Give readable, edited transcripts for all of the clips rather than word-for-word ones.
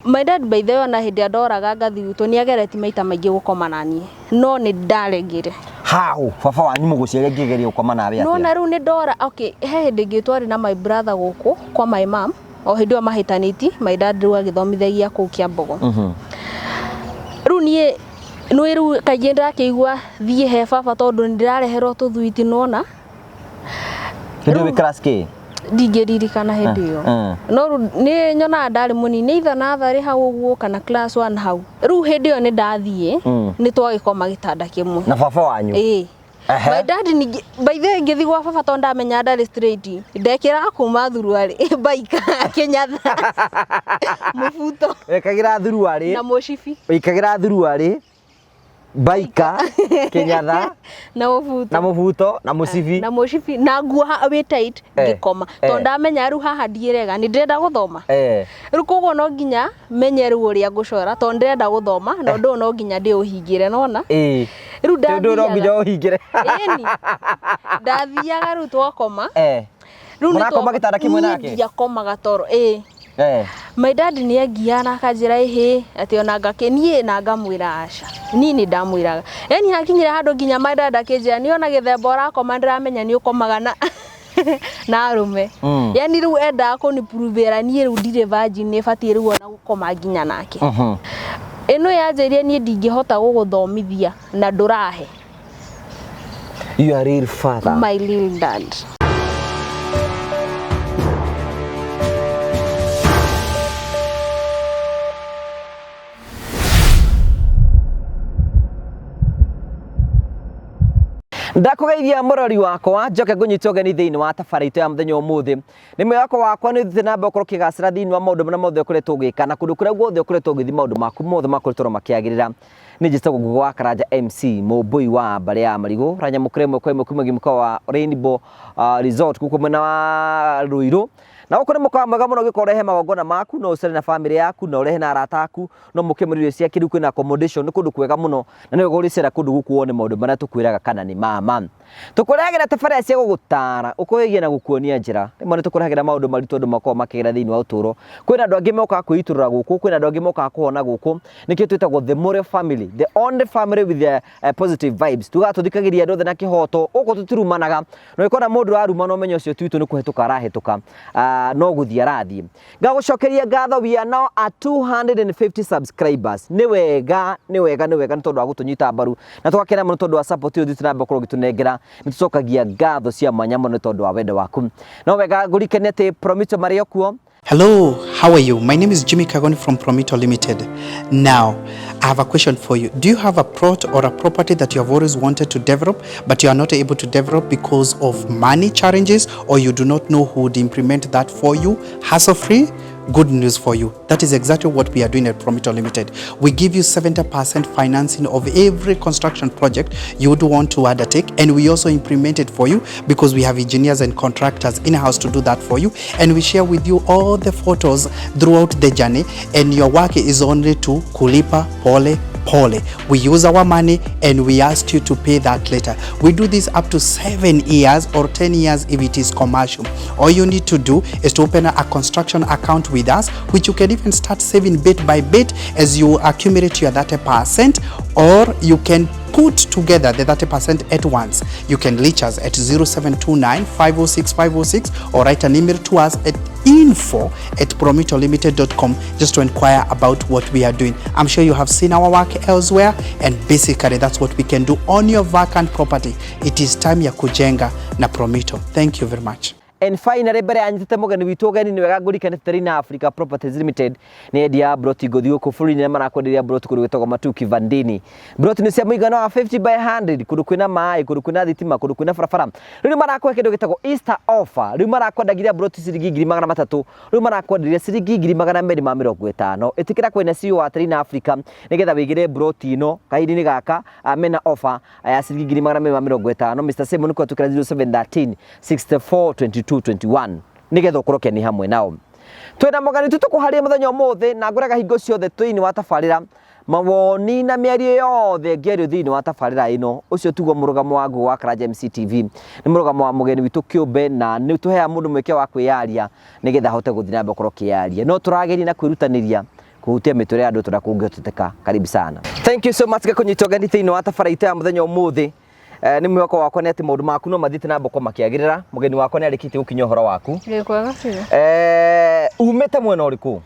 My dad by the way ona hĩndĩ ĩrĩa ndoraga ngathi gwitũ nĩ ageretie maita maingĩ gũkoma na niĩ no nĩ ndaregire. How? Baba wanyu mũgũciari angĩgeria gũkoma nawe No atĩa? na rĩu nĩ ndora, okay, he hĩndĩ ĩngĩ twarĩ na my brother gũkũ kwa my mom, o hĩndĩ ĩyo mahĩtanĩtie, my dad rĩu agĩthomithagia kũu Kĩambogo. Rĩu niĩ nĩ rĩu kaingĩ ndĩrakĩigua thiĩ he baba tondũ nĩ ndĩrareherwo tũthwiti nĩwona. Hĩndĩ ĩyo wĩ class kĩ? Ndingĩririkana hĩndĩ ĩyo. No rĩu nĩ nyonaga ndarĩ mũnini, either natharĩ hau ũguo kana class one hau. Rĩu hĩndĩ ĩyo nĩ ndathiĩ, nĩ twagĩkoma gĩtanda kĩmwe. Na baba wanyu? Ĩĩ. My dad ningĩ, by the way ngĩthiĩ gwa baba tondũ ndamenya ndarĩ straight, ndekĩraga kuma thuruarĩ, mbaika, kĩnyatha, mũbuto. Wekagĩra thuruarĩ. Na mũcibi. Wĩkagĩra thuruarĩ. Baika, kĩnyatha, na mũbuto. Na mũbuto, na mũcibi. Na mũcibi, na nguo wĩ tight, ngĩkoma. Tondũ ndamenya rĩu haha ndiĩrega, nĩ ndĩrenda gũthoma. Rĩu koguo no nginya menye rĩu ũrĩa ngũcora, tondũ ndĩrenda gũthoma, na ũndũ ũyũ no nginya ndĩũhingĩre, nĩwona? Rĩu Ũndũ ũyũ no nginya ũhingĩre. Ĩni. Ndathiaga rĩu twakoma. Rĩu nĩ Mũrakoma gĩtanda kĩmwe nake? Niĩ ndiakomaga toro, ĩĩ. My dad nĩ angiaga na akanjĩra ĩhĩ, atĩ ona ngakĩ, niĩ na ngamwĩra aca. Niĩ nĩ ndamwĩraga. Yaani hakinyire handũ nginya my dad akĩnjĩra niĩ ona gĩthemba ũrakoma ndĩramenya nĩ ũkomaga na na arũme. Yaani rĩu endaga kũni prove ĩra niĩ rĩu ndirĩ virgin nĩ batiĩ rĩu ona gũkoma nginya nake. Ĩno yanjĩrire niĩ ndingĩhota gũgũthomithia na ndũrahe. Your real father. My real dad. Ndakũgeithia mũrori wakwa njoke ngũnyite ũgeni thĩinĩ wa tabarĩra itũ ya mũthenya ũmũthĩ. Nĩ mwĩhoko wakwa nĩ ũthiĩte na mbere gũkorwo ũkĩgacĩra thĩinĩ wa maũndũ marĩa mothe ũkoretwo ũgĩka na kũndũ kũrĩa guothe ũkoretwo ũgĩthiĩ maũndũ maku mothe makoretwo makĩagĩrĩra. Nĩ njĩtagwo Ngugi wa Karanja MC, mũmbũi wa mbarĩ ya Marigũ, ũranyamũkĩra ĩmwe kwa ĩmwe kuma mũkawa wa Rainbow Resort gũkũ mwena wa Ruiru. Na gũkũ nĩ mũkawa mwega mũno ũngĩkorwo ũrehe magongona maku, no ũcere na bamĩrĩ yaku, na ũrehe na arata aku, no mũke mũrĩe irio cia kĩrĩu, kwĩna accommodation, nĩ kũndũ kwega mũno, na nĩ wega ũrĩcera kũndũ gũkũ wone maũndũ marĩa tũkwĩraga kana nĩ ma ma. Tũkũrehagĩra tabarĩra cia gũgũtaara, gũkũhĩgia na gũkuonia njĩra. Rĩmwe nĩ tũkũrehagĩra maũndũ maritũ andũ makoragwo makĩgera thĩinĩ wa ũtũũro. Kwĩna andũ angĩ mokaga kwĩitũrũra gũkũ, kwĩna andũ angĩ mokaga kũhona gũkũ. Nĩkĩo twĩtagwo the Mũrĩo family, the only family with the positive vibes. Tugaga tũthikagĩrĩria andũ othe na kĩhoto, gũkũ tũtirumanaga. Na ũngĩkona mũndũ ũrarumana ũmenye ũcio ti witũ nĩ kũhĩtũka arahĩtũka, no gũthiĩ arathiĩ. Ngagũcokeria ngatho, we are now at 250 subscribers. Nĩ wega, nĩ wega, nĩ wega nĩ tondũ wa gũtũnyita mbaru na tũgakena mũno tondũ wa support ĩyo ũthiĩte na mbere gũkorwo ũgĩtũnengera. Nĩ tũcokagia ngatho cia mwanya mũno nĩ tondũ wa wendo waku. No wega ngũrikanie atĩ Promito marĩ o kuo. Hello, how are you? My name is Jimmy Kagoni from Promito Limited. Now, I have a question for you. Do you have a plot or a property that you have always wanted to develop, but you are not able to develop because of money challenges, or you do not know who would implement that for you hassle-free? Good news for you. That is exactly what we are doing at Promito Limited. We give you 70% financing of every construction project you would want to undertake, and we also implement it for you because we have engineers and contractors in-house to do that for you, and we share with you all the photos throughout the journey, and your work is only to kulipa pole pole. We use our money and we ask you to pay that later. We do this up to 7 years or 10 years if it is commercial. All you need to do is to open a construction account with us, which you can even start saving bit by bit as you accumulate your 30%, or you can put together the 30% at once. You can reach us at 0729 506 506 or write an email to us at info@promitolimited.com just to inquire about what we are doing. I'm sure you have seen our work elsewhere, and basically that's what we can do on your vacant property. It is time ya kujenga na Promito. Thank you very much. And finally, mbere ya nyitĩte mũgeni witũ ũgeni, nĩ wega ngũrikane Terina Africa Properties Limited nĩ endia ya broti ngũthi gũkũ bũrũri-inĩ na marakwenderia broti kũndũ gwĩtagwo Matuki Vandini. Broti nĩ cia mũigana wa 50 by 100, kũndũ kwĩna maĩ, kũndũ kwĩna thitima, kũndũ kwĩna barabara. Rĩu nĩ marakũhe kĩndũ gĩtagwo Easter offer. Rĩu marakwendagiria broti ciringi ngiri magana matatũ, rĩu marakwenderia ciringi ngiri magana merĩ ma mĩrongo ĩtano. Ĩtĩkĩra kwĩna CEO wa Terina Africa nĩgetha wĩgĩre broti ĩno kahinda-inĩ gaka mena offer ya ciringi ngiri magana merĩ ma mĩrongo ĩtano. Mr Simon kũhetũkĩra 0713 64 22 21 nĩgetha ũkorwo ũkĩania hamwe nao. Twĩna mũgeni witũ tũkũharĩria mũthenya ũmũthĩ na ngwĩraga hingo ciothe thĩinĩ wa tabarĩra mawoni na mĩario yothe ĩngĩario thĩinĩ wa tabarĩra ĩno, ũcio tiguo mũrũgamo wa Ngugi wa Karanja MCTV, nĩ mũrũgamo wa mũgeni witũ kĩũmbe, na nĩ tũheaga mũndũ mweke wa kwĩyaria nĩgetha ahote gũthiĩ na mbere gũkorwo akĩyaria. No tũrageria na kwĩrutanĩria Kũhutia mĩtũrĩre ya andũ tũrĩa kũngĩhoteteka. Karibu sana. Thank you so much gĩkũnyita ũgeni thĩinĩ wa tabara itũ ya mũthenya ũmũthĩ. Nĩ mwĩhoko wakwa nĩ atĩ maũndũ maku no mathiĩte na mboko makĩagĩrĩra. Mũgeni wakwa nĩ arĩkĩtie gũkinyia ũhoro waku. Ndĩ kwega biũ. Umĩte mwena ũrĩkũ?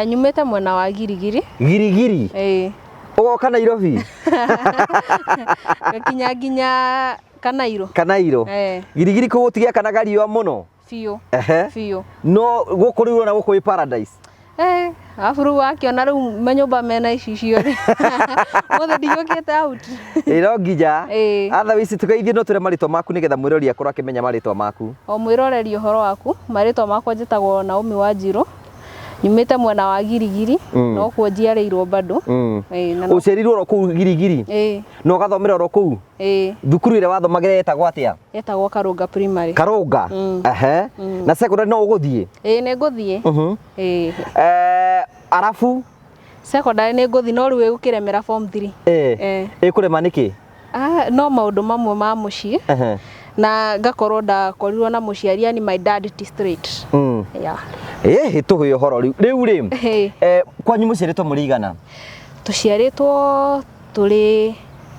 Nyumĩte mwena wa Girigiri. Girigiri? Ĩĩ. Ũgoka Nairobi? Ngakinya nginya Kanairo. Kanairo. Eh. Girigiri kũ gũtigĩakanaga riũa mũno? Biũ. Ehe. Biũ. No gũkũ rĩu ũrona gũkũ wĩ paradise. Eh, arabu rĩu wakĩona rĩu manyũmba mena icicio rĩ. Mothe ndigũkĩte out. Ĩ no nginya. Ĩĩ. Otherwise tũgeithie no twĩre marĩtwa maku nĩgetha mwĩroreri akorwo akĩmenya marĩtwa maku. O mwĩroreri ũhoro waku, marĩtwa makwa njĩtagwo Naomi Wanjirũ. Nyumĩte mwena wa Girigiri, no kuo njiarĩirwo bado. Ĩĩ, na no Ũciarirwo oro kũu Girigiri? Ĩĩ. Na ũgathomera oro kũu? Ĩĩ. Thukuru ĩrĩa wathomagĩra yetagwo atĩa? Yetagwo Karũnga Primary. Karũnga? Ehe. Na secondary no ũgũthiĩ? Ĩĩ nĩ ngũthiĩ. Ĩĩ. Arabu? Secondary nĩ ngũthiĩ no rĩu ĩgũkĩremera form 3. Ĩĩ. Ĩkũrema nĩkĩ? Ah, no maũndũ mamwe ma mũciĩ. Na ngakorwo ndakorirwo na mũciari yani my dad ti straight. Yeah. Ĩhĩ tũhũe ũhoro rĩu. Rĩu rĩ, Ĩĩ. Kwanyu mũciarĩtwo mũrĩ igana? Tũciarĩtwo tũrĩ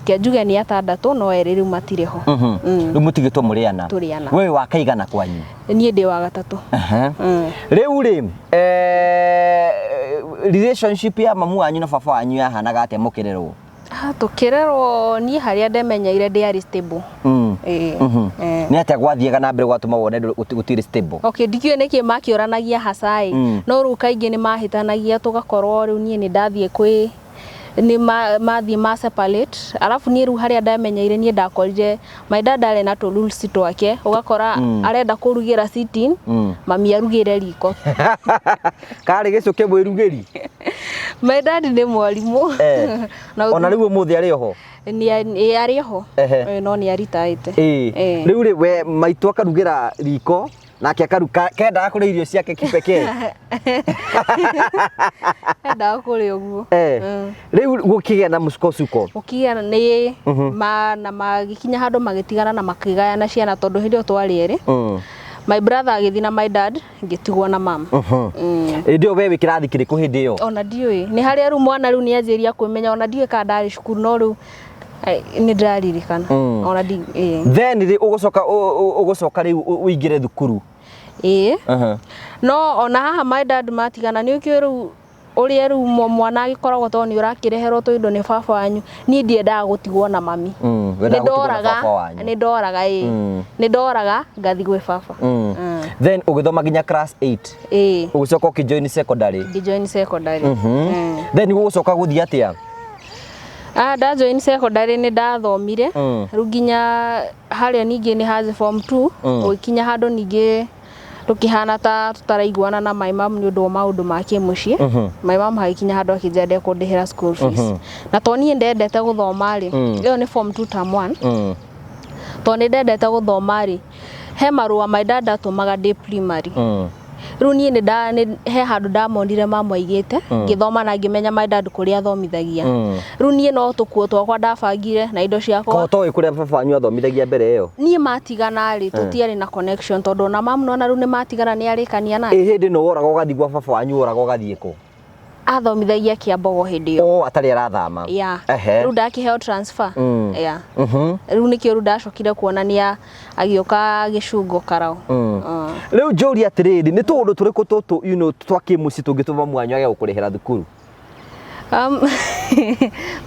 ke njuge nĩ atandatũ no erĩ rĩu matirĩ ho. Rĩu mũtigĩtwo mũrĩ ana? Tũrĩ ana. We wa kaigana kwanyu? Niĩ ndĩ wa gatatũ. Rĩu rĩ, relationship ya mamu wanyu na baba wanyu yahanaga atĩa mũkĩrerwo? Ah, tũkĩrerwo niĩ harĩa ndemenyeire ndĩarĩ stable. Ĩĩ. Nĩ atĩa gwathiaga na mbere gwatũma wone gũtirĩ stable? Okay, ndikĩũĩ nĩkĩ makĩũranagia hacaĩ. No rĩu kaingĩ nĩ mahĩtanagia tũgakorwo rĩu niĩ nĩ ndathiĩ kwĩ nĩ mathiĩ ma separate. Alafu niĩ rĩu harĩa ndamenyeire niĩ ndakorire my dad arĩ na tũ rules twake, ũgakora arenda kũrugĩra sitting, mami arugĩre riko. Karĩ gĩcũkĩ mwĩrugĩri? My dad nĩ mwarimũ. Na Ona rĩu ũmũthĩ arĩ oho? Nĩ arĩ oho. No nĩ aritaĩte. Rĩu rĩ, we maitũ akarugĩra riko nake akaruga kendaga kũrĩa irio ciake kipekee. Endaga kũrĩa ũguo. Rĩu gũkĩgĩa na mũcukocuko? Gũkĩgĩa nĩ na magĩkinya handũ magĩtigana na makĩgayana ciana tondũ hĩndĩ ĩyo twarĩ erĩ. My brother agĩthiĩ na my dad, ngĩtigwo na mum. Hĩndĩ ĩyo we wĩ kĩrathi kĩrĩkũ hĩndĩ ĩyo? Ona ndiũĩ. Nĩ harĩa rĩu mwana rĩu nĩanjĩria kwĩmenya, ona ndiũĩ kana ndarĩ cukuru no rĩu nĩ ndĩraririkana. Ona ndi, ĩĩ. Then rĩ ũgũcoka rĩu ũingĩre thukuru? Ĩĩ. No ona haha my dad matigana nĩ ũkĩũĩ rĩu ũrĩa rĩu mwana agĩkoragwo tondũ nĩ ũrakĩreherwo tũindo nĩ baba wanyu, niĩ ndiendaga gũtigwo na mami. Wendaga gũtigwo na baba wanyu. Nĩ ndoraga, ĩĩ. Nĩ ndoraga ngathiĩ gwĩ baba. Then ũgĩthoma nginya class 8? Ĩĩ. Ũgĩcoka ũkĩjoin secondary? Ngĩjoin secondary. Then ũgũcoka gũthiĩ atĩa? Ah, ndajoin secondary nĩ ndathomire. Rĩu nginya harĩa ningĩ nĩ hazi form 2, gũgĩkinya handũ ningĩ tũkĩhana ta tũtaraiguana na my mom nĩ ũndũ wa maũndũ ma kĩmũciĩ. My mom hagĩkinya handũ akĩnjĩra ndekũndĩhĩra school fees. Na to niĩ ndendete gũthoma rĩ, ĩyo nĩ form 2 term 1. To nĩ ndendete gũthoma rĩ, he marũa my dad atũmaga ndĩ primary. Rĩu niĩ nĩ he handũ ndamonire mamu aigĩte, ngĩthoma na ngĩmenya my dad kũrĩa athomithagia. Rĩu niĩ no tũkuo twakwa ndabangire na indo ciakwa. Ko toĩ kũrĩa baba wanyu athomithagia mbere ĩyo? Niĩ matigana rĩ, tũtiarĩ na connection tondũ ona mamu nona rĩu nĩ matigana nĩ arĩkania nake. Ĩ hĩndĩ ĩno woraga ũgathiĩ gwa baba wanyu woraga ũgathiĩ kũ? Athomithagia Kĩambogo hĩndĩ ĩyo. Oh, atarĩ arathama. Yeah. Rĩu ndakĩheo transfer. Yeah. Rĩu nĩkĩo rĩu ndacokire kuona nĩ agĩũka Gĩcungo Karau. Rĩu njũrie atĩrĩrĩ, nĩ tũũndũ tũrĩkũ tũtũ you know twa kĩmũciĩ tũngĩtũma mamu wanyu age gũkũrĩhĩra thukuru?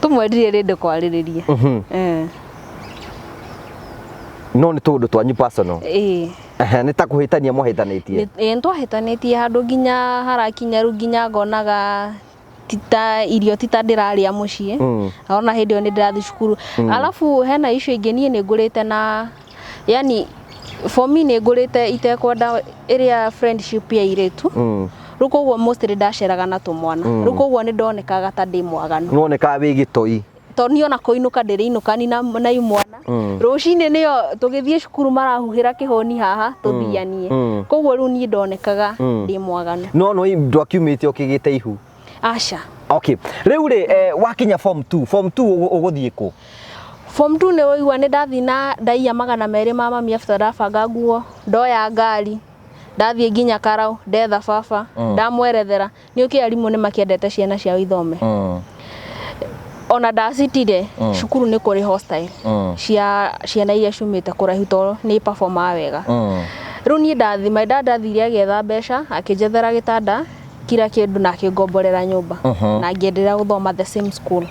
Tũmwe ndirĩ rĩndĩ kwarĩrĩria. No nĩ tũũndũ twanyu personal? Ĩĩ. Nĩ ta kũhĩtania mwahĩtanĩtie? Ĩĩ nĩ twahĩtanĩtie handũ nginya harakinya rĩu nginya ngonaga tita irio tita ndĩrarĩa mũciĩ. Ona hĩndĩ ĩyo nĩ ndĩrathiĩ cukuru. Alafu hena issue ĩngĩ niĩ nĩ ngũrĩte na yani for me nĩ ngũrĩte itekwenda ĩrĩa friendship ya airĩtu. Rĩu koguo mostly ndaceraga na tũmwana. Rĩu koguo nĩ ndonekaga ta ndĩ mwaganu. Nĩwonekaga wĩ gĩtoi. Tondũ niĩ ona kũinũka ndĩrĩinũkani na imwana. Rũcinĩ nĩyo tũgĩthiĩ cukuru marahuhĩra kĩhũni haha tũthianie. Koguo rĩu niĩ ndonekaga ndĩ mwaganu. No no ndwakiumĩte ũkĩgĩte ihu? Aca. Okay. Rĩu rĩ, wakinya form 2, form 2 ũgũthiĩ kũ? Form 2 nĩ ũigua nĩ ndathiĩ na ndaiya 200 ma mami after ndabanga nguo, ndoya ngari. Ndathiĩ nginya karau ndetha baba, ndamwerethera nĩ ũkĩ arimũ nĩ makĩendete ciana ciao ithome. Ona ndacitire cukuru nĩ kũrĩ hostel cia ciana iria ciumĩte kũraihu tondũ nĩ performaga wega. Rĩu niĩ ndathi, my dad athire agĩetha mbeca, akĩnjethera gĩtanda, kila kĩndũ, na akĩngomborera nyũmba na ngĩenderea gũthoma the same school,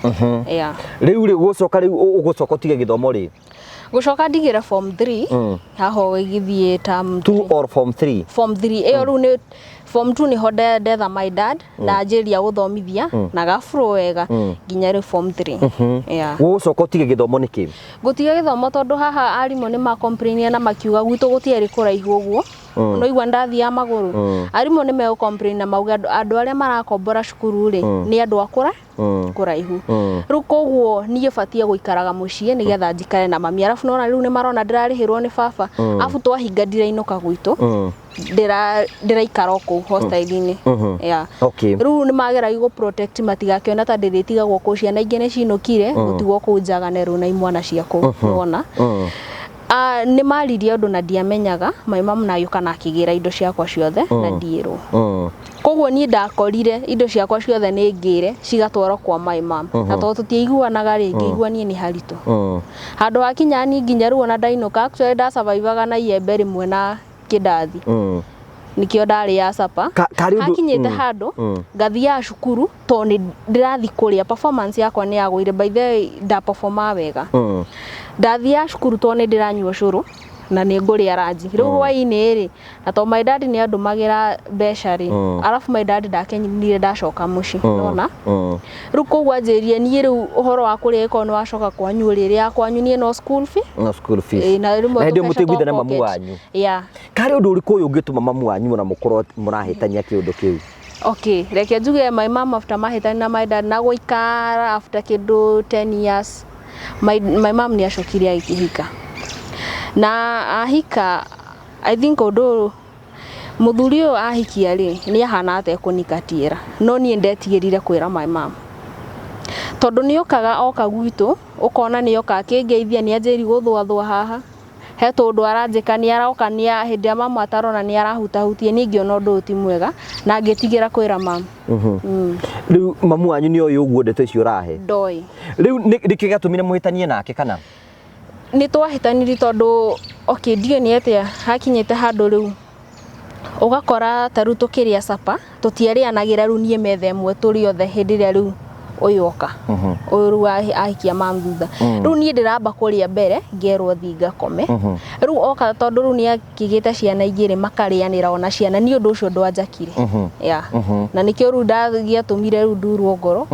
yeah. Rĩu rĩ, gũcoka rĩu ũgũcoka ũtige gĩthomo rĩ? Gũcoka ndigĩre form 3 haho ĩgĩthiĩ term 2 or form 3? Form 3 ĩyo. Rĩu nĩ form 2 nĩho ndetha my dad na anjĩrĩria gũthomithia na gabro wega nginya rĩu form 3, yeah. Gũgũcoka ũtige gĩthomo nĩkĩ? Gũtiga gĩthomo tondũ haha arimũ nĩ makomplainia na makiuga gwitũ gũtiarĩ kũraihu ũguo, no igua ndathiaga magũrũ. Arimũ nĩ megũ na mauge andũ arĩa marakombora cukuru rĩ nĩ andũ akũra kũraihu. Rĩu koguo niĩ batiĩ gũikaraga mũciĩ nĩgetha njikare na mami, arabu nona rĩu nĩ marona ndĩrarĩhĩrwo nĩ baba, arabu twahinga ndirainũka gwitũ, ndĩraikara o kũu hostel-inĩ, yeah. Rĩu nĩ mageragia gũ protect matigakĩone ta ndĩrĩtigagwo kũu, ciana ingĩ nĩ cinũkire, gũtigwo kũu njagane rĩu na imwana cia kũu nĩwona. Ah, nĩ maririe ũndũ na ndiamenyaga, my mom na agĩũka na akĩgĩra indo ciakwa ciothe na ndiĩrwo. Koguo niĩ ndakorire indo ciakwa ciothe nĩ ngĩre cigatwarwo kwa my mom, na tondũ tũtiaiguanaga rĩ, ngĩigua niĩ nĩ haritũ handũ hakinya niĩ nginya rĩu ona ndainũka, actually ndasurvivaga na iembe rĩmwe na kĩndathi, nikio ndarĩa sapa. Karĩ ũndũ- Hakinyĩte handũ ngathiaga cukuru tondũ nĩ ndĩrathi kũrĩa, performance yakwa nĩ yagũire. By the way, ndaperforma wega. Ndathiaga cukuru tondũ nĩ ndĩranyua cũrũ na nĩ ngũrĩa ranji rĩu hwaĩ-inĩ rĩ, na tondũ my dad nĩ andũmagĩra mbeca rĩ, arabu my dad ndakenire ndacoka mũciĩ nona. Rĩu koguo anjĩrire niĩ rĩu ũhoro wa kũrĩa ĩkorwo nĩ wacoka kwanyu ũrĩrĩa kwanyu, niĩ no school fee. No school fees. Ĩĩ, na rĩmwe Na hĩndĩ ĩyo tũbeca mũtĩiguithana twa mamu pocket. wanyu? Yeah. Karĩ ũndũ ũrĩkũ ũyũ ũngĩtũma mamu wanyu ona mũkorwo mũrahĩtania kĩũndũ kĩu? Okay, reke njuge my mom after mahĩtani na my dad na gũikara after kĩndũ 10 years, my mom nĩ acokire agĩkĩhika na ahika. I think ũndũ ũyũ mũthuri ũyũ ahikia rĩ, nĩ ahana atekũnikatiĩra, no niĩ ndetigĩrire kwĩra my mom tondũ nĩ okaga oka gwitũ, ũkona nĩ oka akĩngeithia, nĩ anjĩri gũthũathũa haha he tũndũ aranjĩka, nĩ aroka nĩ hĩndĩ ĩrĩa mamu atarona nĩ arahutahutia. Niĩ ngĩona ũndũ ũyũ ti mwega na ngĩtigĩra kwĩra mamu. Rĩu mamu wanyu nĩ oĩ ũguo ndeto icio ũrahe? Ndoĩ. Rĩu nĩkĩ gĩatũmire mũhĩtanie nake kana? Nĩ twahĩtanirie tondũ, okay, ndiũĩ nĩ atĩa hakinyĩte handũ rĩu ũgakora ta rĩu tũkĩrĩa sapa tũtiarĩanagĩra, rĩu niĩ metha ĩmwe tũrĩ othe. Hĩndĩ ĩrĩa rĩu ũyũ oka, ũyũ rĩu ahikia mam thutha, rĩu niĩ ndĩramba kũrĩa mbere, ngerwo thi ngakome. Rĩu oka, tondũ rĩu nĩ akĩgĩte ciana igĩrĩ, makarĩanĩra ona ciana, niĩ ũndũ ũcio ndwanjakire, yeah. Na nĩkĩo rĩu ndagĩatũmire rĩu ndurwo ngoro,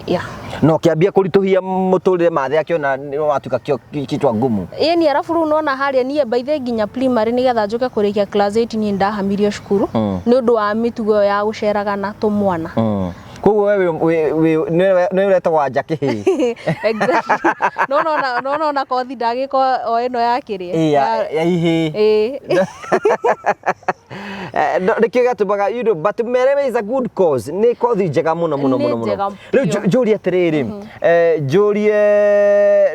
yeah. Na ũkĩambia kũritũhia mũtũrĩre mathe akĩona nĩ watuĩka kichwa ngumu. Ĩni, arabu rĩu nona harĩa niĩ by nginya primary nĩgetha njũke kũrĩkia class 8, niĩ ndahamirio cukuru nĩ ũndũ wa mĩtugo ĩyo ya gũceraga na tũmwana. Koguo we nĩ ũretagwo Wanja kĩhĩĩ. Exactly. No nona no nona kothi ndagĩka o ĩno ya kĩrĩa. Ĩ, ya ihĩĩ. Ĩ. Nĩkĩo gĩatũmaga, but Mereme is a good cause, nĩ kothi njega mũno mũno Nĩ mũno mũno. Njega Rĩu biũ. njũrie atĩrĩrĩ, njũrie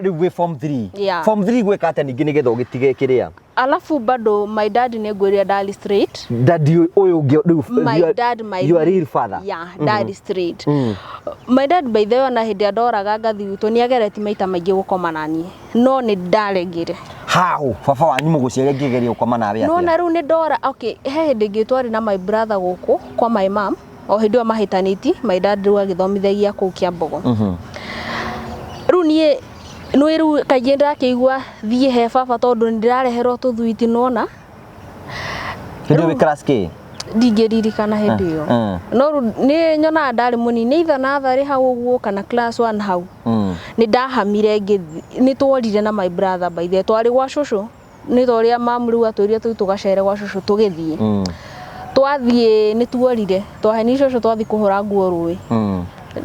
rĩu wĩ form 3? Yeah. Form 3 gwĩka atĩa ningĩ nĩgetha ũgĩtige kĩrĩa? Alafu bado my dad nĩ ngwĩrire ndarĩ straight. Daddy ũyũ ũngĩ rĩu? My dad, my Your real father? Yeah, dad is straight. My dad, by the way, ona hĩndĩ ĩrĩa ndoraga ngathi gwitũ nĩ ageretie maita maingĩ gũkoma na niĩ, no nĩ ndaregire. How baba wanyu mũgũciari angĩgeria gũkoma nawe No atĩa? na rĩu nĩ ndora, okay, he hĩndĩ ĩngĩ twarĩ na my brother gũkũ kwa my mom, o hĩndĩ ĩyo mahĩtanĩti, my dad rĩu agĩthomithagia kũu Kĩambogo. Rĩu niĩ nĩ rĩu kaingĩ ndakĩigua thiĩ he baba tondũ nĩ ndĩrareherwo tũthwiti nona. Hĩndĩ ĩyo wĩ class K? Ndingĩririkana hĩndĩ ĩyo. No rĩu nĩ nyonaga ndarĩ mũnini, nĩ either natharĩ hau ũguo kana class 1 hau. Nĩ ndahamire ngĩthi, nĩ tworire na my brother. By the way, twarĩ gwa cũcũ, nĩ ta ũrĩa mamu rĩu atwĩrire tũthiĩ tũgacere gwa cũcũ, tũgĩthiĩ. Twathiĩ nĩ tuorire, twaheni cũcũ twathiĩ kũhũra nguo rũĩ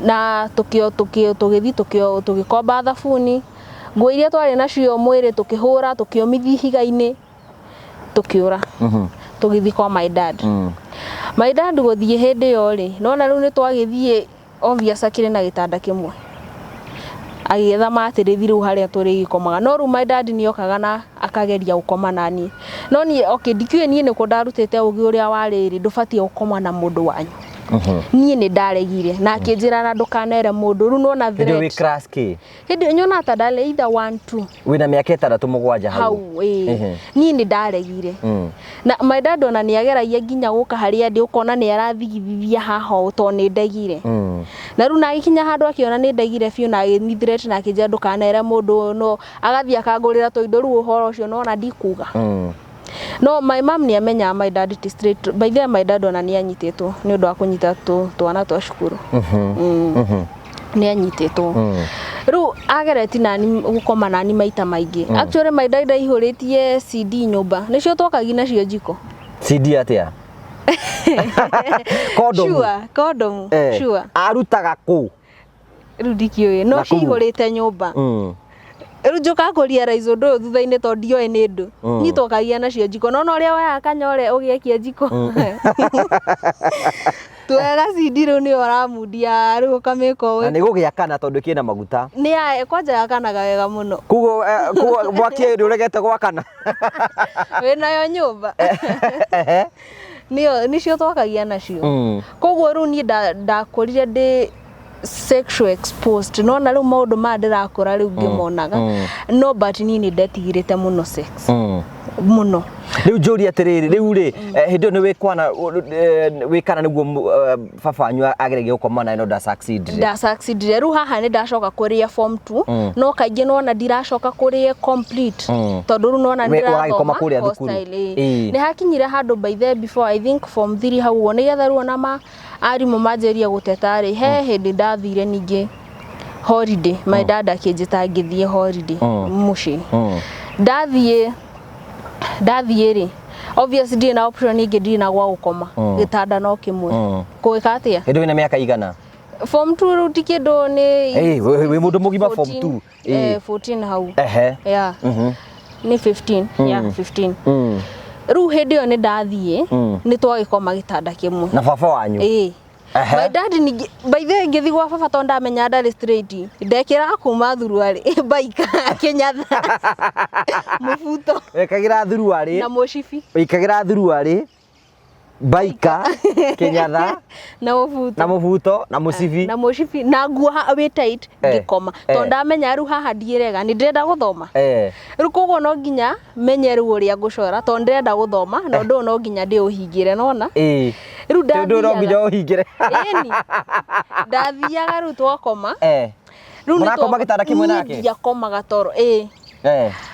na tukio tukio tũgĩthiĩ tukio tũgĩkomba thabuni, nguo iria twarĩ nacio mwĩrĩ tũkĩhũra, tũkĩũmithia ihiga-inĩ, tũkĩũra tũgĩthiĩ kwa my dad. My dad gũthiĩ hĩndĩ ĩyo rĩ, nona rĩu nĩ twagĩthiĩ, obvious akĩrĩ na gĩtanda kĩmwe. Agĩetha matĩrĩthi rĩu harĩa tũrĩgĩkomaga, no rĩu my dad nĩ okaga na akageria gũkoma naniĩ, no niĩ, okay, ndikĩũĩ niĩ nĩkũ ndarutĩte ũgĩ ũrĩa wa rĩrĩ, ndũbatiĩ gũkoma na mũndũ wanyu. Niĩ nĩ ndaregire na akĩnjĩra na ndũkanere mũndũ. Rĩu nona Hĩndĩ ĩyo wĩ threat. Class K? Hĩndĩ ĩyo nyona ta ndarĩ either one two. Wĩna mĩaka 6, 7 hau. Hau ĩĩ. Niĩ nĩ ndaregire. Na my dad ona nĩ ageragia nginya gũka harĩa ndĩ, ũkona nĩ arathigithithia haha ũũ tondũ nĩ ndegire. Na rĩu na agĩkinya handũ akĩona nĩ ndegire biũ na agĩni threat na akĩnjĩra ndũkanere mũndũ ũyũ, no agathiĩ akangũrĩra tũindo. Rĩu ũhoro ũcio nona ndikuga. No my mom nĩ amenyaga my dad ti straight. By the way, my dad ona nĩ anyitĩtwo nĩ ũndũ wa kũnyita twana twa cukuru. Nĩ anyitĩtwo. Rĩu agereti nani gũkoma nani maita maingĩ. Actually, my dad aihũrĩtie CD nyũmba, nĩcio twakagi nacio njiko. CD atĩa? Kondomu? Sure, kondomu. Sure. Arutaga kũ? Rĩu ndikĩũĩ, no Na kũu? Cihũrĩte nyũmba. Rĩu njũka kũrealize ũndũ ũyũ thutha-inĩ tondũ ndioĩ nĩ ndũ. Niĩ twakagia nacio njiko, no ũrĩa woyaga kanyore ũgĩakia njiko, tuoyaga CD rĩu nĩyo ũramundia, rĩu ũkamĩka ũũ. Na nĩ gũgĩakana tondũ kĩna maguta. Nĩ ya kwanja yakanaga wega mũno. Koguo mwaki ũyũ ndũregete gwakana. Wĩnayo nyũmba, nĩyo nĩcio twakagia nacio. Koguo rĩu niĩ ndakũrire ndĩ sexual exposed, nona rĩu maũndũ maya ndĩrakũra rĩu ngĩmonaga. No but niĩ nĩ ndetigĩrĩte mũno sex, mũno. Rĩu njũrie atĩrĩrĩ, rĩu rĩ, hĩndĩ ĩyo nĩ wĩkwana wĩkana nĩguo baba wanyu ageragia gũkoma nawe no nda succeed? Nda succeedire. Rĩu haha nĩ ndacoka kũrĩa form 2, no kaingĩ nona ndiracoka kũrĩa complete, tondũ rĩu nona We ũragĩkoma ndĩrathoma kũrĩa thukuru. hostel, ĩĩ. Nĩ hakinyire handũ, by the before, I think form 3 hau ũguo, nĩgetha rĩu ona ma arimũ manjĩrie gũteta rĩ, he hĩndĩ ndathire ningĩ holiday, my dad akĩnjĩta ngĩthiĩ holiday mũciĩ. Ndathiĩ rĩ, obviously ndirĩ na option ĩngĩ, ndirĩ na gwa gũkoma, gĩtanda no kĩmwe. Kũgĩka atĩa? Hĩndĩ wĩna mĩaka igana? Form 2 rĩu ti kĩndũ nĩ Ĩĩ, wĩ mũndũ mũgima form 14, 2. 14 hau. Yeah. Nĩ 15, yeah, 15. Rĩu hĩndĩ ĩyo nĩ ndathiĩ, nĩ twagĩkoma gĩtanda kĩmwe. Na baba wanyu? Ĩĩ. My dad ningĩ, by the way, ngĩthiĩ gwa baba, tondũ ndamenya ndarĩ straight, ndekĩraga kuma thuruarĩ, baika, kĩnyatha, mũbuto. Wekagĩra thuruarĩ? Na mũcibi. Wĩkagĩra thuruarĩ, baika, kĩnyatha, na mũbuto. Na mũbuto na mũcibi. Na mũcibi na nguo wĩ tight. Ngĩkoma, tondũ ndamenya rĩu haha ndiĩrega, nĩ ndĩrenda gũthoma. Rĩu koguo no nginya menye rĩu ũrĩa ngũcora, tondũ ndĩrenda gũthoma na ũndũ ũyũ no nginya ndĩũhingĩre, nona. Rĩu Ũndũ no nginya ndathiaga ũhingĩre. Ĩni, ndathiaga rĩu twakoma. Rĩu nĩ Mũrakoma gĩtanda kĩmwe niĩ nake? Ndiakomaga toro, ĩĩ.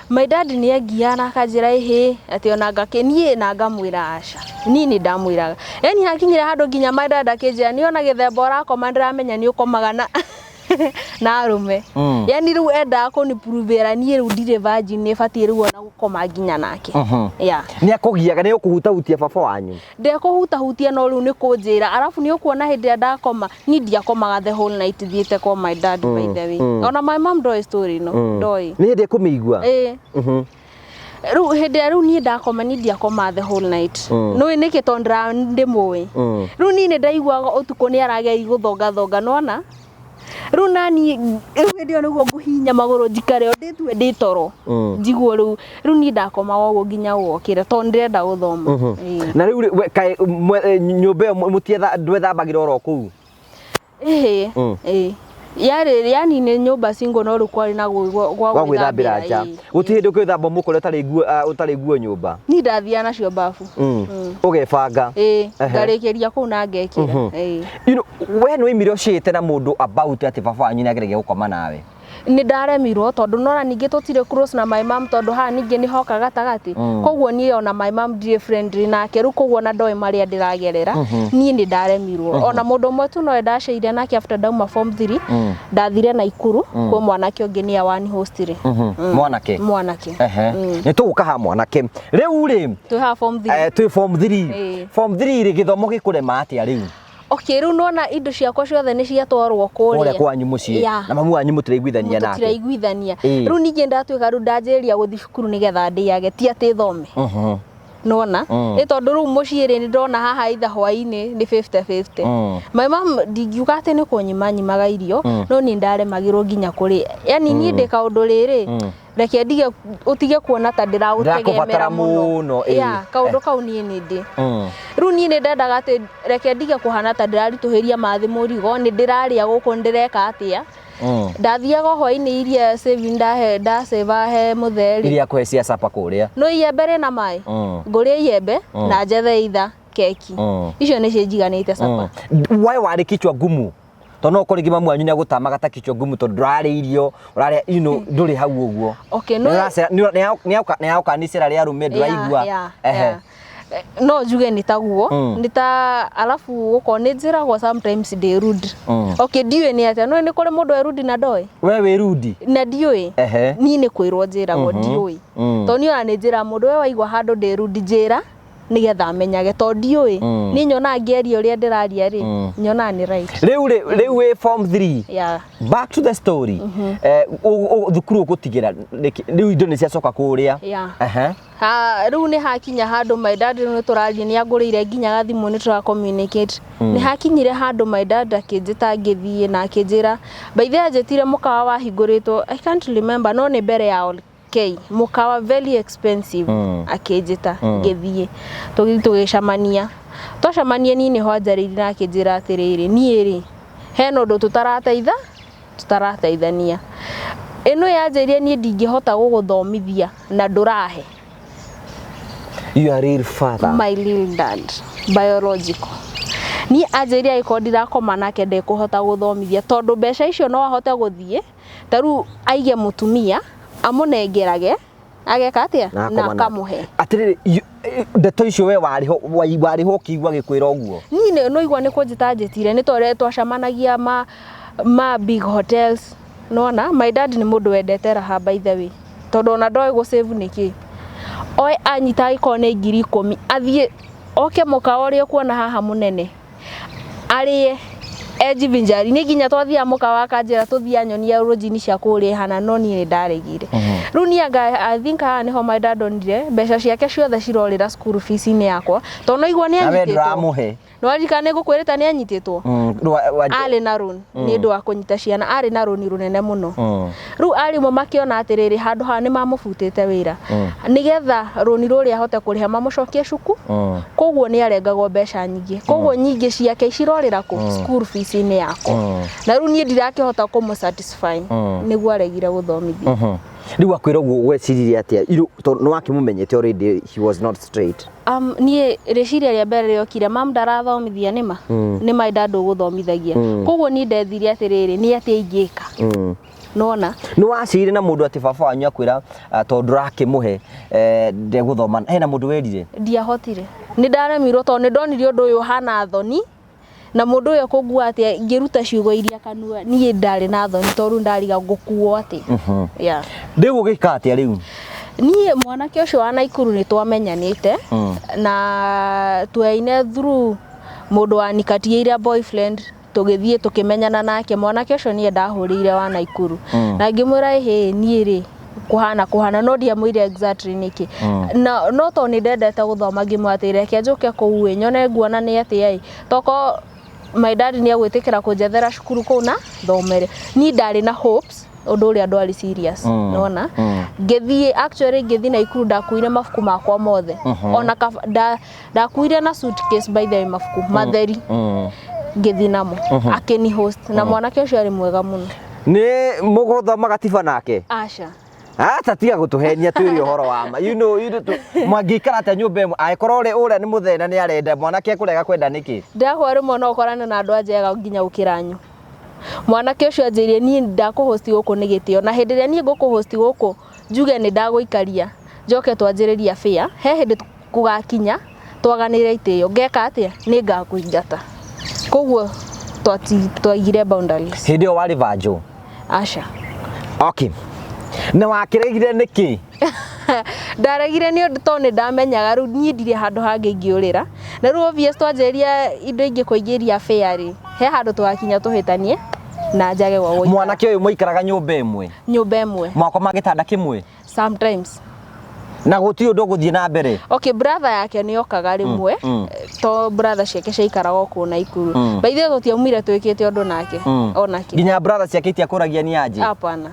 My dad nĩ angiaga na akanjĩra ĩhĩ atĩ ona ngakĩ niĩ na ngamwĩra aca. Niĩ nĩ ndamwĩraga, yani hakinyire handũ nginya my dad akĩnjĩra nĩ ona gĩthemba ũrakoma, ndĩramenya nĩ ũkomaga na arũme. Yani rĩu endaga kũnipuruvĩra niĩ rĩu ndirĩ virgin, nĩ batiĩ rĩu ona gũkoma nginya nake. Yeah. Nĩ akũgiaga, nĩ ũkũhutahutia baba wanyu? Ndekũhutahutia, no rĩu nĩ kũnjĩra, arabu nĩ ũkuona hĩndĩ ĩrĩa ndakoma, niĩ ndiakomaga the whole night thiĩte kwa my dad. By the way, ona my mom ndoĩ story ĩno, ndoĩ. Nĩ hĩndĩ ekũmĩigua. Ĩĩ. Rĩu hĩndĩ ĩrĩa rĩu niĩ ndakoma, niĩ ndiakoma the whole night. Nĩũĩ nĩkĩ? Tondũ ndĩmũĩ. Rĩu niĩ nĩ ndaiguaga ũtukũ nĩ arageria gũthongathonga, nona rĩu nani rĩu hĩndĩ ĩyo nĩguo ngũhihinya magũrũ njikare o ndĩtue ndĩ toro. Njiguo rĩu niĩ ndakomaga ũguo nginya wokĩre, tondũ ndĩrenda gũthoma. Ĩĩ. Na rĩu rĩ, we- kaĩ nyũmba ĩyo mũtietha ndwethambagĩra oro kũu? Ĩhĩ. Ĩĩ, yarĩ yani nĩ nyũmba single, no rĩu kwarĩ na gwa gwa gwĩthambĩra nja. Ĩĩ. Gũtirĩ hĩndĩ ũkwĩthamba mũkore ũtarĩ nguo, ũtarĩ nguo nyũmba? Niĩ ndathiaga nacio babu. Ũgebanga. Ĩĩ, ngarĩkĩria kũu na ngekĩra. Ĩĩ. We nĩ waimire ũcĩte na mũndũ about atĩ baba wanyu nĩ ageragia gũkoma nawe? Nĩ ndaremirwo, tondũ nona ningĩ tũtirĩ close na my mom, tondũ haha ningĩ nĩ hoka gatagatĩ. Koguo niĩ ona my mom ndirĩ friendly nake rĩu, koguo ona ndoĩ marĩa ndĩragerera. Niĩ nĩ ndaremirwo. Ona mũndũ ũmwe tu nowe ndaceire nake after ndauma form 3, ndathire Naikuru kwĩ mwanake ũngĩ, nĩ awani hostire. Mwanake? Mwanake. Nĩ tũgũka ha mwanake rĩu rĩ. Twĩ haha form 3. Twĩ form 3. Ĩĩ. Form 3 rĩ, gĩthomo gĩkũrema atĩa rĩu? Okay, rĩu nona indo ciakwa ciothe nĩ ciatwarwo kũrĩa kũrĩa kwanyu mũciĩ. Yeah. Na mamu wanyu mũtiraiguithania nake? Tũtiraiguithania. Ĩĩ. Rĩu ningĩ ndatuĩka rĩu ndanjĩrĩria gũthiĩ cukuru nĩgetha ndĩage, ti atĩ thome. Nona ĩ tondũ rĩu mũciĩ rĩ, nĩ ndona haha itha hwainĩ nĩ 50-50. My mom ndingiuga atĩ nĩ kũnyima nyimaga irio, no niĩ ndaremagĩrwo nginya kũrĩa, yani niĩ ndĩ kaũndũ rĩrĩ, reke ndige ũtige kuona ta ndĩragũtegemera. Ndĩrakũbatara mũno, ĩĩ. Yeah, kaũndũ kau niĩ nĩ ndĩ. Rĩu niĩ nĩ ndendaga atĩ reke ndige kũhana ta ndĩraritũhĩria mathĩ mũrigo, nĩ ndĩrarĩa gũkũ, nĩ ndĩreka atĩa. Ndathiaga hwainĩ iria saving ndahe ndaseva he mũthee rĩ, Iria kũhe cia sapa kũrĩa. No iembe rĩna maĩ, ngũrĩe iembe na njethe itha keki. Icio nĩcio njiganĩte sapa. Why warĩ kichwa ngumu? Tondũ no ũkorwo rĩngĩ mamu wanyu nĩagũtamaga ta kichwa ngumu tondũ ndũrarĩa irio, ũrarĩa ndũrĩ hau ũguo. Okay, no Nĩaoka nĩ icera rĩa arũme ndũraigua. Ehe. Yeah. No njuge nĩ taguo. Nĩ ta alafu gũkorwo nĩ njĩragwo sometimes ndĩ rude. Okay, ndiũĩ nĩ atĩa, no nĩ kũrĩ mũndũ e rude na ndoĩ. We wĩ rude? Na ndiũĩ. Niĩ nĩ kwĩrwo njĩragwo, ndiũĩ. Tondũ niĩ ona nĩ njĩraga mũndũ, we waigua handũ ndĩ rude njĩra nĩgetha menyage, tondũ ndiũĩ. Niĩ nyonaga ngĩaria ũrĩa ndĩraria rĩ, nyonaga nĩ right. Rĩu rĩ, rĩu wĩ form 3. Yeah. Back to the story. Thukuru ũgũtigĩra nĩkĩ? Rĩu indo nĩ ciacoka kũrĩa. Yeah. Ehe. Ha, rĩu nĩ hakinya handũ my dad, rĩu nĩ tũraria, nĩ angũrĩire nginya gathimũ, nĩ tũra communicate. Nĩ hakinyire handũ my dad akĩnjĩta ngĩthiĩ na akĩnjĩra, by the way, anjĩtire mũkawa wahingũrĩtwo, I can't remember, no nĩ mbere ya K, mũkawa very expensive. Akĩnjĩta ngĩthiĩ, tũgĩthiĩ tũgĩcemania, twacemania niĩ nĩho anjarĩirie na akĩnjĩra atĩrĩrĩ, niĩ rĩ, hena ũndũ tũtarateithania ĩno yanjĩrie, niĩ ndingĩhota gũgũthomithia na ndũrahe. Your real father? My real dad, biological. Niĩ anjĩrire angĩkorwo ndirakoma nake ndekũhota gũthomithia, tondũ mbeca icio no ahote gũthiĩ ta rĩu aige mũtumia amũnengerage ageka atĩa na akoma nake. Akamũhe. Atĩrĩrĩ, ndeto icio we warĩho, warĩho ũkĩigua gĩkwĩra ũguo? Niĩ no igua nĩ kũnjĩta anjĩtire, nĩ tondũ twacemanagia ma big hotels. Nona my dad nĩ mũndũ wendete raha, by the way, tondũ ona ndoĩ gũ save nĩkĩ, oe anyita angĩkorwo nĩ 10,000 athiĩ oke mũkawa ũrĩa ũkuona haha mũnene arĩe ejivinjari. Nĩ nginya twathiaga mũkawa akanjĩra tũthiĩ anyonia rũnjini cia kũrĩa ihana, no niĩ nĩ ndaregire. Rĩu niĩ anga I think haha nĩho my dad onire mbeca ciake ciothe cirorĩra school fees-inĩ yakwa, tondũ no igua nĩ Na we anyitĩtwo. ndũramũhe. Nĩwaririkana nĩ ngũkwĩrĩte nĩ anyitĩtwo? Arĩ na rũni nĩ ũndũ wa kũnyita ciana, arĩ na rũni rũnene mũno. Rĩu arimũ makĩona atĩrĩrĩ, handũ haha nĩ mamũbutĩte wĩra, nĩgetha rũni rũrĩa ahote kũrĩha mamũcokie cuku. Koguo nĩ arengagwo mbeca nyingĩ, koguo nyingĩ ciake cirorĩra kũ school fees-inĩ yakwa, na rĩu niĩ ndirakĩhota kũmũ satisfy, nĩguo aregire gũthomithia. Rĩu akwĩra ũguo weciririe atĩa? Tondũ nĩ wakĩmũmenyete already he was not straight. Niĩ rĩciria rĩa mbere rĩokire, mam ndarathomithia, nĩma nĩ my dad ũgũthomithagia, koguo niĩ ndethirie atĩrĩrĩ, nĩ atĩa ingĩka? Nona. Nĩ wacirire na mũndũ atĩ baba wanyu akwĩra, tondũ ndũrakĩmũhe, ndegũthoma, hena mũndũ werire? Ndiahotire, nĩ ndaremirwo, tondũ nĩ ndonire ũndũ ũyũ ũhana thoni na mũndũ ũyũ ekũngua atĩa ngĩruta ciugo iria kanua. Niĩ ndarĩ na thoni tondũ ndariga ngũkuo atĩa. Yeah. Rĩu ũgĩka atĩa rĩu? Niĩ mwanake ũcio wa Naikuru nĩ twamenyanĩte na tweine through mũndũ wanikatiĩire boyfriend, tũgĩthiĩ tũkĩmenyana nake. Mwanake ũcio niĩ ndahũrĩire wa Naikuru na ngĩmwĩra, ĩhĩ, niĩ rĩ, kũhana kũhana, no ndiamwĩire exactly nĩkĩ, na no tondũ nĩ ndendete gũthoma, ngĩmwĩra atĩ reke njũke kũu ĩ, nyone nguona nĩ atĩa ĩ, toko my dad nĩ egwĩtĩkĩra kũnjethera cukuru kũu na thomere. Niĩ ndarĩ na hopes, ũndũ ũrĩa ndwarĩ serious. Nona ngĩthiĩ, actually ngĩthiĩ Naikuru ndakuire mabuku makwa mothe, ona ndakuire na suitcase, by the way, mabuku matheri, ngĩthiĩ namo akĩni host, na mwanake ũcio arĩ mwega mũno. Nĩ mũgũthoma gatiba nake? Aca. Ata tiga gũtũhenia, twĩre ũhoro wa ma. Mwangĩikara atĩa nyũmba ĩmwe angĩkorwo ũrĩa nĩ mũthee na nĩ arenda mwanake, ekũrega kwenda nĩkĩ? Ndakwa rĩmwe no ũkorane na andũ a njega nginya gũkĩra nyu. Mwanake ũcio anjĩrire, niĩ ndakũhosti gũkũ nĩ gĩtĩo, na hĩndĩ ĩrĩa niĩ ngũkũhosti gũkũ njuge nĩ ndagũikaria njoke twanjĩrĩria bĩa, he hĩndĩ gũgakinya twaganĩre itĩo, ngeka atĩa? Nĩ ngakũingata. Koguo twaigire boundaries. Hĩndĩ ĩyo warĩ vanjo? Aca. Okay, na wakĩregire nĩkĩ? Ndaregire nĩ ũndũ tondũ nĩ ndamenyaga rĩu niĩ ndirĩ handũ hangĩ ingĩũrĩra, na rĩu obvious twanjĩrĩria indo ingĩ kũingĩria bĩa rĩ, he handũ tũgakinya tũhĩtanie na njage gwa gũikara. Mwanake ũyũ mwaikaraga nyũmba ĩmwe? Nyũmba ĩmwe. Mwakoma gĩtanda kĩmwe? Sometimes. Na gũtirĩ ũndũ ũgũthiĩ na mbere. Okay, brother yake nĩ okaga rĩmwe, to brother ciake ciaikaraga o kũu Naikuru. By the way, tũtiaumire twĩkĩte ũndũ nake onake. Nginya brother ciake itiakũragia nĩ anjĩ? Hapana.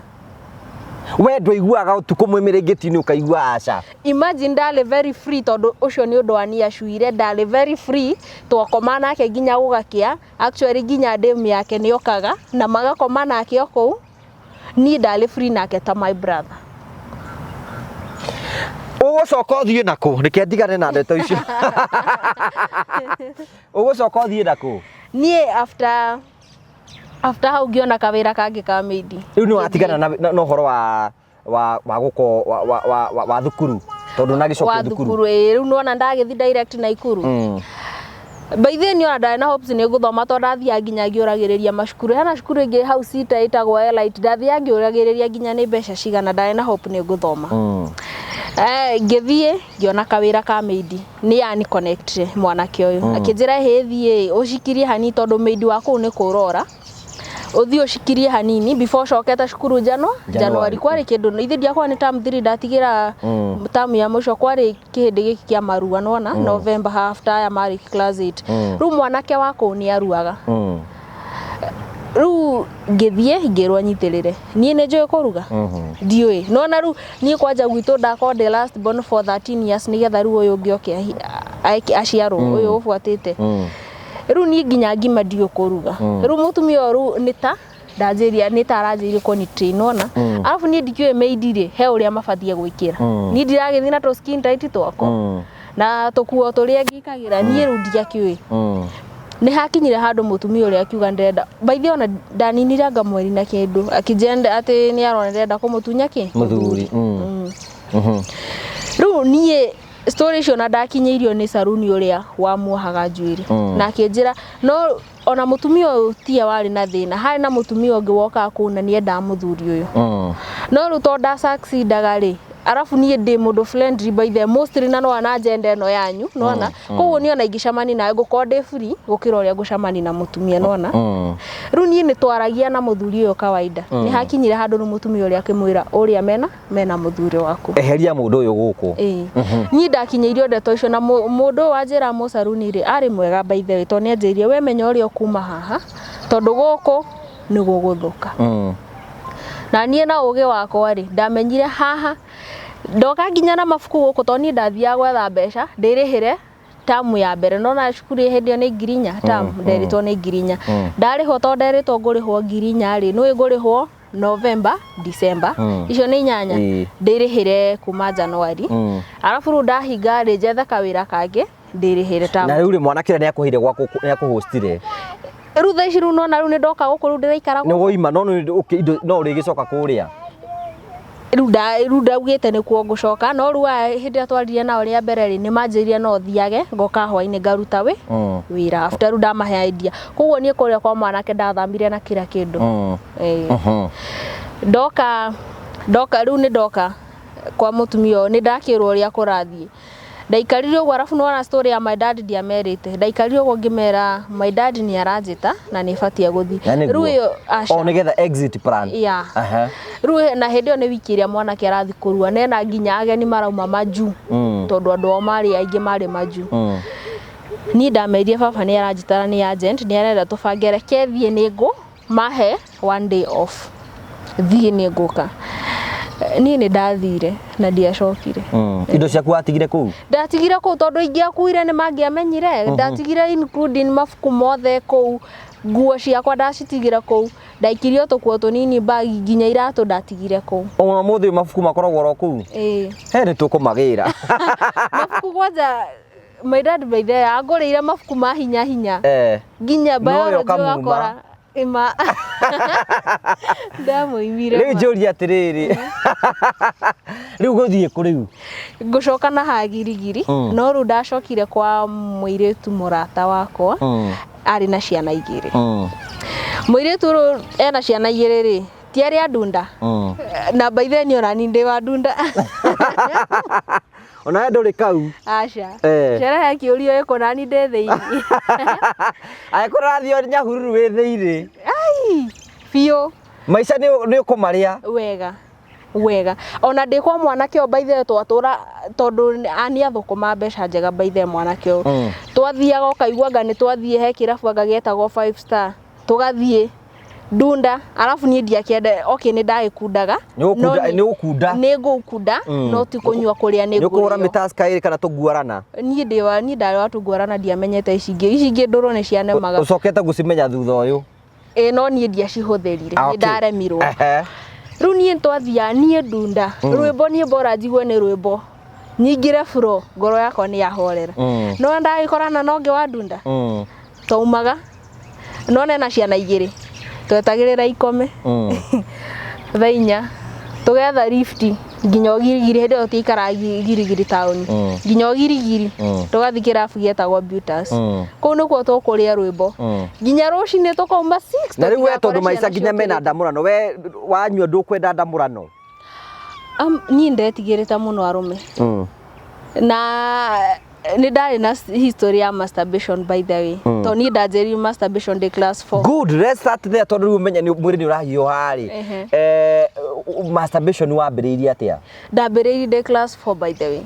We ndũiguaga ũtukũ mwĩ mĩrĩngĩti-inĩ ũkaigua aca? Imagine, ndarĩ very free, tondũ ũcio nĩ ũndũ wa niacuire. Ndarĩ very free, twakoma nake nginya gũgakĩa. Actually, nginya ndĩmu yake nĩ okaga na magakoma nake o kũu. Niĩ ndarĩ free nake ta my brother. Ũgũcoka ũthiĩ nakũ? Reke ndigane na ndeto icio. Ũgũcoka ũthiĩ nakũ? Niĩ after hau ngĩona kawĩra kangĩ ka maid. Rĩu nĩ watigana na ũhoro wa gũko wa thukuru, tondũ nagĩcokia wa thukuru. Thukuru, ĩĩ. Rĩu nĩwona ndagĩthi direct Naikuru. By then ona ndarĩ na hopes nĩ ngũthoma, tondũ ndathiaga nginya ngĩũragĩrĩria macukuru. Hena cukuru ĩngĩ hau cita ĩtagwo Elite, ndathiaga ngĩũragĩrĩria nginya nĩ mbeca cigana. Ndarĩ na hope nĩ ngũthoma. Ngĩthiĩ ngĩona kawĩra ka maid. Nĩ yani connect mwanake ũyũ akĩnjĩra, hĩ, thiĩ ũcikirie hanini, tondũ maid wa kũu nĩ kũrora, ũthiĩ ũcikirie hanini before ũcokete cukuru January. January kwarĩ kĩndũ ithe ndiakwa nĩ term 3 ndatigĩra. Term ya mũico kwarĩ kĩhĩndĩ gĩkĩ kĩa marua, nona November after aya marĩ class 8. Rĩu mwanake wa kũu nĩ aruaga. Rĩu ngĩthiĩ ngĩrwo nyitĩrĩre. Niĩ nĩ njũĩ kũruga? Ndiũĩ. Nona rĩu niĩ kwanja gwitũ ndakorwo ndĩ last born for 13 years, nĩgetha rĩu ũyũ ũngĩ oke aciarwo ũyũ ũbuatĩte. Rĩu niĩ nginya ngima ndiũĩ kũruga. Rĩu mũtumia ũyũ rĩu nĩ ta ndanjĩria, nĩ ta aranjĩrire kũni train, wona. Arabu niĩ ndikĩũĩ maid rĩ he ũrĩa mabatiĩ gwĩkĩra. Niĩ ndiragĩthiĩ na tũ skin tight twakwa na tũkuo tũrĩa ngĩkagĩra. Niĩ rĩu ndiakĩũĩ. Nĩ hakinyire handũ mũtumia ũrĩa akiuga ndĩrenda, by the way, ona ndaninire anga mweri na kĩndũ, akĩnjĩra atĩ nĩ arona ndĩrenda kũmũtunya kĩ Mũthuri. Rĩu niĩ story icio na ndakinyĩirio nĩ saruni ũrĩa wamuohaga njuĩrĩ, na akĩnjĩra no ona mũtumia ũyũ tiye warĩ na thĩna, harĩ na mũtumia ũngĩ wokaga kũu na nĩendaga mũthuri ũyũ. No rĩu tondũ ndasucceedaga rĩ, arabu niĩ ndĩ mũndũ friendly by the mostly, na nona agenda ĩno yanyu nona, koguo niĩ ona ingĩcemania nawe ngũkorwo ndĩ free gũkĩra ũrĩa ngũcemania na mũtumia, nona. Rĩu niĩ nĩ twaragia na mũthuri ũyũ kawaida. Nĩ hakinyire handũ rĩu mũtumia ũrĩa akĩmwĩra ũrĩa mena mũthuri waku. Eheria mũndũ ũyũ gũkũ. Ĩĩ, niĩ ndakinyĩirio ndeto icio na mũndũ ũyũ wanjĩra mũcaruni rĩ, arĩ mwega by the way, tondũ nĩ anjĩrire, we menya ũrĩa ũkuma haha, tondũ gũkũ nĩ gũgũthũka. Na niĩ na ũgĩ wakwa rĩ, ndamenyire haha ndoka nginya na mabuku gũkũ, tondũ niĩ ndathiaga gwetha mbeca ndĩrĩhĩre tamu ya mbere. Nona cukuru hĩndĩ ĩyo nĩ 4,000 tamu, nderĩtwo nĩ 4,000. Ndarĩhwo, tondũ nderĩtwo ngũrĩhwo 4,000 rĩ, nĩũĩ ngũrĩhwo November, December, icio nĩ inyanya. Ndĩrĩhĩre kuma January. Arabu rĩu ndahinga rĩ, njethe kawĩra kangĩ ndĩrĩhĩre tamu. Na rĩu rĩ, mwanake ũrĩa nĩakũheire gwaku, nĩakũhostire? Rĩu thaa ici rĩu nona rĩu nĩ ndoka gũkũ, rĩu ndĩraikara nĩ gũkũ. Woima no no ũrĩgĩcoka kũrĩa? Rĩu ndaugĩte nĩkuo ngũcoka, no rĩu aya hĩndĩ ĩrĩa twaririe nao rĩa mbere rĩ, nĩ manjĩrire no thiage ngoka hwainĩ ngaruta wĩra after rĩu ndamahe idea. Koguo niĩ kũrĩa kwa mwanake ndathamire na kila kĩndũ. Ĩĩ. Ndoka rĩu nĩ ndoka kwa mũtumia ũyũ, nĩ ndakĩrwo ũrĩa kũrathiĩ. Ndaikarire ũguo, arabu nĩwona story ya my dad ndiamerĩte. Ndaikarire ũguo ngĩmera my dad nĩ aranjĩta na nĩ batiĩ gũthiĩ. Na nĩguo. Rĩu ĩyo aca. O nĩgetha exit plan. Yeah. Rĩu na hĩndĩ ĩyo nĩ wiki ĩrĩa mwanake arathiĩ kũrua, nena nginya ageni marauma majuu, tondũ andũ ao marĩ aingĩ marĩ majuu. Niĩ ndamerire baba nĩ aranjĩtara, nĩ agent, nĩ arenda tũbange, reke thiĩ, nĩ ngũ mahe one day off, thiĩ nĩ ngũka. Niĩ nĩ ndathire na ndiacokire. Indo ciaku watigire kũu? Ndatigire kũu, tondũ ingĩakuire nĩ mangĩamenyire. Ndatigire including mabuku mothe kũu, nguo ciakwa ndacitigire kũu, ndaikirie tũkuo tũnini bag, nginya iratũ ndatigire kũu. Ona mũthĩ ũyũ mabuku makoragwo oro kũu? Ĩĩ. He nĩ tũkũmagĩra. Mabuku kwanja, my dad by the way angũrĩire mabuku ma hinya hinya, nginya No we biology. ũkamuma. Ũgakora ĩma ndamũimire. Rĩu ma. Njũrie atĩrĩrĩ, rĩu gũthiĩ kũ rĩu? Ngũcoka na hagirigiri. No rĩu ndacokire kwa mũirĩtu mũrata wakwa, arĩ na ciana igĩrĩ. Mũirĩtu ũyũ ena ciana igĩrĩ rĩ, ti arĩ a ndunda. Na by the way niĩ ona niĩ ndĩ wa ndunda. Ona we ndũrĩ kau? Aca. Eh. Sherehe kĩũrio ĩkũ na niĩ ndĩ thĩinĩ? Angĩkorwo ũrathiĩ Nyahururu wĩ thĩinĩ. Ai, biũ. Maica nĩ ũkũmarĩa. Wega. Wega ona ndĩ kwa mwanake ũyũ, by the way, twatũra tondũ nĩ athũkũma mbeca njega, by the way, mwanake ũyũ. Twathiaga ũkaigua anga nĩ twathiĩ he kĩrabu anga gĩetagwo Five Star, tũgathiĩ ndunda, arabu niĩ ndiakĩenda. Okay, nĩ ndagĩkundaga. Nĩ ũgũkunda- no nĩ ũgũkunda. Nĩ ngũkunda, no ti kũnyua kũrĩa nĩ Nĩ ũkũhũra ngũrĩo. mĩtaska ĩrĩ kana tũguarana? Niĩ ndĩ wa niĩ ndarĩ wa tũguarana, ndiamenyete ici ingĩ, ici ingĩ ndũrũ nĩ cianemaga. Ũcokete gũcimenya thutha ũyũ? Ĩ, no niĩ ndiacihũthĩrire. Ah, Nĩ okay. ndaremirwo. Rĩu niĩ twathiaga, niĩ ndunda rwĩmbo, niĩ bora njigue nĩ rwĩmbo nyingĩre buro, ngoro yakwa nĩ yahorera. No ndagĩkorana na ũngĩ wa ndunda. Twaumaga no nena ciana igĩrĩ, twetagĩrĩra ikome thaa 4, tũgetha lift nginya Ũgirigiri. Hĩndĩ ĩyo tũikaraga Girigiri taũni. Nginya Ũgirigiri. Tũgathiĩ kĩrabu gĩetagwo Butas. Kũu nĩkuo tũkũrĩa rwĩmbo nginya rũcinĩ, tũkauma 6. Na rĩu we tondũ Tũtigakore maica ciana nginya mena ciũkĩrĩte. ndamũrano, we wanyua ndũkwenda ndamũrano? Niĩ ndetigĩrĩte mũno arũme na nĩ ndarĩ na history ya masturbation, by the way, tondũ niĩ ndanjĩrĩirie masturbation ndĩ class 4. Good, let's start there, tondũ rĩu ũmenye mwĩrĩ nĩ ũrahiũha rĩ. Masturbation wambĩrĩirie atĩa? Ndambĩrĩirie ndĩ class 4, by the way.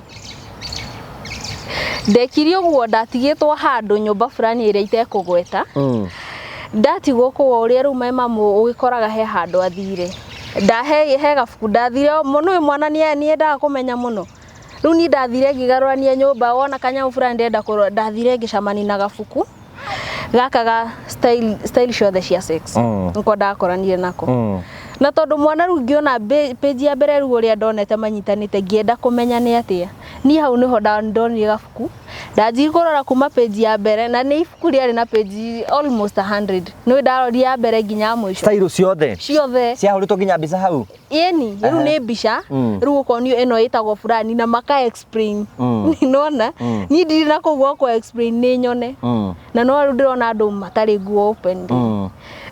Ndekire ũguo, ndatigĩtwo handũ nyũmba fulani ĩrĩa itekũgweta. Ndatigwo kũu, o ũrĩa rĩu my mamu ũgĩkoraga he handũ athire, ndahe he gabuku ndathire mũno. Ũyũ mwana nĩendaga kũmenya mũno. Rĩu niĩ ndathire ngĩgarũrania nyũmba, wona kanyamũ fulani ndĩrenda kũrora, ndathire ngĩcemania na gabuku gaka ga style, style ciothe cia sex. Niko ndakoranire nako. Na tondũ mwana rĩu ngĩona page ya mbere rĩu ũrĩa ndonete manyitanĩte, ngĩenda kũmenya nĩ atĩa. Niĩ hau nĩho ndonire gabuku, ndanjirie kũrora kuma page ya mbere, na nĩ ibuku rĩarĩ na page almost 100. Nĩ ndarorire ya mbere nginya ya mũico. Style ciothe? Ciothe. Ciahũrĩtwo nginya mbica hau? Ĩni, rĩu nĩ mbica. Rĩu ũkonio ĩno ĩtagwo fulani na maka explain. Nona niĩ ndirĩ na kũu gwakwa explain, nĩ nyone. Na no rĩu ndĩrona andũ matarĩ nguo open.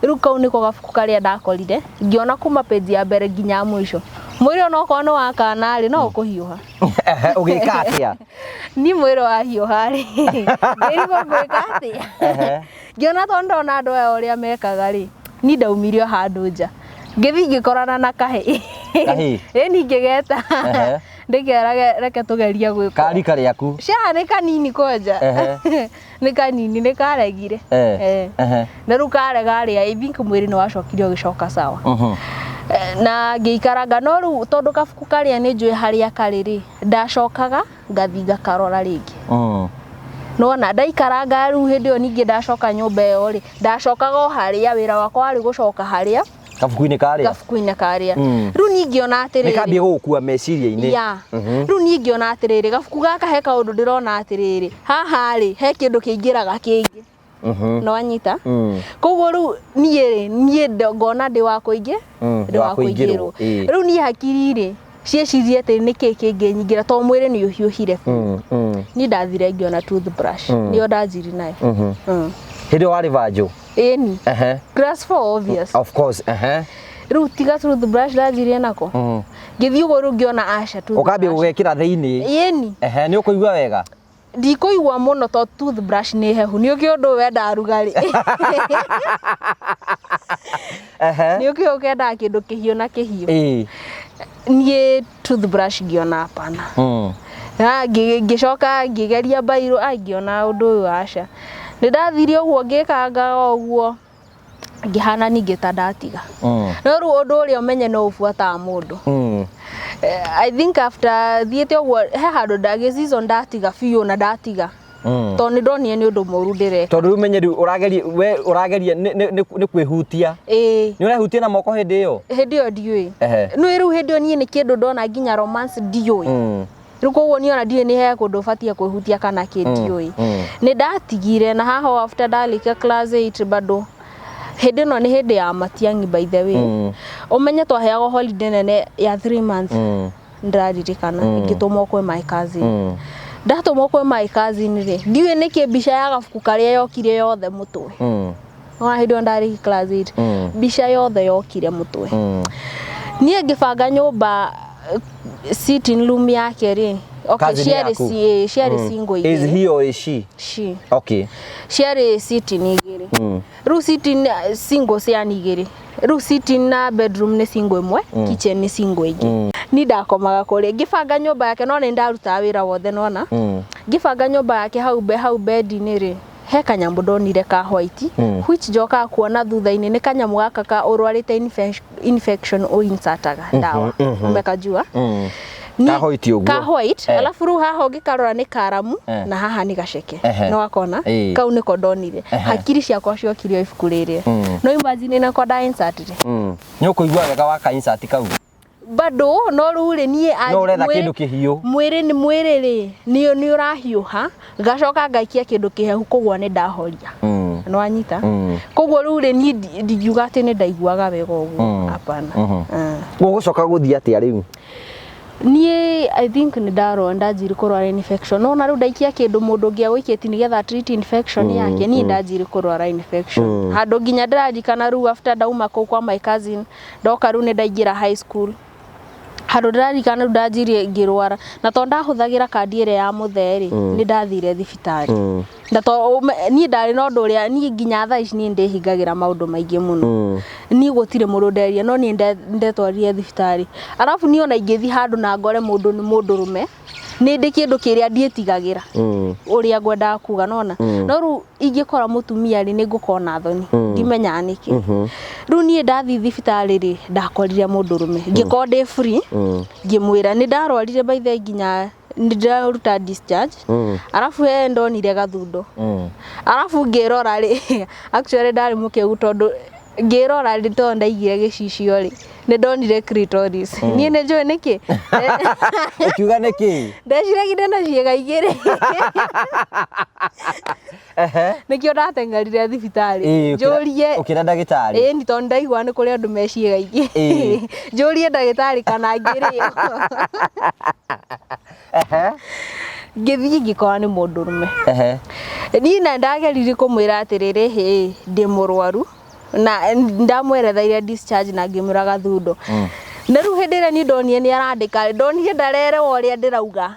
Rĩu kau nĩko gabuku karĩa ndakorire, ngĩona kuma page ya mbere nginya ya mũico. Mwĩrĩ onokorwo nĩ wa kana rĩ, no ũkũhiũha. Ũgĩka atĩa? Ni mwĩrĩ wahiũha rĩ, ngĩrigwo ngwĩka atĩa. Ngĩona tondũ ndona andũ aya ũrĩa mekaga rĩ, ni ndaumire o handũ nja, ngĩthiĩ ngĩkorana na kahĩ. Kahĩĩ? Ĩni, ngĩgeta. Ndĩkera reke tũgerie gwĩka. Karika rĩaku? Cia nĩ kanini kwanja. Nĩ kanini, nĩ karegire. Na rĩu karega rĩ, I think mwĩrĩ nĩ wacokire ũgĩcoka sawa. Na ngĩikaranga, no rĩu tondũ kabuku karĩa nĩ njũĩ harĩa karĩ rĩ, ndacokaga ngathi ngakarora rĩngĩ. Nona ndaikaranga rĩu hĩndĩ ĩyo ningĩ ndacoka nyũmba ĩyo rĩ, ndacokaga o harĩa wĩra wakwa warĩ gũcoka harĩa Kabuku-inĩ karĩa. Kabuku-inĩ karĩa. Rĩu niĩ ngĩona Nĩ atĩrĩrĩ, kambie gũgũkua meciria-inĩ. Ya, rĩu niĩ ngĩona atĩrĩrĩ, gabuku gaka he kaũndũ ndĩrona atĩrĩrĩ, haha rĩ he kĩndũ kĩingĩraga kĩngĩ. No anyita. Koguo rĩu niĩ rĩ, niĩ ngona ndĩ wa kũingĩ ndĩ wa wa kũingĩrwo, kũingĩrwo. Ĩĩ. Rĩu niĩ hakiri rĩ ciĩcirie atĩ nĩkĩ kĩngĩnyingĩra tondũ mwĩrĩ nĩ ũhiũhire biũ. Niĩ ndathire ngĩona toothbrush, nĩyo ndanjiri nayo. Hĩndĩ ĩyo warĩ vanjũ? Ĩni. Class 4, obvious. Of course. Rĩu tiga toothbrush ndanjirie nako, ngĩthiĩ ũguo rĩu ngĩona aca Ũkambia toothbrush. gũgekĩra thĩinĩ? Ĩni. Nĩ ũkũigua wega? Ndikũigua mũno to toothbrush nĩ hehu, nĩ ũkĩ ũndũ wendaga rugarĩ. Nĩ ũkĩ ũkendaga kĩndũ kĩhiũ na kĩhiũ. Niĩ toothbrush ngĩona hapana. Na ngĩcoka ngĩgeria mbairũ, ai, ngĩona ũndũ ũyũ aca. Nĩ ndathire ũguo ngĩkanga o ũguo, ngĩhana ningĩ ta ndatiga. No rĩu ũndũ ũrĩa ũmenye no ũbuataga mũndũ. I think after thiĩte ũguo he handũ ndagĩ season ndatiga biũ na ndatiga tondũ nĩ ndonire nĩ ũndũ mũru ndĩreka. Tondũ rĩu menye rĩu ũrageria, we ũrageria nĩ kwĩhutia. Ĩĩ. Nĩ ũrehutia na moko hĩndĩ ĩyo? Hĩndĩ ĩyo ndiũĩ. Nĩ rĩu hĩndĩ ĩyo niĩ nĩ kĩndũ ndona nginya romance ndiũĩ. Rĩu koguo niĩ ona ndiũĩ nĩ he kũndũ ũbatiĩ kwĩhutia kana kĩ, ndiũĩ. Nĩ ndatigire na haha after ndarĩkia class 8 bado hĩndĩ ĩno nĩ hĩndĩ ya Matiang'i, by the way. Ũmenye twaheagwo holiday nene ya 3 months. Ndĩraririkana ngĩtũmwo kwĩ my cousin. Ndatũmwo kwĩ my cousin rĩ, ndiũĩ nĩkĩ mbica ya gabuku karĩa yokire yothe mũtwe. Ona hĩndĩ ĩyo ndarĩ class 8. Mbica yothe yokire mũtwe. Niĩ ngĩbanga nyũmba, sitting room yake rĩ, okay, Cousin ciarĩ yaku? ciarĩ single Is igĩrĩ. he or is she? She. Okay. Ciarĩ sitting igĩrĩ. Rĩu sitting single ciani igĩrĩ. Rĩu sitting na bedroom nĩ single ĩmwe, kitchen nĩ single ĩngĩ. Ni ndakomaga kũrĩa ngĩbanga nyũmba yake, no nĩ ndarutaga wĩra wothe nona. Ngĩbanga nyũmba yake hau hau bed-inĩ rĩ, he kanyamũ ndonire ka white, which njokaga kuona thutha-inĩ nĩ kanyamũ gaka ka ũrwarĩte infection ũinsataga ndawa, umekajua? Ka white ũguo. Ka white. Alafu rĩu haha ũngĩkarora nĩ karamu na haha nĩ gaceke. No wakona kau nĩko ndonire, hakiri ciakwa ciokire o ibuku rĩrĩ. No imagine nĩko nda insertire. Nĩ ũkũigua wega wa ka insert kau? Bado no rĩu rĩ, niĩ No ũretha kĩndũ kĩhiũ. Mwĩrĩ nĩ mwĩrĩ rĩ, nĩ ũrahiũha, ngacoka ngaikia kĩndũ kĩhehu, koguo nĩ ndahoria. Nĩ wanyita? Koguo rĩu rĩ, niĩ ndingiuga atĩ nĩ ndaiguaga wega ũguo, hapana. Gũgũcoka gũthiĩ atĩa rĩu? Niĩ I think nĩ ndarora ndanjiri kũrwara infection, no na rĩu ndaikia kĩndũ mũndũ ũngĩ agũikĩtie nĩgetha treat infection yake. Niĩ ndanjiri kũrwara infection handũ nginya ndĩraririkana rĩu after ndauma kũu kwa my cousin, ndoka rĩu nĩ ndaingĩra high school, handũ ndĩraririkana rĩu ndanjirie ngĩrwara, na tondũ ndahũthagĩra kandi ĩrĩa ya mũthee rĩ, nĩ ndathire thibitarĩ. Na to niĩ ndarĩ na ũndũ ũrĩa niĩ nginya thaa ici niĩ ndĩhingagĩra maũndũ maingĩ mũno. Niĩ gũtirĩ mũndũ nderia, no niĩ ndetwarire thibitarĩ. Arabu niĩ ona ingĩthiĩ handũ na ngore mũndũ nĩ mũndũrũme, nĩ ndĩ kĩndũ kĩrĩa ndiĩtigagĩra ũrĩa ngwendaga kuga nona. No rĩu ingĩkora mũtumia rĩ, nĩ ngũkorwo na thoni, ndimenyaga nĩkĩ. Rĩu niĩ ndathiĩ thibitarĩ rĩ, ndakorire mũndũrũme, ngĩkorwo ndĩ free, ngĩmwĩra nĩ ndarwarire. By the way, nginya nĩ ndĩraruta discharge, arabu he ndonire gathundo, arabu ngĩrora rĩ, actually ndarĩ mũkĩgu, tondũ ngĩrora rĩ, tondũ ndaigire gĩcicio rĩ, nĩ ndonire clitoris. Niĩ nĩ njũĩ nĩkĩ. Ũkiuga nĩkĩ? Ndeciragia na ciĩga igĩrĩ. Nĩkĩo ndateng'erire thibitarĩ njũrie. Ũkĩra ndagĩtarĩ? Ĩĩ, nĩ tondũ ndaigua nĩ kũrĩ andũ me ciĩga ingĩ. Njũrie ndagĩtarĩ kana ngĩrĩo. Ngĩthiĩ ngĩkora nĩ mũndũrũme. Niĩ na ndageririe kũmwĩra atĩrĩrĩ, hĩ, ndĩ mũrwaru, na ndamweretheire discharge na ngĩmwĩra gathundo. Na rĩu hĩndĩ ĩrĩa niĩ ndonire nĩ arandĩka, ndonire ndarerewa ũrĩa ndĩrauga.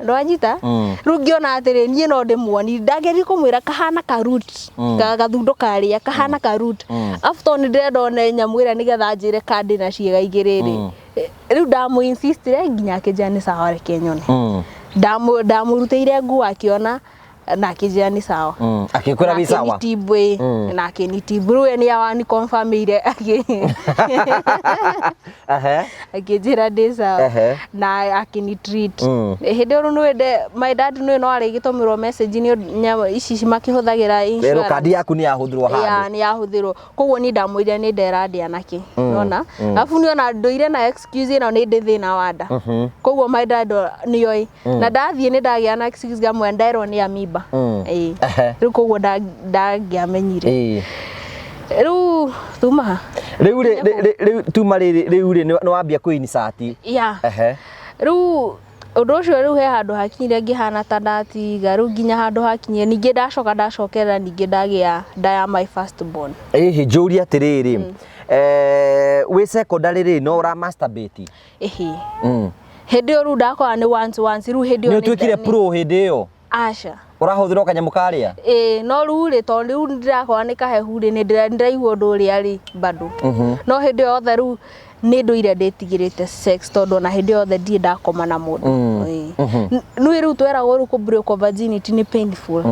Ndwanyita? Rĩu ngĩona atĩrĩ, niĩ no ndĩmuoni. Ndageririe kũmwĩra kahana ka root, gathundo karĩa kahana ka root. Afu tondũ nĩ ndĩrenda one nyamũ ĩrĩa nĩgetha njĩre ka ndĩna ciĩga igĩrĩ rĩ, rĩu ndamũ insistire nginya akĩnjĩra nĩ sawa, reke nyone. Ndamũrutĩire nguo akĩona na akĩnjĩra nĩ sawa. Akĩkwĩra wĩ sawa? Akĩnitibu, ĩ, na akĩnitibu. Rĩu we nĩ awani confirmĩire akĩnjĩra ndĩ sawa na akĩni treat. Hĩndĩ ĩyo rĩu nĩwĩ my dad nĩwe no arĩgĩtũmĩrwo message nĩ nyamũ ici makĩhũthagĩra Rero insurance. Kandi yaku nĩ yahũthĩrwo Ya, handũ. nĩ yahũthĩrwo, koguo niĩ ndamwĩrire nĩ ndera ndĩ anake nona, alafu niĩ ona ndũire na excuse ĩno, nĩ ndĩ thĩna wa nda, koguo my dad nĩoĩ. Na ndathiĩ nĩ ndagĩa na excuse gamwe, nderwo nĩ amiba. Ĩĩ. Rĩu koguo ndangĩamenyire. Rĩu tuma Rĩu rĩ, rĩu tuma rĩrĩ, rĩu rĩ, nĩ wambia kũ insert. Ya. Rĩu ũndũ ũcio, rĩu he handũ hakinyire ngĩhana ta ndatiga, rĩu nginya handũ hakinyire ningĩ ndacoka ndacokerera, ningĩ ndagĩa nda ya my first born. Ĩhĩ, njũrie atĩrĩrĩ, wĩ secondary rĩ, no ũra masturbate? Ĩhĩ. Hĩndĩ ĩyo rĩu ndakora nĩ once once, rĩu hĩndĩ ĩyo Nĩ ũtuĩkire pro hĩndĩ ĩyo? Aca. Ũrahũthĩra o kanyamũ karĩa? Ĩĩ, no rĩu rĩ, tondũ rĩu ndĩrakora nĩ kahehu rĩ, nĩ ndĩraigua ũndũ ũrĩa rĩ bado. No hĩndĩ ĩyo yothe rĩu nĩ ndũire ndĩtigĩrĩte sex, tondũ ona hĩndĩ ĩyo yothe ndirĩ ndakoma na mũndũ. Ĩĩ. Nĩ rĩu tweragwo rĩu kũ break virginity nĩ painful.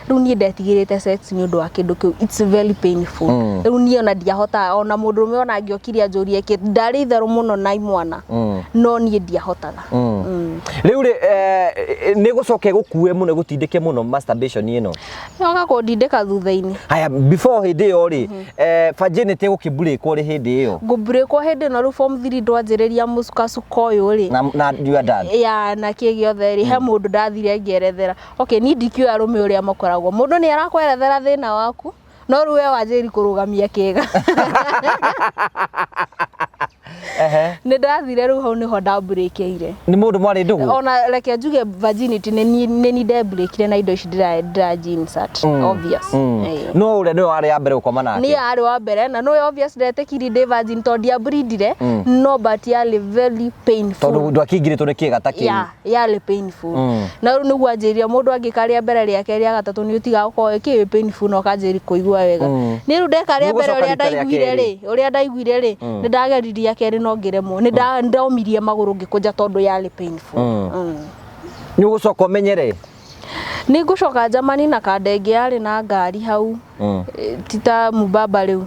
Rĩu niĩ ndetigĩrĩte sex nĩ ũndũ wa kĩndũ kĩu, it's very painful. Rĩu niĩ ona ndiahotaga, ona mũndũrũme ona angĩokire anjũrie kĩ, ndarĩ itherũ mũno na imwana, no niĩ ndiahotaga. Rĩu rĩ, nĩ gũcoka ĩgũkue mũno, ĩgũtindĩke mũno masturbation ĩno? Yoka kũndindĩka thutha-inĩ. Haya, before hĩndĩ ĩyo rĩ, virginity gũkĩbreakwo rĩ hĩndĩ ĩyo? Ngũbreakwo hĩndĩ ĩno rĩu form 3 ndwanjĩrĩria mũcukacuka ũyũ rĩ. Na your dad? Ya, na kĩ gĩothe rĩ, he mũndũ ndathire ngĩerethera. Okay, niĩ ndikĩũĩ arũme ũrĩa makoragwo, mũndũ nĩ arakwerethera thĩna waku, no rĩu we wanjĩri kũrũgamia kĩga. Nĩ ndathire, rĩu hau nĩho ndambreakeire. Nĩ mũndũ mwarĩ ndũgũ? Ona reke njuge virginity nĩ niĩ ndembreakire na indo ici ndĩra insert, obvious. Ĩĩ. No ũrĩa nĩwe warĩ ya mbere gũkoma nake? Niĩ arĩ wa mbere, na no obvious ndetĩkirie ndĩ virgin tondũ ndiableedire, no but yarĩ very painful. Tondũ ndwakĩingĩrĩtwo nĩ kĩga ta kĩu. Ya, yarĩ painful. Na rĩu nĩguo anjĩrire mũndũ angĩka rĩa mbere, rĩa kerĩ, rĩa gatatũ, nĩ ũtigaga gũkorwo kĩ painful na ũkanjĩri kũigua Ndiraigua wega. Niĩ rĩu ndeka rĩa mbere, Nĩũgũcoka ũrĩa rita rĩa ndaiguire kerĩ. rĩ, ũrĩa ndaiguire rĩ, nĩ ndageririe kerĩ no ngĩremwo. Nĩ ndomirie magũrũ ngĩkũnja tondũ yarĩ painful. Nĩ ũgũcoka ũmenyere. Nĩ ngũcoka Germany na kandenge yarĩ na ngari hau. Ti ta mubaba rĩu.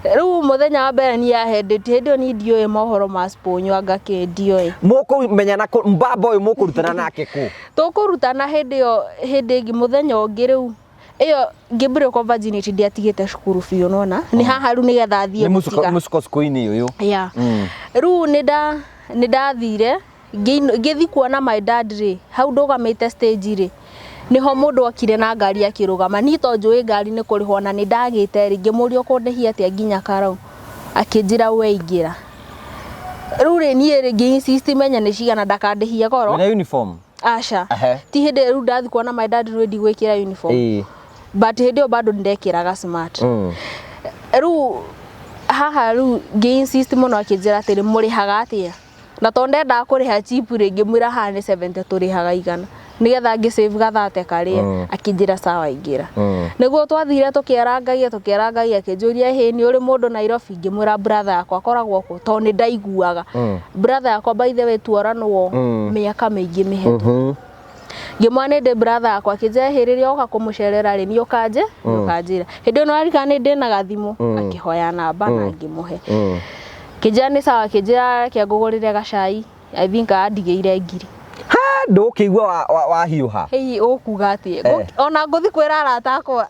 Rĩu mũthenya wa mbere niĩ yahendĩtie, hĩndĩ ĩyo niĩ ndiũĩ mohoro ma sponyo, anga kĩ ndiũĩ. Mũkũmenyana kũ? Mbamba ũyũ mũkũrutana nake kũ? Tũkũrutana hĩndĩ ĩyo, hĩndĩ ĩngĩ, mũthenya ũngĩ rĩu ĩyo ngĩ break virginity, ndiatigĩte cukuru biũ, nona nĩ haha rĩu nĩgetha thiĩ Nĩ gũtiga. Mũcuko-inĩ ũyũ. Yeah. Rĩu nĩ ndathire ngĩthi kuona my dad rĩ, hau ndũgamĩte stage rĩ, nĩho mũndũ okire na ngari akĩrũgama. Niĩ to njũĩ ngari nĩ kũrĩhwo na nĩ ndagĩte rĩ, ngĩmũria, "Ũkũndĩhia atĩa nginya karau?" Akĩnjĩra, "We ingĩra." Rĩu rĩ, niĩ rĩ ngĩ insist menye nĩ cigana, ndakandĩhie goro. Wĩna uniform? Aca. Ti hĩndĩ ĩyo rĩu ndathi kuona my dad rĩ, ndigwĩkĩra uniform. But hĩndĩ ĩyo bado ndekĩraga smart. Rĩu haha rĩu ngĩ insist mũno, akĩnjĩra atĩrĩ, "Mũrĩhaga atĩa?" Na tondũ ndendaga kũrĩha cheap rĩ, ngĩmwĩra haha nĩ 70, tũrĩhaga 100 nĩgetha ngĩ save gathate karĩa. Akĩnjĩra, "Sawa, ingĩra." Nĩguo twathire tũkĩarangagia tũkĩarangagia, akĩnjũria, "Hĩ, nĩ ũrĩ mũndũ Nairobi?" Ngĩmwĩra brother yakwa akoragwo kũ, tondũ nĩ ndaiguaga. Brother yakwa, by the way, tuoranwo mĩaka mĩingĩ mĩhetũku. Ngĩmwĩra nĩ ndĩ brother yakwa, akĩnjĩra, "Hĩ, rĩrĩa oka kũmũcerera rĩ, nĩ ũkanje nĩ ũkanjĩra." Hĩndĩ ĩyo nĩwarikana nĩ ndĩna gathimũ, akĩhoya namba na ngĩmũhe. Kĩnjĩra nĩ sawa, akĩnjĩra reke ngũgũrĩre gacai. I think andigĩire 1000. Ha, ndũkĩigua wahiũha. Hei, ũkuga atĩ ona ngũthi kwĩra arata akwa.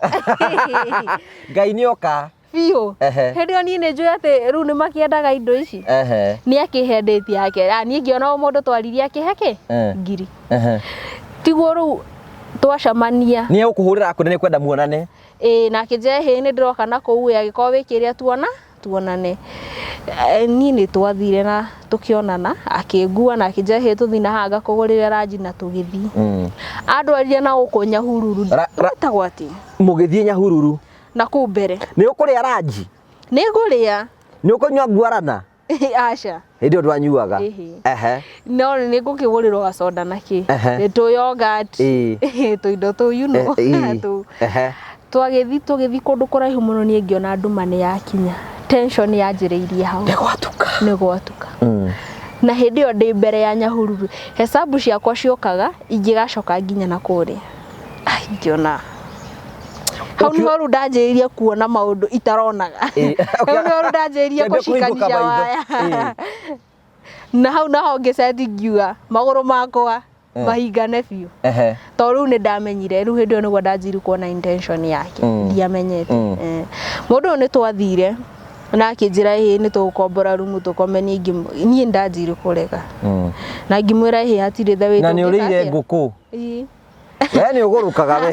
Ngai nĩ oka. Biũ. Hĩndĩ ĩyo niĩ nĩ njũĩ atĩ rĩu nĩ makĩendaga indo ici. Nĩ akĩhe date yake. Ah, niĩ ngĩona o mũndũ twaririe akĩhe kĩ 1000. Tiguo rĩu twacemania. Nĩ egũkũhũrĩra akwĩre nĩ kwenda muonane. Ĩĩ, na akĩnjĩra, "Hĩ, nĩ ndĩroka na kũu ĩ, angĩkorwo wĩ kĩrĩa tuonane." Niĩ nĩ twathire na tũkĩonana, akĩngua na akĩnjĩra, "Hĩ, tũthiĩ na haha ngakũgũrĩre ranji," na tũgĩthiĩ. Andwarire na gũkũ Nyahururu. Gwĩtagwo atĩa? Mũgĩthiĩ Nyahururu. Na kũu mbere. Nĩ ũkũrĩa ranji? Nĩ ngũrĩa. Nĩ ũkũnyua ngwarana? Aca. Hĩndĩ ĩyo ndwanyuaga. Ĩhĩ. Ehe. No nĩ ngũkĩgũrĩrwo gacoda na kĩ. Tũ yogurt. Tũindo tũu. Tũu. Twagĩthiĩ, tũgĩthiĩ kũndũ kũraihu mũno, niĩ ngĩona nduma nĩ yakinya, tension yanjĩrĩirie hau. Nĩ gwatuka. Nĩ gwatuka. Na hĩndĩ ĩyo ndĩ mbere ya Nyahururu, hesabu ciakwa ciokaga ingĩgacoka nginya na kũrĩa. Ai, ngĩona hau nĩho rĩu ndanjĩrĩirie kuona maũndũ itaronaga. Hau nĩho rĩu ndanjĩrĩirie Ũkĩambia kũhingũka kũcikanisha maitho. waya. Na hau naho ngĩceti, ngiuga magũrũ makwa mahingane biũ. Tondũ rĩu nĩ ndamenyire, rĩu hĩndĩ ĩyo nĩguo ndanjirie kuona intention yake. Ndiamenyete. Mũndũ ũyũ nĩ twathire na akĩnjĩra, "Ĩĩ, nĩ tũgũkombora rumu tũkome." Niĩ niĩ ndanjirie kũrega na ngĩmwĩra, "Ĩhĩ, hatirĩ the way Na nĩ tũngĩka ũrĩire atĩa." ngũkũ? Ĩĩ. We nĩ ũgũrũkaga we.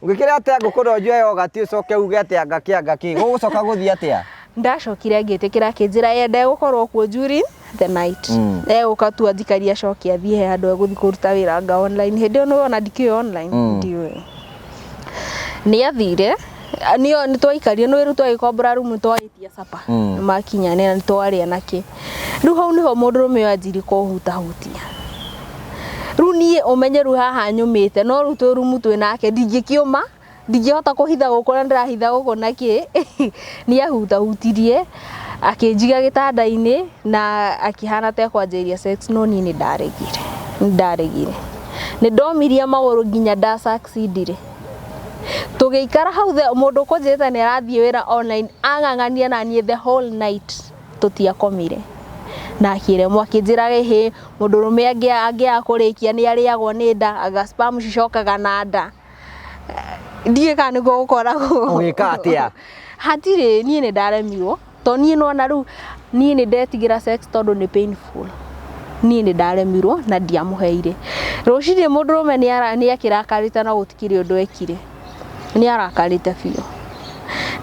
Ũngĩkĩrĩa atĩa ngũkũ na ũnyue yogati, ũcoke uge atĩa ngakĩ angakĩ? Gũgũcoka gũthiĩ atĩa? Ndacokire ngĩtĩkĩra, akĩnjĩra ye ndegũkorwo kuo during the night. Egũka tu anjikarie, acoke athiĩ he handũ egũthiĩ kũruta wĩra anga online. Hĩndĩ ĩyo nĩwona ndikĩũĩ online. Ndiũĩ. Nĩ athire, nĩo nĩ twaikarire, nĩ rĩu twagĩkombora rumu, twagĩtia capa. Makinya nĩ twarĩa na kĩ. Rĩu hau nĩho mũndũrũme ũyũ anjirie kũhutahutia. Rĩu niĩ ũmenye rĩu haha nyũmĩte, no rĩu twĩ rumu twĩ nake, ndingĩkĩũma, ndingĩhota kũhitha gũkũ na ndĩrahitha gũkũ na kĩ. Nĩ ahutahutirie akĩnjiga gĩtanda-inĩ na akĩhana ta ekwanjĩrĩria sex, no niĩ nĩ ndaregire, nĩ ndaregire, nĩ ndomirie magũrũ nginya nda succeedire. Tũgĩikara hau mũndũ ũkũnjĩrĩte nĩ arathiĩ wĩra online ang'ang'ania na niĩ the whole night, tũtiakomire na akĩremwo, akĩnjĩra, "Ĩhĩ, mũndũrũme angĩaga kũrĩkia nĩ arĩagwo nĩ nda, anga sperm cicokaga na nda." Ndiũĩ kana nĩguo gũkoragwo. Ũgĩka atĩa? Hatirĩ, niĩ nĩ ndaremirwo, to niĩ nona rĩu niĩ nĩ ndetigĩra sex tondũ nĩ painful. Niĩ nĩ ndaremirwo na ndiamũheire. Rũcinĩ mũndũrũme nĩ akĩrakarĩte na gũtikĩrĩ ũndũ ekire, nĩ arakarĩte biũ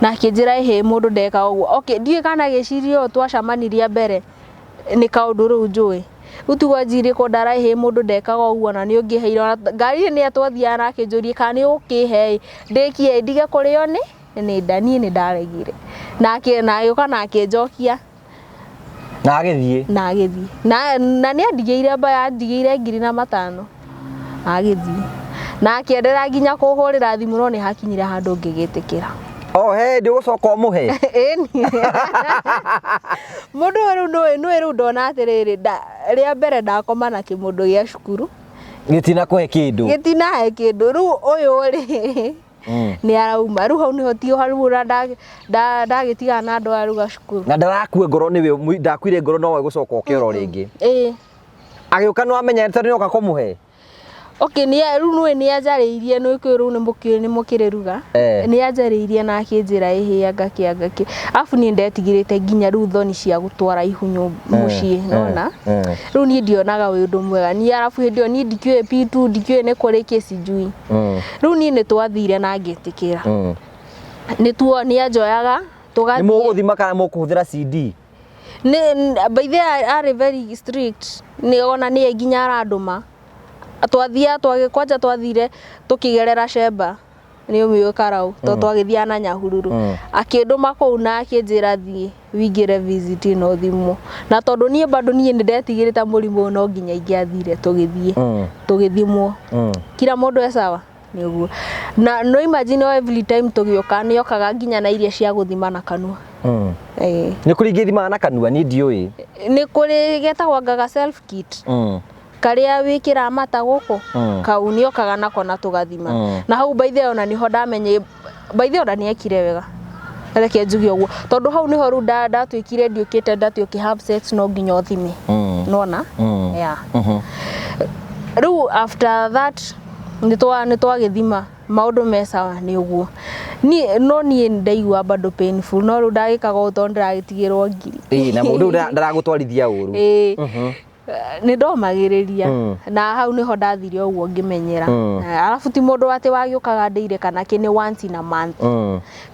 na akĩnjĩra, "Ĩhĩ, mũndũ ndeka ũguo." Okay, ndiũĩ kana gĩcirio ũyũ twacemanirie mbere nĩ kaũndũ rĩu njũĩ, rĩu tiguo anjirie kũndara, "Ĩhĩ, mũndũ ndekaga ũguo na nĩ ũngĩheire ona ngari." Nĩ twathiaga na akĩnjũria kana nĩ ũgũkĩhe ndĩkie ndige kũrĩo nĩ nda. Niĩ nĩ ndaregire na agĩũka na akĩnjokia. Na agĩthiĩ. Na agĩthiĩ na nĩ andigĩire mbaya, andigĩire 1500, agĩthiĩ. Na akĩenderea nginya kũhũrĩra thimũ no nĩ hakinyire handũ ngĩgĩtĩkĩra. O he ndĩgũcoka ũmũhe. Ĩni. Mũndũ ũyũ rĩu nĩũĩ nĩũĩ rĩu ndona atĩrĩrĩ rĩa mbere ndakoma na kĩmũndũ gĩa cukuru. Gĩtinakũhe kĩndũ. Gĩtinahe kĩndũ rĩu ũyũ rĩ nĩ arauma rĩu hau nĩho ti hau ũrĩa ndagĩtigana na andũ aya rĩu a cukuru. Na ndarakue ngoro nĩwe ndakuire ngoro nowe gũcoka ũke oro rĩngĩ. Ĩĩ. Agĩũka nĩwamenya tondũ nĩoka kũmũhe. Okay, nĩ rĩu nĩũĩ nĩ anjarĩirie nĩ ũĩ rĩu nĩ mũkĩrĩruga. Nĩ anjarĩirie na akĩnjĩra ĩhĩ anga kĩ anga kĩ. Arabu niĩ ndetigĩrĩte nginya rĩu thoni cia gũtwara ihu mũciĩ nĩwona. Rĩu niĩ ndionaga wĩ ũndũ mwega. Niĩ arabu hĩndĩ ĩyo niĩ ndikĩũĩ P2 ndikĩũĩ nĩ kũrĩ kĩ sijui. Rĩu niĩ nĩ twathire na ngĩtĩkĩra. Nĩ tuo nĩ anjoyaga tũgathiĩ. Nĩ mũgũthima kana mũkũhũthĩra CD? Nĩ by the way arĩ very strict. Nĩ ona nĩye nginya arandũma. Twathiaga kwanja twathire tũkĩgerera Shemba nĩ ũmĩũĩ Karau tondũ twagĩthiaga na Nyahururu. Akĩndũma kũu na akĩnjĩra thiĩ wĩingĩre visit na ũthimwo. Na tondũ niĩ bado niĩ nĩ ndetigĩrĩte mũrimũ ũyũ no nginya ingĩathire tũgĩthiĩ tũgĩthimwo. Kila mũndũ e sawa nĩ ũguo. Na no imagine every time tũgĩũka nĩ okaga nginya na iria cia gũthima na kanua. Nĩ kũrĩ ingĩ ithimaga na kanua niĩ ndiũĩ. Nĩ kũrĩ getagwo anga self kit. Karĩa wĩkĩraga mata gũkũ kau nĩ okaga nako na tũgathima. Na hau by the way ona nĩho ndamenyire by the way ona nĩ ekire wega. Reke njuge ũguo tondũ hau nĩho rĩu ndatuĩkire ndiũkĩte ndatĩ ũkĩ have sex no nginya ũthime. Nĩwona? Yeah. Rĩu after that nĩ twagĩthima maũndũ me sawa nĩ ũguo. Niĩ no niĩ ndaigua bado painful no rĩu ndagĩkaga ũũ tondũ ndĩragĩtigĩrwo ngiri. Ĩĩ na mũndũ ũyũ ndaragũtwarithia ũru. Ĩĩ. Nĩ ndomagĩrĩria na hau nĩho ndathire ũguo ngĩmenyera. Arabu ti mũndũ atĩ wagĩũkaga ndĩire kana kĩ nĩ once in a month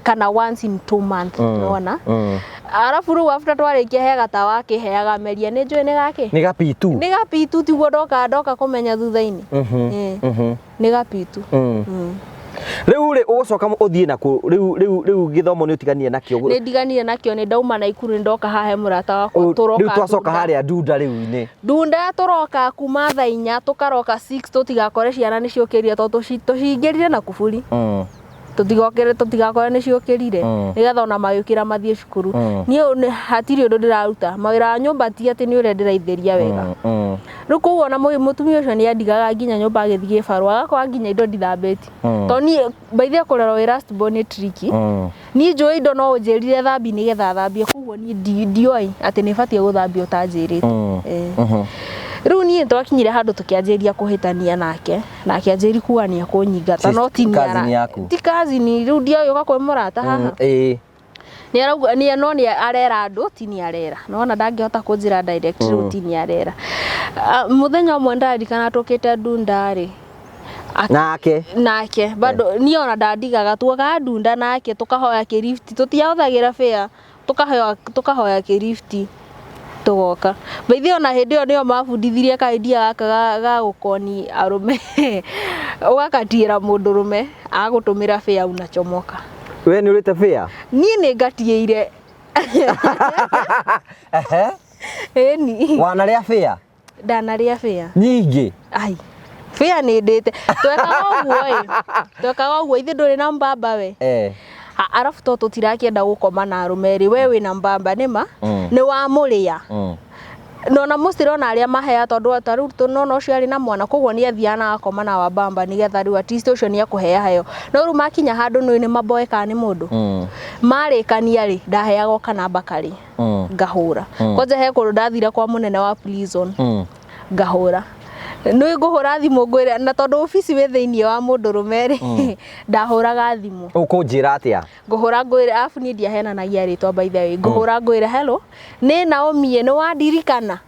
kana once in 2 months nĩwona. Arabu rĩu after twarĩkia he gatawa akĩheaga meria nĩ njũĩ nĩ gakĩ? Nĩ ga P2. Nĩ ga P2 tiguo ndoka kũmenya thutha-inĩ. Nĩ ga P2. Rĩu rĩ ũgũcoka ũthiĩ nakũ rĩu rĩu rĩu gĩthomo nĩ ũtiganire nakĩo. Nĩ ndiganire nakĩo nĩ ndauma Naikuru nĩ ndoka haha he mũrata wakwa tũroka. Rĩu twacoka harĩa Ndunda rĩu-inĩ. Ndunda tũroka kuma thaa inya tũkaroka 6 tũtigakore ciana nĩ ciũkĩrire tondũ tũcingĩrire na kuburi. Tũtigokĩre tũtigakore nĩ ciũkĩrire nĩgetha ona magĩũkĩra mathiĩ cukuru. Niĩ hatirĩ ũndũ ndĩraruta mawĩra wa nyũmba ti atĩ nĩ ũrĩa ndĩraithĩria wega. Rĩu koguo ona mũtumia ũcio nĩ andigaga nginya nyũmba agĩthiĩ gĩbarũa agakora nginya indo ndithambĩtie. Tondũ niĩ by the way kũrerwo wĩ last born nĩ tricky. Niĩ njũĩ indo no ũnjĩrire thambi nĩgetha thambie koguo niĩ ndioĩ atĩ nĩ batiĩ gũthambia ũtanjĩrĩte. Rĩu niĩ twakinyire handũ tũkĩanjĩrĩria kũhĩtania nake na akĩanjĩrĩria kuga nĩ ekũnyingata no ti cousin yaku? Ti cousin rĩu ndiagĩũka kwĩ mũrata haha. Ĩĩ. Nĩ arauga nĩ no nĩ arera andũ ti nĩ arera. Nĩwona ndangĩhota kũnjĩra direct rĩu ti nĩ arera. Mũthenya ũmwe ndaririkana tũkĩte Ndunda rĩ Nake nake bado niĩ ona ndandigaga tuokaga Ndunda nake tũkahoya kĩrifti tũtiahũthagĩra fare tũkahoya kĩrifti tũgoka. By the way ona hĩndĩ ĩyo nĩo mabundithirie ka idea gaka ga gũkoni arũme ũgakatiĩra mũndũrũme agũtũmĩra fare unachomoka. We nĩ ũrĩte fare? Niĩ nĩ ngatiĩire. Ĩni. Wanarĩa fare? Ndanarĩa fare. Nyingĩ? Ai. Fare nĩ ndĩte. Twekaga ũguo ĩ. Twekaga ũguo ithe ndũrĩ na mbamba we. Arabu to tũtirakĩenda gũkoma na arũme rĩ we wĩna mbamba nĩma nĩ wamũrĩa. Nona mũcire ona arĩa mahea tondũ ta rĩu nona ũcio arĩ na mwana koguo nĩ athiaga na agakoma na wambamba nĩgetha rĩu at least ũcio nĩ ekũhea heo. No rĩu makinya handũ nĩ nĩ maboekaga nĩ mũndũ. Marĩkania rĩ ndaheagwo kanamba karĩ ngahũra. Kwanja he kũndũ ndathire kwa mũnene wa prison ngahũra. Nĩ ngũhũra thimũ ngwĩre na tondũ obici wĩ thĩiniĩ wa mũndũrũme rĩ ndahũraga thimũ. Ũkũnjĩra atĩa? Ngũhũra ngwĩre arabu niĩ ndiahenanagia rĩtwa by the way. Ngũhũra ngwĩre hello nĩ Naomi nĩ wandirikana?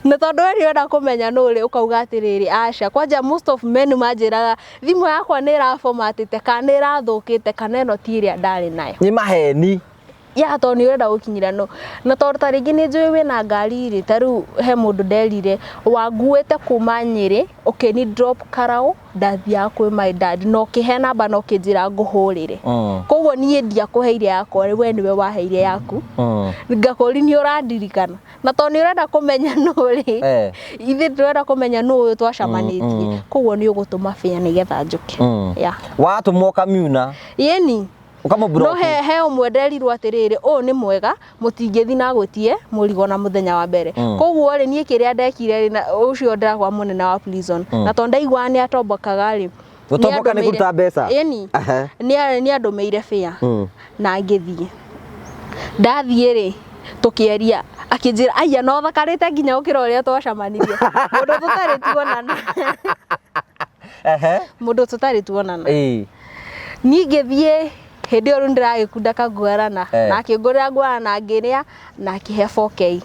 Na tondũ we nĩũrenda kũmenya nũ rĩ ũkauga atĩrĩrĩ aca. Kwanja most of men manjĩraga thimũ yakwa nĩ ĩrabomatĩte kana nĩ ĩrathũkĩte kana ĩno ti ĩrĩa ndarĩ nayo. Nĩ maheni. Ya, tondũ nĩ ũrenda gũkinyĩra no na tondũ ta rĩngĩ nĩ njũĩ wĩna ngari rĩ, ta rĩu he mũndũ nderire wanguĩte kuma Nyĩrĩ ũkĩni drop Karau, ndathiaga kwĩ my dad na ũkĩhe namba na ũkĩnjĩra ngũhũrĩre. Koguo niĩ ndiakũheire yakwa, we nĩwe waheire yaku. Ngakũri nĩ ũrandirikana na tondũ nĩ ũrenda kũmenya nũ rĩ, ithuĩ tũrenda kũmenya nũ ũyũ twacamanĩtie. Koguo nĩ ũgũtũma fare nĩgetha njũke. Yeah. Watũmwo ũkamiuna. Ĩni. Ũkamũ No he ũmwe nderirwo atĩrĩrĩ, ũyũ nĩ mwega, mũtingĩthi na agwĩtie mũrigo na mũthenya wa mbere. Koguo rĩ, niĩ kĩrĩa ndekire rĩ, na ũcio ndĩrakwa mũnene wa prison, na tondũ ndaiguaga nĩ atombokaga rĩ, Gũtomboka nĩ kũruta mbeca? Ĩni. Nĩ andũmĩire fare na ngĩthiĩ. Ndathiĩ rĩ, tũkĩaria, akĩnjĩra aya no thakarĩte nginya gũkĩra ũrĩa twacemanirie. Mũndũ tũtarĩ tuonana. Mũndũ tũtarĩ tuonana. Niĩ ngĩthiĩ hĩndĩ ĩyo rĩu ndĩragĩkunda kaguarana, na akĩngũrĩra nguarana na ngĩrĩa na akĩhe 4K.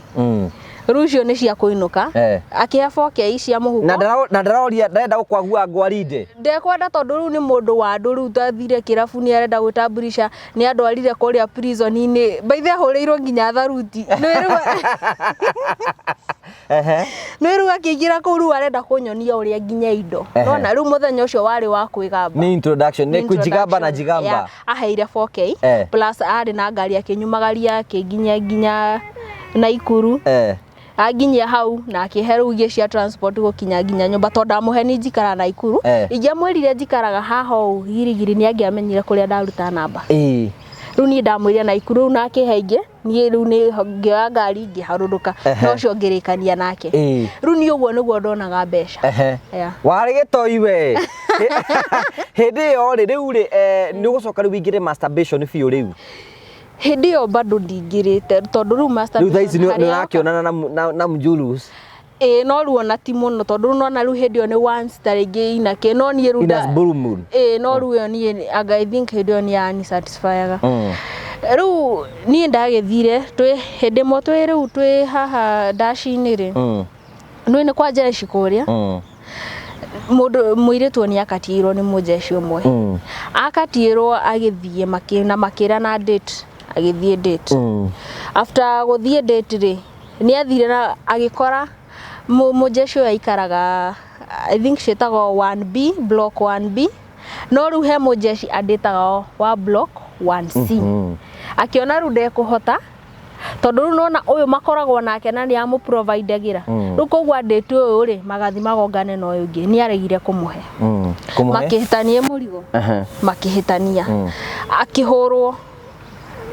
Rĩu icio nĩ cia kũinũka. Akĩhe 4K cia mũhuko. Na ndaroria ndarenda gũkwagua ngwarinde. Ndekwenda tondũ rĩu nĩ mũndũ wa andũ, rĩu tathire kĩrabu nĩ arenda gwĩtamburisha, nĩ andwarire kũrĩa prison-inĩ. By the way ahũrĩirwo nginya tharuti. Nĩ rĩu akĩingĩra kũu rĩu arenda kũnyonia ũrĩa nginya indo. Nona rĩu mũthenya ũcio warĩ wa kwĩgamba. Nĩ introduction, nĩ kũjigamba na jigamba. Yeah, aheire 4K plus arĩ na ngari akĩnyumagaria akĩnginyia nginya Naikuru. Anginyia hau na akĩhe rĩu ingĩ cia transport gũkinya nginya nyũmba tondũ ndamũhe nĩ njikara Naikuru. Ingĩamwĩrire njikaraga haha ũũ Girigiri nĩ angĩamenyire kũrĩa ndaruta namba. Rĩu niĩ ndamwĩrire Naikuru rĩu na akĩhe ingĩ, niĩ rĩu nĩ ngĩoya ngari ngĩharũrũka, na ũcio ngĩrĩkania nake. Rĩu niĩ ũguo nĩguo ndonaga mbeca. Yeah. Warĩ gĩtoi we. Hĩndĩ ĩyo rĩ, rĩu rĩ, nĩ ũgũcoka rĩu ũingĩre masturbation biũ rĩu? Hĩndĩ ĩyo bado ndingĩrĩte tondũ rĩu Rĩu thaa ici masturbation nĩ harĩa ũrakĩonana na mjulus. Ĩĩ, no rĩu ona ti mũno tondũ rĩu nona rĩu hĩndĩ ĩyo nĩ once ta rĩngĩ inake, no niĩ rĩu In a blue moon. Ĩĩ, no rĩu ĩyo niĩ anga I think hĩndĩ ĩyo nĩ yani satisfyaga. Rĩu niĩ ndagĩthire twĩ hĩndĩ ĩmwe twĩ rĩu twĩ haha ndaci-inĩ rĩ, nĩ nĩ kwa jeshi kũrĩa, mũndũ mũirĩtu nĩ akatiĩrwo nĩ mũjeshi ũmwe. Akatiĩrwo agĩthiĩ na makĩrana date, agĩthiĩ date. After gũthiĩ date rĩ, nĩ athire na agĩkora mũjeshi ũyũ aikaraga I think ciĩtagwo 1B, block 1B, no rĩu he mũjeshi andĩtaga wa block 1C. Akĩona rĩu ndekũhota tondũ rĩu nona ũyũ makoragwo nake na nĩ amũprovidagĩra. Rĩu koguo andĩte ũyũ rĩ, magathi magongane na ũyũ ũngĩ, nĩ aregire kũmũhe. Makĩhĩtania mũrigo. Makĩhĩtania. Akĩhũrwo.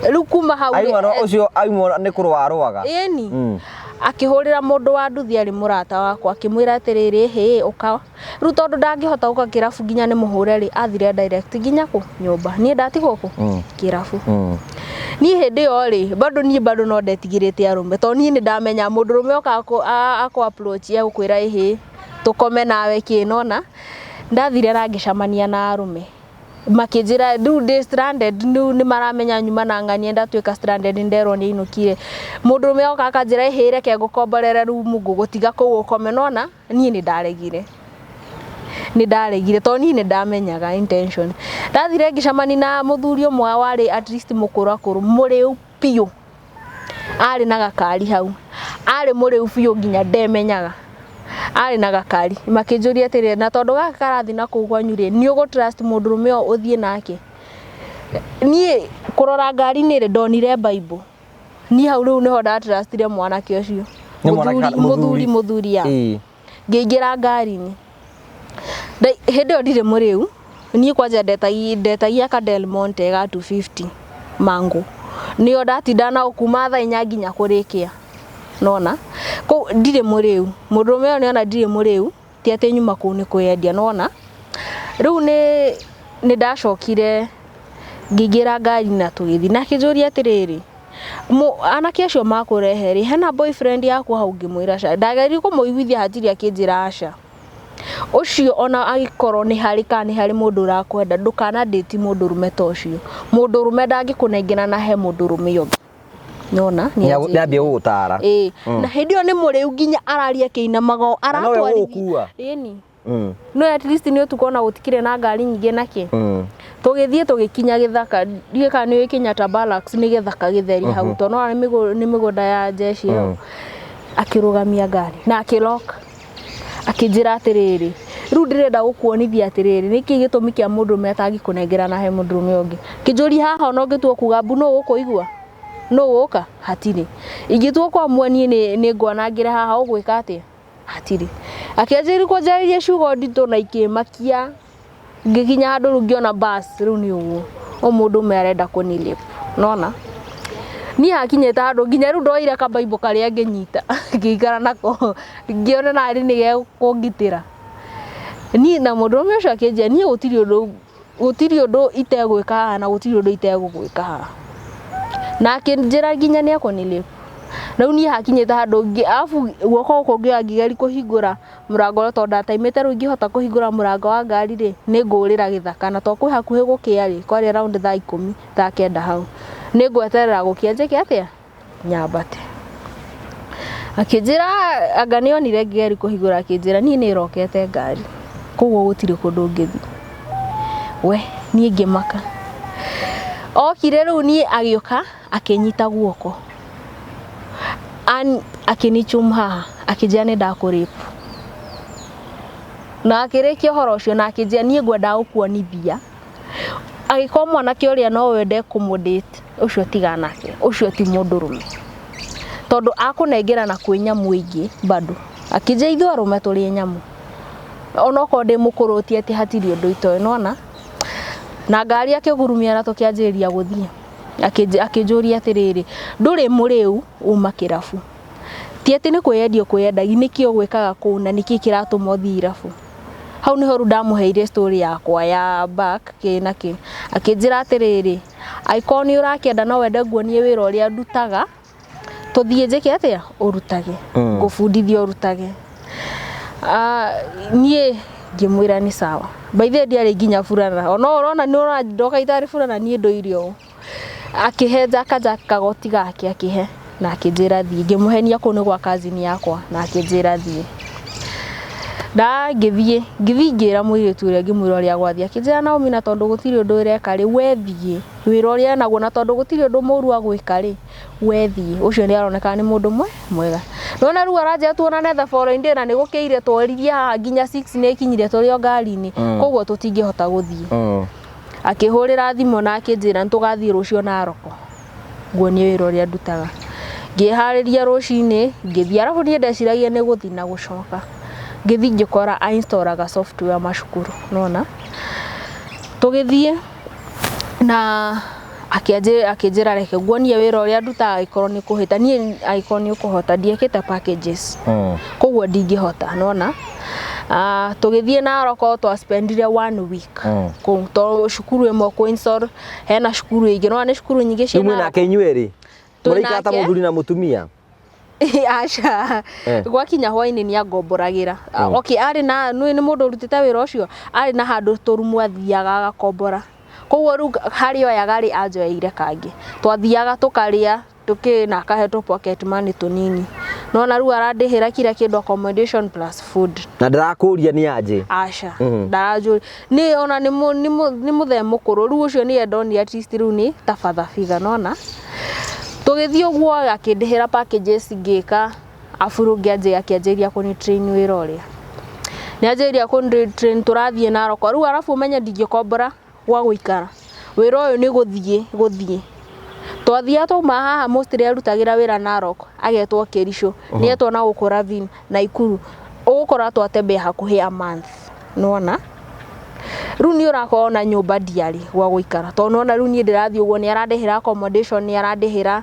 Rĩu kuma hau rĩ, Ũcio aimwo nĩ kũrũa arũaga. Ĩni. Akĩhũrĩra mũndũ wa nduthi arĩ mũrata wakwa, akĩmwĩra atĩrĩrĩ, hĩ, ũka. Rĩu tondũ ndangĩhota gũka kĩrabu nginya nĩ mũhũre rĩ, athire direct nginya kũ nyũmba. Niĩ ndatigwo kũ kĩrabu. Niĩ hĩndĩ ĩyo rĩ, bado niĩ bado no ndetigĩrĩte arũme, tondũ niĩ nĩ ndamenya mũndũrũme oka akũ approach egũkwĩra ĩhĩ, tũkome nawe kĩ, nona. Ndathire na ngĩcemania na arũme. Makĩnjĩra rĩu ndĩ stranded, rĩu nĩ maramenya nyuma na ng'ania ndatuĩka stranded, nderwo nĩ ainũkire. Mũndũrũme oka akanjĩra ĩhĩ, reke ngũkomborere rumu ngũgũtiga kũu ũkome, nona niĩ nĩ ndaregire. Nĩ ndaregire tondũ niĩ nĩ ndamenyaga intention. Ndathire ngĩcemania na mũthuri ũmwe warĩ at least mũkũrakũrũ, mũrĩu biũ. Arĩ na gakari hau. Arĩ mũrĩu biũ nginya ndemenyaga. Arĩ na gakari. Makĩnjũria atĩrĩrĩ, na tondũ gaka karathiĩ na kũu kwanyu rĩ, nĩ ũgũ trust mũndũrũme ũyũ ũthiĩ nake? Niĩ kũrora ngari-inĩ rĩ, ndonire Bible. Niĩ hau rĩu nĩho ndatrustire mwanake ũcio. Nĩ mwanake kana Mũthuri, mũthuri ya. Ngĩingĩra ngari-inĩ. Hĩndĩ ĩyo ndirĩ mũrĩu. Niĩ kwanja ndetagia ka Del Monte ga 250 mango. Nĩyo ndatinda nao kuma thaa inya nginya kũrĩkia. Nona? Kũu ndirĩ mũrĩu. Mũndũrũme ũyũ nĩona ndirĩ mũrĩu, ti atĩ nyuma kũu nĩ kwĩyendia, nĩwona? Rĩu nĩ ndacokire ngĩingĩra ngari na tũgĩthiĩ. Na akĩnjũria atĩrĩrĩ, anake acio makũrehe rĩ, hena boyfriend yaku hau? Ngĩmwĩra aca. Ndageririe kũmũiguithia hatirĩ, akĩnjĩra aca. Ũcio ona angĩkorwo nĩ harĩ kana nĩ harĩ mũndũ ũrakwenda, ndũkana date mũndũrũme ta ũcio. Mũndũrũme ndangĩkũnengera na he mũndũrũme ũngĩ. Nĩwona? Nĩambia gũgũtara. Ĩĩ. Na hĩndĩ ĩyo nĩ mũrĩu nginya araria akĩinamaga ũũ, Na nowe aratwarithia. ũgũkua. Ĩni. No at least nĩ ũtukũ ona gũtikĩrĩ na ngari nyingĩ na kĩ. Tũgĩthiĩ tũgĩkinya gĩthaka, ndiũĩ kana nĩ ũĩ Kenyatta Barracks nĩ gĩthaka gĩtheri hau, tondũ nĩwona nĩ mĩgũnda ya jeshi ĩyo. Akĩrũgamia ngari na akĩlock, akĩnjĩra atĩrĩrĩ, rĩu ndĩrenda gũkuonithia atĩrĩrĩ, nĩkĩ gĩtũmi kĩa mũndũrũme atangĩkũnengera na he mũndũrũme ũngĩ. Akĩnjũria haha ona ũngĩtua kuga mbu nũ ũgũkũigua, nũ ũgũka? Hatirĩ. Ingĩtua kwamua niĩ nĩ ngwanangĩre haha ũgwĩka atĩa? Hatirĩ. Akĩanjĩrĩria kũnjarĩria ciugo nditũ na ikĩmakia, ngĩkinya handũ rĩu ngĩona bas rĩu nĩ ũguo, ũyũ mũndũrũme arenda kũni rape, nĩwona? Niĩ hakinyĩte handũ nginya rĩu ndoire kabaibũ karĩa ngĩnyita ngĩikara nako, ngĩona narĩ nĩ gegũkũngitĩra. Niĩ na mũndũrũme ũcio akĩnjĩra niĩ gũtirĩ ũndũ itegwĩka haha na gũtirĩ ũndũ itegũgwĩka haha. Na akĩnjĩra nginya nĩ ekũni rape. Rĩu niĩ hakinyĩte handũ, arabu guoko gũkũ ngĩoya ngĩgeria kũhingũra mũrango ũrĩa, tondũ ndataimĩte rĩu ingĩhota kũhingũra mũrango wa ngari rĩ, nĩ ngũrĩra gĩthaka, na to kwĩ hakuhĩ gũkĩa rĩ, kwarĩ around thaa 10, thaa 9 hau. Nĩ ngweterera gũkĩa njĩke atĩa? Nyambate. Akĩnjĩra anga nĩ onire ngĩgeria kũhingũra, akĩnjĩra niĩ nĩ rokete ngari, koguo gũtirĩ kũndũ ũngĩthiĩ. We niĩ ngĩmaka. Okire rĩu niĩ agĩũka akĩnyita guoko, akĩnichum haha, akĩnjĩra nĩ ndakũ rape. Na akĩrĩkia ũhoro ũcio na akĩnjĩra niĩ ngwendaga gũkuonithia angĩkorwo mwanake ũrĩa no wende kũmũ date, ũcio tigana nake, ũcio ti mũndũrũme, tondũ akũnengera na kwĩ nyamũ ingĩ bado. Akĩnjĩra ithuĩ arũme tũrĩ nyamũ, onokorwo ndĩ mũkũrũ ti atĩ hatirĩ ũndũ itoĩ, nĩwona? Na ngari akĩgurumia na tũkĩanjĩrĩria gũthiĩ. Akĩnjũria atĩrĩrĩ, ndũrĩ mũrĩu uma kĩrabu, ti atĩ nĩ kwĩyendia ũkwĩyendagia, nĩkĩ ũgwĩkaga kũu na nĩkĩ kĩratũma ũthiĩ irabu? Hau nĩho rĩu ndamũheire story yakwa ya back kĩ na kĩ. Akĩnjĩra atĩrĩrĩ, angĩkorwo nĩ ũrakĩenda no wende nguonie wĩra ũrĩa ndutaga, tũthiĩ njĩke atĩa, ũrutage, ngũbundithie ũrutage. Niĩ ngĩmwĩra nĩ sawa. By the way ndiarĩ nginya burana, ona ũrona nĩ ũrona ndoka itarĩ burana, niĩ ndũire ũũ. Akĩhe jaka kagoti gake, akĩhe na akĩnjĩra thiĩ. Ngĩmũhenia kũu nĩ gwa cousin yakwa na akĩnjĩra thiĩ. Na ngĩthiĩ ngĩra mũirĩtu ũrĩa, ngĩmwĩra ũrĩa gwathiĩ. Akĩnjĩra Naomi, na tondũ gũtirĩ ũndũ ũreka rĩ, we thiĩ wĩra ũrĩa enaguo, na tondũ gũtirĩ ũndũ mũru agwĩka rĩ, we thiĩ, ũcio nĩ aroneka nĩ mũndũ mwega. Nĩwona rĩu aranjĩra tuonane the following day, na nĩ gũkĩire, tworirie haha nginya 6 nĩ ĩkinyire tũrĩ o ngari-inĩ, koguo tũtingĩhota gũthiĩ. Akĩhũrĩra thimũ na akĩnjĩra nĩ tũgathiĩ rũciũ Naroko nguonie wĩra ũrĩa ndutaga. Ngĩharĩria rũcinĩ ngĩthiĩ, arabu niĩ ndeciragia nĩ gũthiĩ na gũcoka. Ngĩthiĩ ngĩkora a installaga software macukuru, nĩwona? Tũgĩthiĩ na akĩnjĩra reke nguonie wĩra ũrĩa ndutaga, angĩkorwo nĩ kũhĩta niĩ, angĩkorwo nĩ ũkũhota. Ndiekĩte packages, koguo ndingĩhota, nĩwona? Tũgĩthiĩ Naroko, twaspendire one week kũu, tondũ cukuru ĩmwe kũ install hena cukuru ĩngĩ, nĩwona nĩ cukuru nyingĩ ciĩ Rĩu mwĩ Narok. Nake inyuĩ erĩ Twĩ mũraikara ta nake. Mũthuri na mũtumia? Aca. Gwakinya hwainĩ nĩ angomboragĩra. Okay, arĩ na nĩ mũndũ ũrutĩte wĩra ũcio, arĩ na handũ tũrumu athiaga agakombora, koguo rĩu harĩa oyaga rĩ, anjoeire kangĩ, twathiaga tũkarĩa tũkĩ na akahe tũ pocket money tũnini, nona rĩu arandĩhĩra kila kĩndũ, accommodation plus food. Na ndarakũria nĩ anjĩ? Aca, ndaranjũria. Nĩ ona nĩ mũthee mũkũrũ rĩu, ũcio nĩ endoni, at least rĩu nĩ ta father figure, nona? Tũgĩthiĩ ũguo akĩndĩhĩra packages ngĩka, abu rĩu akĩanjĩrĩria kũni train wĩra ũrĩa nĩ anjĩrĩria kũni train. Tũrathiĩ Narok rĩu, arabu ũmenye ndingĩkombora gwa gũikara, wĩra ũyũ nĩ gũthiĩ twathiaga. Twauma haha, mostly arutagĩra wĩra Narok, agetwo Kericho, nĩ etwo na gũkũ Ravine, Naikuru, ũgũkora twatembea hakuhĩ a month, nĩwona? Rĩu nĩ ũrakorwo na nyũmba, ndiarĩ gwa gũikara, tondũ nĩwona rĩu niĩ ndĩrathiĩ ũguo, nĩ arandĩhĩra accommodation, nĩ arandĩhĩra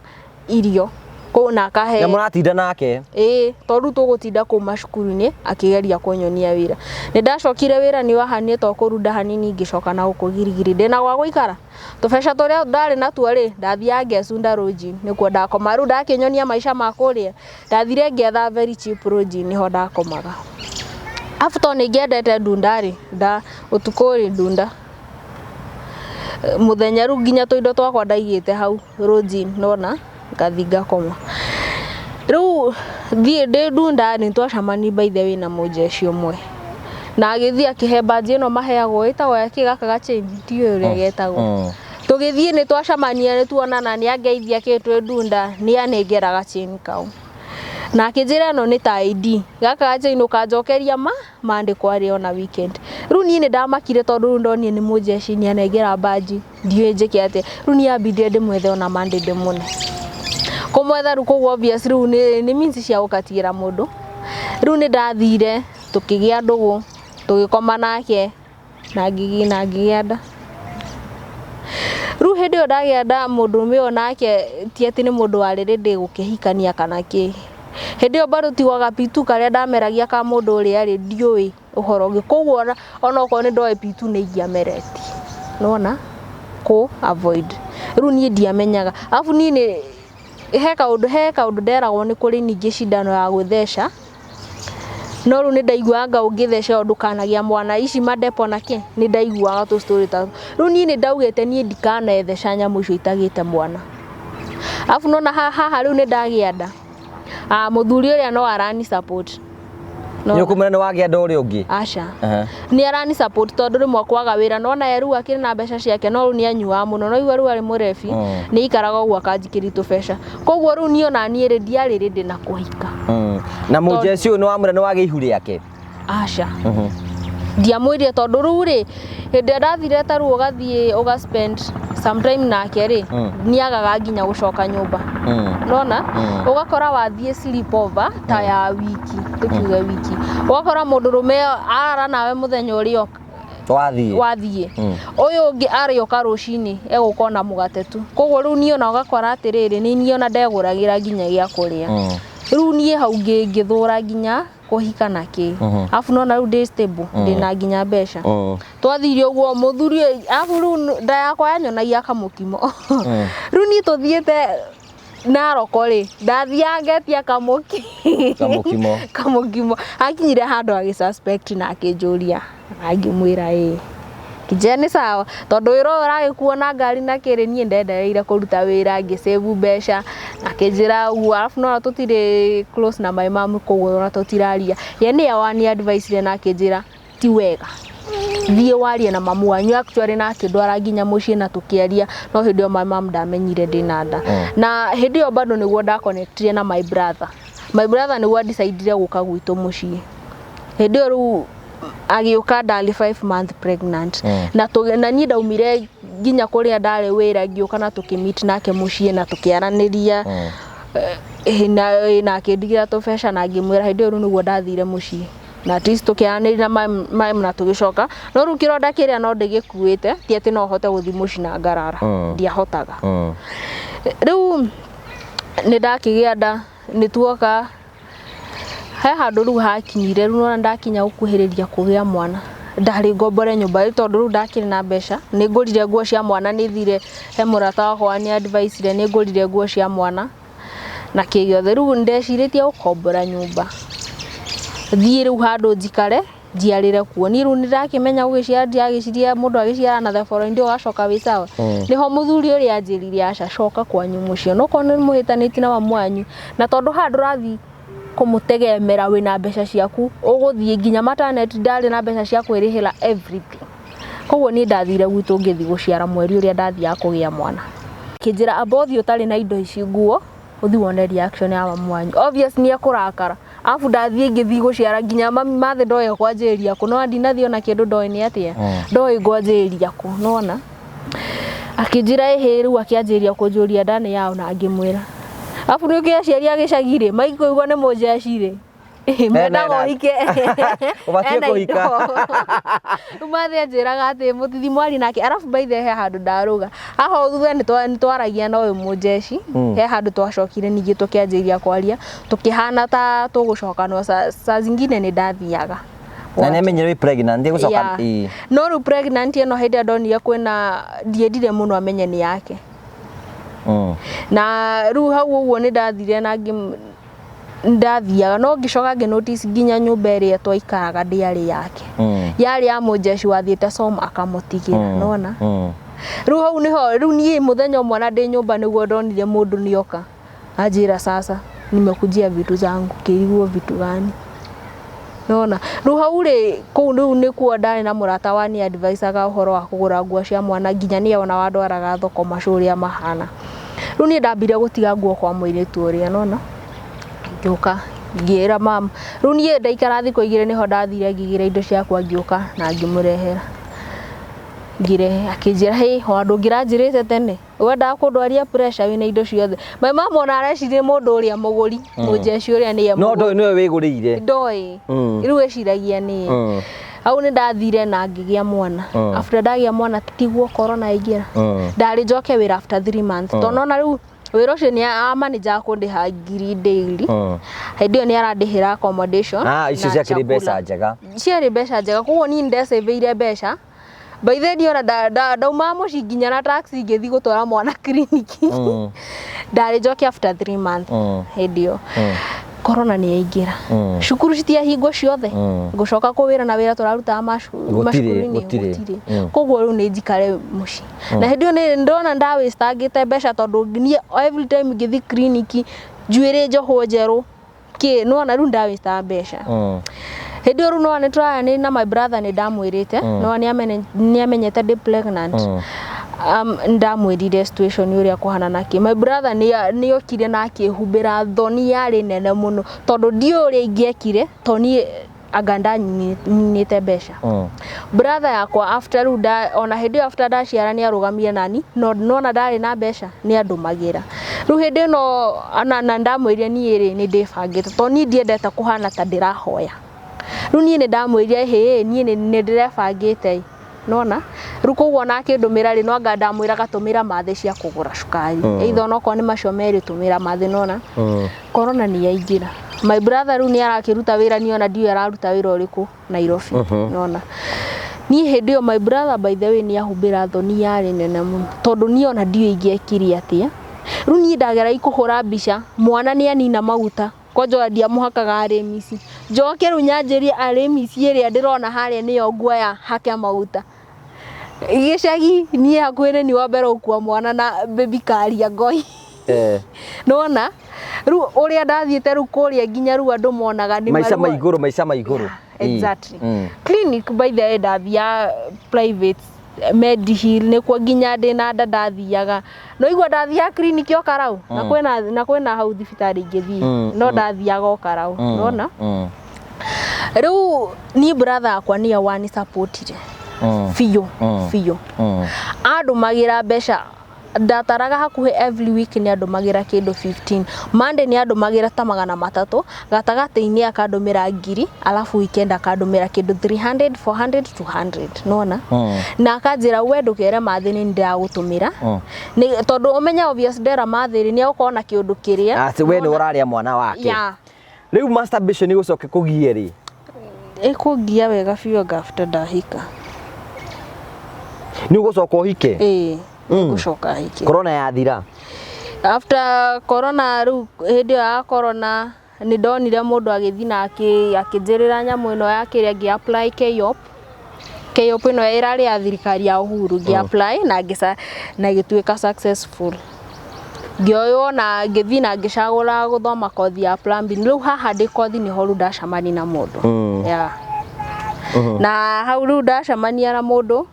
irio kũu na akahe. Na mũratinda nake? Ĩĩ, tondũ rĩu tũgũtinda kũu macukuru-inĩ akĩgeria kũnyonia wĩra. Nĩ ndacokire, wĩra nĩ wahanire to kũrunda hanini, ngĩcoka na gũkũ Girigiri ndĩna gwa gũikara. Tũbeca tũrĩa ndarĩ natuo rĩ, ndathiaga ngecunda lodging, nĩkuo ndakoma. Rĩu ndakĩnyonia maica ma kũrĩa, ndathire ngĩetha very cheap lodging, nĩho ndakomaga. Arabu tondũ nĩ ngĩendete ndunda rĩ, nda ũtukũ rĩ ndunda, mũthenya rĩu nginya tũindo twakwa ndaigĩte hau lodging, nona ngathi ngakoma. Rĩu thiĩ ndĩ ndunda nĩ twacemanirie by the way na mũjeshi ũmwe. Na agĩthiĩ akĩhe mbanji ĩno maheagwo ĩtagwo ya kĩ gaka gachain, ndiũĩ ũrĩa getagwo. Tũgĩthiĩ nĩ twacemania, nĩ tuonana, nĩ angeithia kĩ twĩ ndunda, nĩ anengera gachain kau na akĩnjĩra ĩno nĩ ta ID, gaka gachain ũkanjokeria ma mandĩko arĩ ona weekend. Rĩu niĩ nĩ ndamakire tondũ rĩu ndonire nĩ mũjeshi nĩ anengera mbanji, ndiũĩ njĩke atĩa. Rĩu niĩ ambindire ndĩmwethe ona Monday ndĩmũne kũmwetha. Rĩu koguo obvious rĩu nĩ means cia gũkatigĩra mũndũ. Rĩu nĩ ndathire tũkĩgĩa ndũgũ, tũgĩkoma nake na ngĩgĩa nda. Rĩu hĩndĩ ĩyo ndagĩa nda, mũndũrũme ũyũ nake ti atĩ nĩ mũndũ warĩ ready gũkĩhikania kana kĩ. Hĩndĩ ĩyo bado tigwaga P2 karĩa ndameragia ka mũndũ ũrĩa rĩ, ndiũĩ ũhoro ũngĩ, koguo ona okorwo nĩ ndoĩ P2 nĩ ingĩameretie nona kũ avoid. Rĩu niĩ ndiamenyaga, arabu niĩ nĩ he kaũndũ nderagwo nĩ kũrĩ ningĩ cindano ya gwĩtheca, no rĩu nĩ ndaiguaga ũngĩtheca ndũkanagĩa mwana, ici madepo na kĩ, nĩ ndaiguaga tũ story ta rĩu. Niĩ nĩ ndaugĩte niĩ ndikanaetheca nyamũ icio itagĩte mwana. Arabu nona haha rĩu nĩ ndagĩa nda, ah, mũthuri ũrĩa no arani support. Nĩ ũkũmwĩra nĩ wagĩa nda ũrĩa ũngĩ? Aca, nĩ arani support tondũ rĩmwe kwaga wĩra nona ye rĩu akĩrĩ na mbeca ciake, no rĩu nĩ anyuaga mũno, no igua rĩu arĩ mũrebi, nĩ aikaraga ũguo akanjikĩria tũbeca. Koguo rĩu niĩ ona niĩ rĩ, ndiarĩ ready na kũhika. Na mũjeci ũyũ nĩ wamwĩra nĩ wagĩa ihu rĩake? Aca, ndiamwĩrire tondũ rĩu rĩ, hĩndĩ ĩrĩa ndathire ta rĩu ũgathiĩ ũga spend some time nake rĩ, nĩ agaga nginya gũcoka nyũmba, nona ũgakora wathiĩ sleep over ta ya wiki, tũkiuge wiki, ũgakora mũndũrũme arara nawe mũthenya ũrĩa wathiĩ. Wathiĩ, ũyũ ũngĩ arĩũka rũcinĩ egũka ona mũgate tu. Koguo rĩu niĩ ona ũgakora atĩrĩrĩ, nĩ niĩ ona ndegũragĩra nginya gĩa kũrĩa. Rĩu niĩ hau ngĩthũra nginya kũhika na kĩ, arabu nona rĩu ndĩ stable, ndĩna nginya mbeca. Twathire ũguo mũthuri ũyũ, arabu rĩu nda yakwa yanyonagia kamũkimo. Rĩu niĩ tũthiĩte Naroko rĩ, ndathiaga ngetia kamũki Kamũkimo. Kamũkimo. Akinyire handũ agĩ suspect na akĩnjũria na ngĩmwĩra ĩĩ. Kĩnjĩra nĩ sawa tondũ wĩra ũyũ ũragĩkuo na ngari na kĩrĩ, niĩ ndendereire kũruta wĩra ngĩsave mbeca. Akĩnjĩra ũguo, arabu nona tũtirĩ close na my mom, koguo ona tũtiraria. Ye nĩye wani advice na akĩnjĩra ti wega thiĩ warie na mamu wanyu. Actually na akĩndwara nginya mũciĩ na tũkĩaria, no hĩndĩ ĩyo my mom ndamenyire ndĩna nda. Na hĩndĩ ĩyo bado nĩguo ndaconnectire na my brother. My brother nĩguo decidire gũka gwitũ mũciĩ. Hĩndĩ ĩyo rĩu agĩũka ndarĩ 5 month pregnant. Na niĩ ndaumire nginya kũrĩa ndarĩ wĩra, ngĩũka na tũkĩmeet nake mũciĩ na tũkĩaranĩria. Na akĩndigĩra tũbeca na ngĩmwĩra hĩndĩ ĩyo rĩu nĩguo ndathire mũciĩ na at least tũkĩaranĩria na ma'am na tũgĩcoka. No rĩu kĩronda kĩrĩa no ndĩgĩkuĩte, ti atĩ no hote gũthiĩ mũciĩ na ngarara, ndiahotaga. Rĩu nĩ ndakĩgĩa nda, nĩ tuoka he handũ rĩu hakinyire. Rĩu nona ndakinya gũkuhĩrĩria kũgĩa mwana, ndarĩ ngombore nyũmba rĩu tondũ rĩu ndakĩrĩ na mbeca, nĩ ngũrire nguo cia mwana, nĩ thire he mũrata wakwa nĩ advice nĩ ngũrire nguo cia mwana na kĩ gĩothe. Rĩu ndecirĩtie gũkombora nyũmba, thiĩ rĩu handũ njikare njiarĩre kuo. Niĩ rĩu nĩndakĩmenya gũgĩciara, ndiragĩciria mũndũ agĩciara na theboro ndĩ ũgacoka wĩ sawa. Nĩho mũthuri ũrĩa anjĩrire, aca, coka kwanyu mũciĩ onokorwo nĩ mũhĩtanĩtie na mamu wanyu, na tondũ haha ndũrathiĩ kũmũtegemera wĩna mbeca ciaku, ũgũthiĩ nginya maternity, ndarĩ na mbeca cia kwĩrĩhĩra everything. Koguo niĩ ndathire gwitũ ngĩthiĩ gũciara mweri ũrĩa ndathiaga kũgĩa mwana. Kĩnjĩra amba ũthiĩ ũtarĩ na indo ici, nguo, ũthiĩ wone reaction ya mamu wanyu, obvious nĩ ekũrakara. Arabu ndathiĩ ngĩthiĩ gũciara nginya mami mathĩ ndoĩ kwanjĩrĩria kũ, no ndinathiĩ ona kĩndũ, ndoĩ nĩ atĩa, ndoĩ ngwanjĩrĩria kũ. Nona akĩnjĩra ĩhĩ, rĩu akĩanjĩrĩria kũnjũria nda nĩ yaũ na ngĩmwĩra. Arabu nĩ ũkĩ aciari a gĩcagi rĩ, maikũigua nĩ mũjeshi rĩ, mendaga ũhike. Ũbatiĩ Ena kũhika. indo. Rĩu mathĩ anjĩraga atĩ mũtithi mwari nake. Arabu by the way, he handũ ndarũga haha thutha nĩ twaragia na ũyũ mũjeshi. He handũ twacokire ningĩ tũkĩanjĩrĩria kwaria, tũkĩhana ta tũgũcokanwo. Saa zingine nĩ ndathiaga. Na nĩ amenyire wĩ pregnant gũcoka? Yeah. Ĩĩ. No rĩu pregnant ĩno, hĩndĩ ĩrĩa ndonire kwĩna, ndiendire mũno amenye nĩ yake. Na rĩu hau ũguo nĩ ndathire na ndathiaga, no ngĩcoka ngĩ notice nginya nyũmba ĩrĩa twaikaraga ndĩarĩ yake, yarĩ ya mũjeshi wathiĩte som akamũtigĩra. Nona rĩu hau nĩho rĩu niĩ mũthenya ũmwe na ndĩ nyũmba nĩguo ndonire mũndũ nĩoka anjĩra, "Sasa nimekujia vitu zangu." Kĩriguo vitu gani? Nona rĩu hau rĩ, kũu rĩu nĩkuo ndarĩ na mũrata wa nĩ advisaga ũhoro wa kũgũra nguo cia mwana, nginya nĩye ona wandwaraga thoko macũ ũrĩa mahana. Rĩu niĩ ndambire gũtiga nguo kwa mũirĩtu ũrĩa, nona ngĩũka ngĩra mam. Rĩu niĩ ndaikara thikũ 2 nĩho ndathire ngĩgĩra indo ciakwa, ngĩũka na ngĩmũrehera, ngĩrehe akĩnjĩra, "Hĩ, ona ndũngĩranjĩrĩte tene, wendaga kũndwaria pressure wĩna indo ciothe." My mom ona areciria mũndũ ũrĩa mũgũri, mũjeshi ũrĩa nĩye No mũgũri. ndoĩ nĩwe wĩgũrĩire. Ndoĩ. Rĩu eciragia nĩye. Hau nĩ ndathire na ngĩgĩa mwana. After ndagĩa mwana, tiguo corona yaingĩra. Ndarĩ njoke wĩra after 3 months, tondũ nona rĩu wĩra ũcio nĩ amanĩjaga kũndĩha 1,000 daily. Hĩndĩ ĩyo nĩ arandĩhĩra accommodation Ah, icio na ciakĩrĩ chakula. mbeca njega. Ciarĩ mbeca njega, koguo niĩ nĩndecĩvĩire mbeca. By the way, ona ndaumaga mũciĩ nginya na taxi ngĩthiĩ gũtwara mwana kiriniki. Ndarĩ njoke after 3 months. Hĩndĩ ĩyo corona nĩ yaingĩra, cukuru citiahingwo ciothe, ngũcoka kũ wĩra na wĩra tũrarutaga Gũtirĩ, macukuru-inĩ. Gũtirĩ. Gũtirĩ. Koguo rĩu nĩ njikare mũciĩ, na hĩndĩ ĩyo nĩ ndona ndawĩstangĩte mbeca, tondũ niĩ every time ngĩthiĩ kiriniki njuĩrĩ njohwo njerũ kĩ, nĩwona rĩu ndawĩstaga mbeca. Hĩndĩ ĩyo rĩu nĩwona nĩ tũraranĩria na my brother, nĩ ndamwĩrĩte, nĩwona nĩ amenyete ndĩ pregnant. Ndamwĩrire situation ũrĩa kũhana nake. My brother nĩ okire na akĩhumbĩra thoni yarĩ nene mũno, tondũ ndiũĩ ũrĩa ingĩekire, tondũ niĩ anga ndanyinĩte mbeca. Brother yakwa after rĩu ona hĩndĩ ĩyo after ndaciara nĩ arũgamire nani, no nona ndarĩ na mbeca nĩ andũmagĩra. Rĩu hĩndĩ ĩno na ndamwĩrire niĩ rĩ, nĩ ndĩbangĩte, tondũ niĩ ndiendete kũhana ta ndĩrahoya. Rĩu niĩ nĩ ndamwĩrire, "Hĩ, niĩ nĩ ndĩrebangĩte." Nona rĩu koguo ona akĩndũmĩra rĩ, no anga ndamwĩraga, "Tũmĩra mathĩ cia kũgũra cukari, either onokorwo nĩ macio merĩ, tũmĩra mathĩ." Nona corona nĩ yaingĩra, my brother rĩu nĩ arakĩruta wĩra, niĩ ona ndiũĩ araruta wĩra ũrĩkũ Nairobi. Nona niĩ hĩndĩ ĩyo my brother, by the way, nĩ ahumbĩra thoni yarĩ nene mũno, tondũ niĩ ona ndiũĩ ingĩekire atĩa. Rĩu niĩ ndageragia kũhũra mbica, mwana nĩ anina maguta, kwanja ndiamũhakaga Aramisi, njoke rĩu nyanjĩrie Aramisi ĩrĩa ndĩrona harĩa nĩyo nguoya hake maguta. Gĩcagi niĩ hakuhĩ nĩ niĩ wa mbere gũkua mwana na baby carrier ngoi. Nona rĩu ũrĩa ndathiĩte rĩu kũrĩa nginya rĩu andũ monaga nĩ Maica ma igũrũ, maica ma igũrũ. Exactly. Clinic, by the way, ndathiaga private Mediheal, nĩkuo nginya ndĩna nda ndathiaga, no igua ndathiaga clinic o Karau, na kwĩna hau thibitarĩ ingĩthiĩ, no ndathiaga o Karau. Nona rĩu niĩ brother yakwa nĩye wani supportire biũ biũ. Andũmagĩra mbeca, ndataraga hakuhĩ every week nĩ andũmagĩra kĩndũ 15. Monday nĩ andũmagĩra ta 300, gatagatĩ-inĩ akandũmĩra 1,000, alafu weekend akandũmĩra kĩndũ 300, 400, 200. Nona na akanjĩra, "We ndũkere mathĩ nĩ ndĩragũtũmĩra." Nĩ tondũ ũmenya obvious ndera mathĩ rĩ, nĩ egũkorwo na kĩũndũ kĩrĩa Atĩ we nĩ ũrarĩa mwana wake. Ya. Rĩu masturbation ĩgũcoke kũgie rĩ? Ĩkũngia wega biũ anga after ndahika. Nĩ ũgũcoka ũhike? Ĩĩ, ngũcoka hike. Corona yathira. After corona, rĩu hĩndĩ ĩyo ya corona nĩ ndonire mũndũ agĩthiĩ na akĩnjĩrĩra nyamũ ĩno ya kĩrĩa, ngĩ apply KYEOP. KYEOP ĩno ĩrarĩ ya thirikari ya Uhuru, ngĩ apply na na ĩgĩtuĩka successful, ngĩoywo na ngĩthiĩ na ngĩcagũra gũthoma kothi ya plumbing. Rĩu haha ndĩ kothi nĩho rĩu ndacemania na mũndũ. Yeah. Na hau rĩu ndacemania na mũndũ,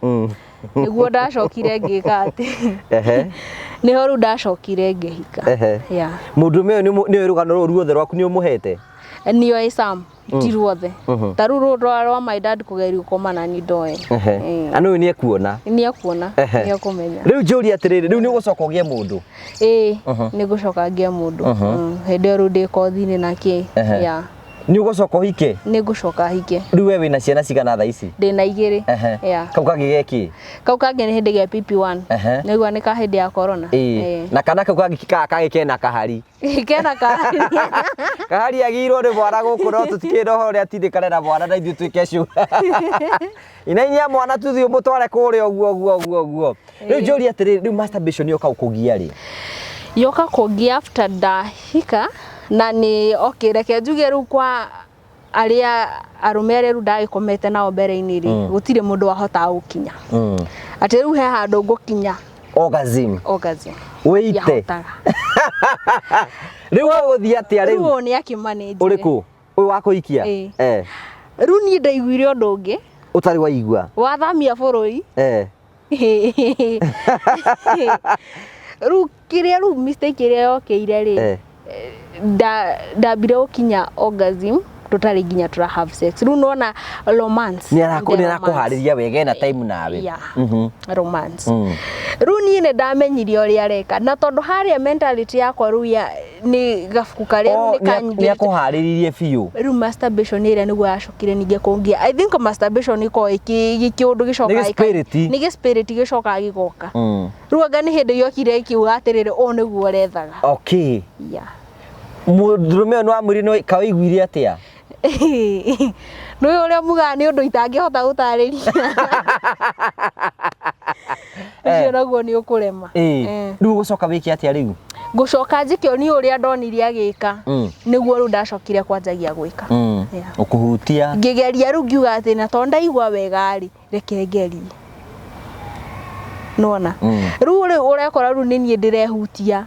nĩguo ndacokire ngĩka atĩ nĩho rĩu ndacokire ngĩhika. Yeah. Mũndũrũme ũyũ nĩ rũgano rũrũ ruothe rwaku nĩ ũmũhete? Nĩoĩ sam, ti ruothe. Ta rĩu rũrũ rwa my dad kũgeria gũkoma nani ndoĩ. Na ũyũ nĩ ekuona? Nĩ ekuona, nĩ ekũmenya. Rĩu njũrie atĩrĩrĩ, rĩu nĩ ũgũcoka ũgĩe mũndũ? Ĩĩ, nĩ ngũcoka ngĩe mũndũ. Hĩndĩ ĩyo rĩu ndĩ kothi-inĩ na kĩ. Yeah. Nĩ ũgũcoka ũhike? Nĩ ngũcoka hike. Rĩu we wĩna ciana cigana thaa ici? Ndĩna 2. Yeah. Kau kangĩ gekĩ? Kau kangĩ nĩ hĩndĩ gĩa PP1. Nĩguo nĩ ka hĩndĩ ya corona. Ĩĩ. Na kana kau kangĩ kangĩ kena kahari? Kena kahari. Kahari agĩirwo nĩ mwana gũkũ, no tũtikĩrĩ na ũhoro ũrĩa atindĩkane na mwana na ithuĩ tuĩke cu inainia mwana, tuthiĩ ũmũtware kũrĩa ũguo ũguo ũguo ũguo. Rĩu njũrie atĩrĩrĩ, rĩu masturbation yoka ũkũgia rĩ? Yoka kũngia after ndahika, na nĩ okay, reke njuge rĩu kwa arĩa arũme arĩa rĩu ndagĩkomete nao mbere-inĩ rĩ, gũtirĩ mũndũ wahotaga gũkinya atĩ rĩu he handũ ngũkinya Orgasm. Orgasm. Wĩite. Ndiahotaga. Rĩu ũgũthiĩ atĩa Rĩu rĩu? Ũyũ nĩ akĩmanĩnjire. Ũrĩkũ ũyũ wa kũhikia? Ĩĩ. Rĩu niĩ ndaiguire ũndũ ũngĩ. Ũtarĩ waigua. Wathamia bũrũri. Eh. Rĩu kĩrĩa rĩu mistake ĩrĩa yokĩire rĩ, Eh. Ndambire gũkinya orgasm tũtarĩ nginya tũra have sex. Rĩu nona romance. Nĩ The nĩ romance. arakũharĩria wega ena time nawe. Yeah. Romance. Rĩu niĩ nĩ ndamenyire ũrĩa areka, na tondũ harĩa mentality yakwa rĩu ya nĩ gabuku karĩa rĩu Oh, nĩ nĩ kanyingĩrĩte. akũharĩrĩrie biũ. Rĩu masturbation ĩrĩa nĩguo yacokire ningĩ kũngia. I think masturbation ĩkoragwo ĩkĩ kĩũndũ gĩcokaga Nĩ gĩ-spirit. Nĩ gĩ-spirit gĩcokaga gĩgoka. Rĩu anga nĩ hĩndĩ yokire ĩkiuga atĩrĩrĩ, ũũ nĩguo ũrethaga. Okay. Yeah. Mũndũrũme ũyũ nĩ wamwĩrire nĩ kawaiguire atĩa? Nĩ ũrĩa mugaga nĩ ũndũ itangĩhota gũtarĩria. Ũcio naguo nĩ ũkũrema. Ĩĩ. Rĩu ũgũcoka wĩke atĩa rĩu? Ngũcoka njĩke o niĩ ũrĩa ndonire agĩka, nĩguo rĩu ndacokire kwanjagia gwĩka. Yeah. Ũkũhutia. Ngĩgeria rĩu ngiuga atĩ na tondũ ndaigua wega rĩ, reke ngerie. Nĩwona? Rĩu rĩu ũrekora rĩu nĩ niĩ ndĩrehutia.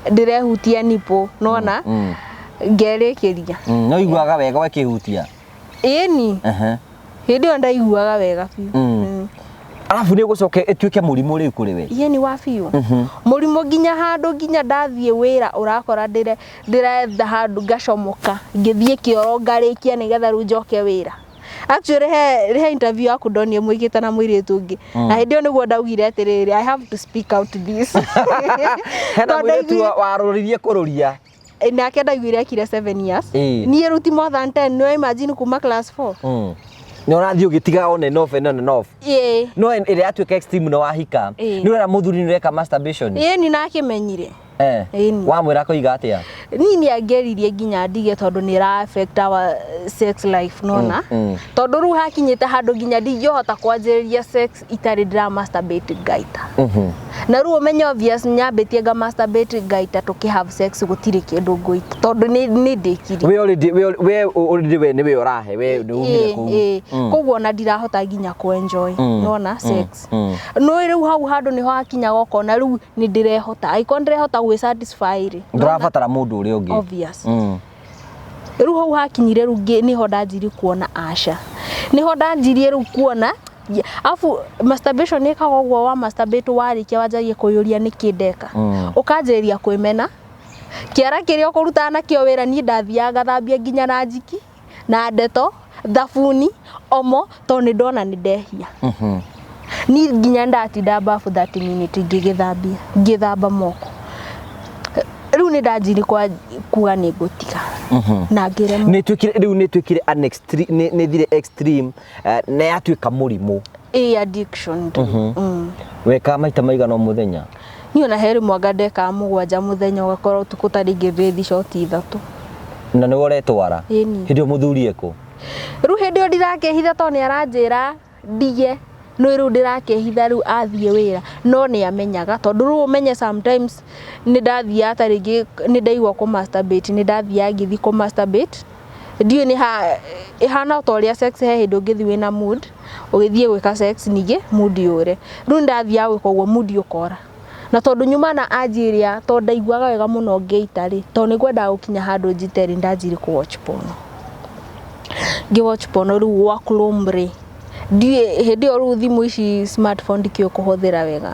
Ndĩrehutia nipple, nĩwona? Ngerĩkĩria. No iguaga wega wakĩhutia? Ĩni. Hĩndĩ ĩyo ndaiguaga wega biũ. Arabu nĩ ũgũcoka ĩtuĩke mũrimũ rĩu kũrĩ we? Ĩni wa biũ. Mũrimũ nginya handũ nginya ndathiĩ wĩra ũrakora ndĩretha handũ ngacomoka, ngĩthiĩ kĩoro ngarĩkia nĩgetha rĩu njoke wĩra. Actually he interview yaku ndonire mwĩkĩte na mũirĩtu ũngĩ. Na hĩndĩ ĩyo nĩguo ndaugire atĩrĩrĩ, I have to speak out this. Hena Tondũ mũirĩtu ndaiguire warũririe kũrũria. Nake ndaiguire ekire 7 years. Ĩĩ. Niĩ rĩu ti more than 10, no imagine kuma class 4. Nĩ ũrathiĩ ũgĩtigaga on and off and on and off. Ĩĩ. No ĩrĩa yatuĩka extreme nĩ wahika. Ĩĩ. Nĩ ũrera mũthuri nĩ ũreka masturbation. Ĩĩ nĩ nakĩmenyire. Eh. Ĩni. Wamwĩra koiga atĩa? Niĩ nĩ angeririe nginya ndige tondũ nĩ ĩra affect our sex life, nona? Tondũ rĩu hakinyĩte handũ nginya ndingĩhota kwanjĩrĩria sex itarĩ ndĩra masturbate ngaita. Na rĩu ũmenye obvious nyambĩtie nga masturbate ngaita tũkĩ have sex gũtirĩ kĩndũ ngũita tondũ nĩ ndĩkirie. We already we already we nĩ we ũrahe we nĩ umire kũu. Koguo ona ndirahota nginya kũ enjoy, nona sex. No rĩu hau handũ nĩho hakinyaga ũkona rĩu nĩ ndĩrehota. Angĩkorwo ndĩrehota gwĩ satisfy rĩ. Ndũrabatara mũndũ ũrĩa ũngĩ. Obvious. Rĩu hau hakinyire rĩu nĩho ndanjirie kuona aca. Nĩho ndanjirie rĩu kuona afu masturbation ĩkaga ũguo wa masturbate warĩkia wanjagia kwĩyũria nĩkĩ ndeka. Ũkanjĩrĩria kwĩmena. Kĩara kĩrĩa ũkũrutaga nakĩo wĩra niĩ ndathiaga ngathambia nginya na njiki na ndeto thabuni omo tondũ nĩ ndona nĩ ndehia. Niĩ nginya ndatinda bafu 30 minutes ngĩgĩthambia, ngĩthamba moko. Rĩu nĩ ndanjirie kuga nĩ ngũtiga. Na ngĩremwo. Nĩ ĩtuĩkire rĩu nĩ ĩtuĩkire an extreme nĩ ĩthire extreme na yatuĩka mũrimũ. Ĩ addiction. Wekaga maita maigana o mũthenya? Niĩ ona he rĩmwe anga ndekaga 7 mũthenya ũgakora ũtukũ ta rĩngĩ ndĩthi shoti 3. Na nĩwe ũretwara? Ĩni. Hĩndĩ ĩyo mũthuri ekũ? Rĩu hĩndĩ ĩyo ndirakĩhitha tondũ nĩ aranjĩra ndige. No rĩu ndĩrakĩhitha rĩu athiĩ wĩra no nĩ amenyaga tondũ rĩu ũmenye sometimes nĩ ndathiaga ta rĩngĩ nĩ ndaigua kũ masturbate nĩ ndathiaga ngĩthiĩ kũ masturbate ndiũĩ nĩ ĩhana ta ũrĩa sex he hĩndĩ ũngĩthiĩ wĩna mood ũgĩthiĩ gwĩka sex ningĩ mood yũre rĩu nĩ ndathiaga gwĩka ũguo mood ũkora na tondũ nyuma na anji ĩrĩa tondũ ndaiguaga wega mũno ngĩita rĩ tondũ nĩ ngwendaga gũkinya handũ njite rĩ ndanjirie kũ watch porno ngĩ watch porno rĩu gwa Chrome rĩ ndiũĩ hĩndĩ ĩyo rĩu thimũ ici smartphone ndikĩũĩ kũhũthĩra wega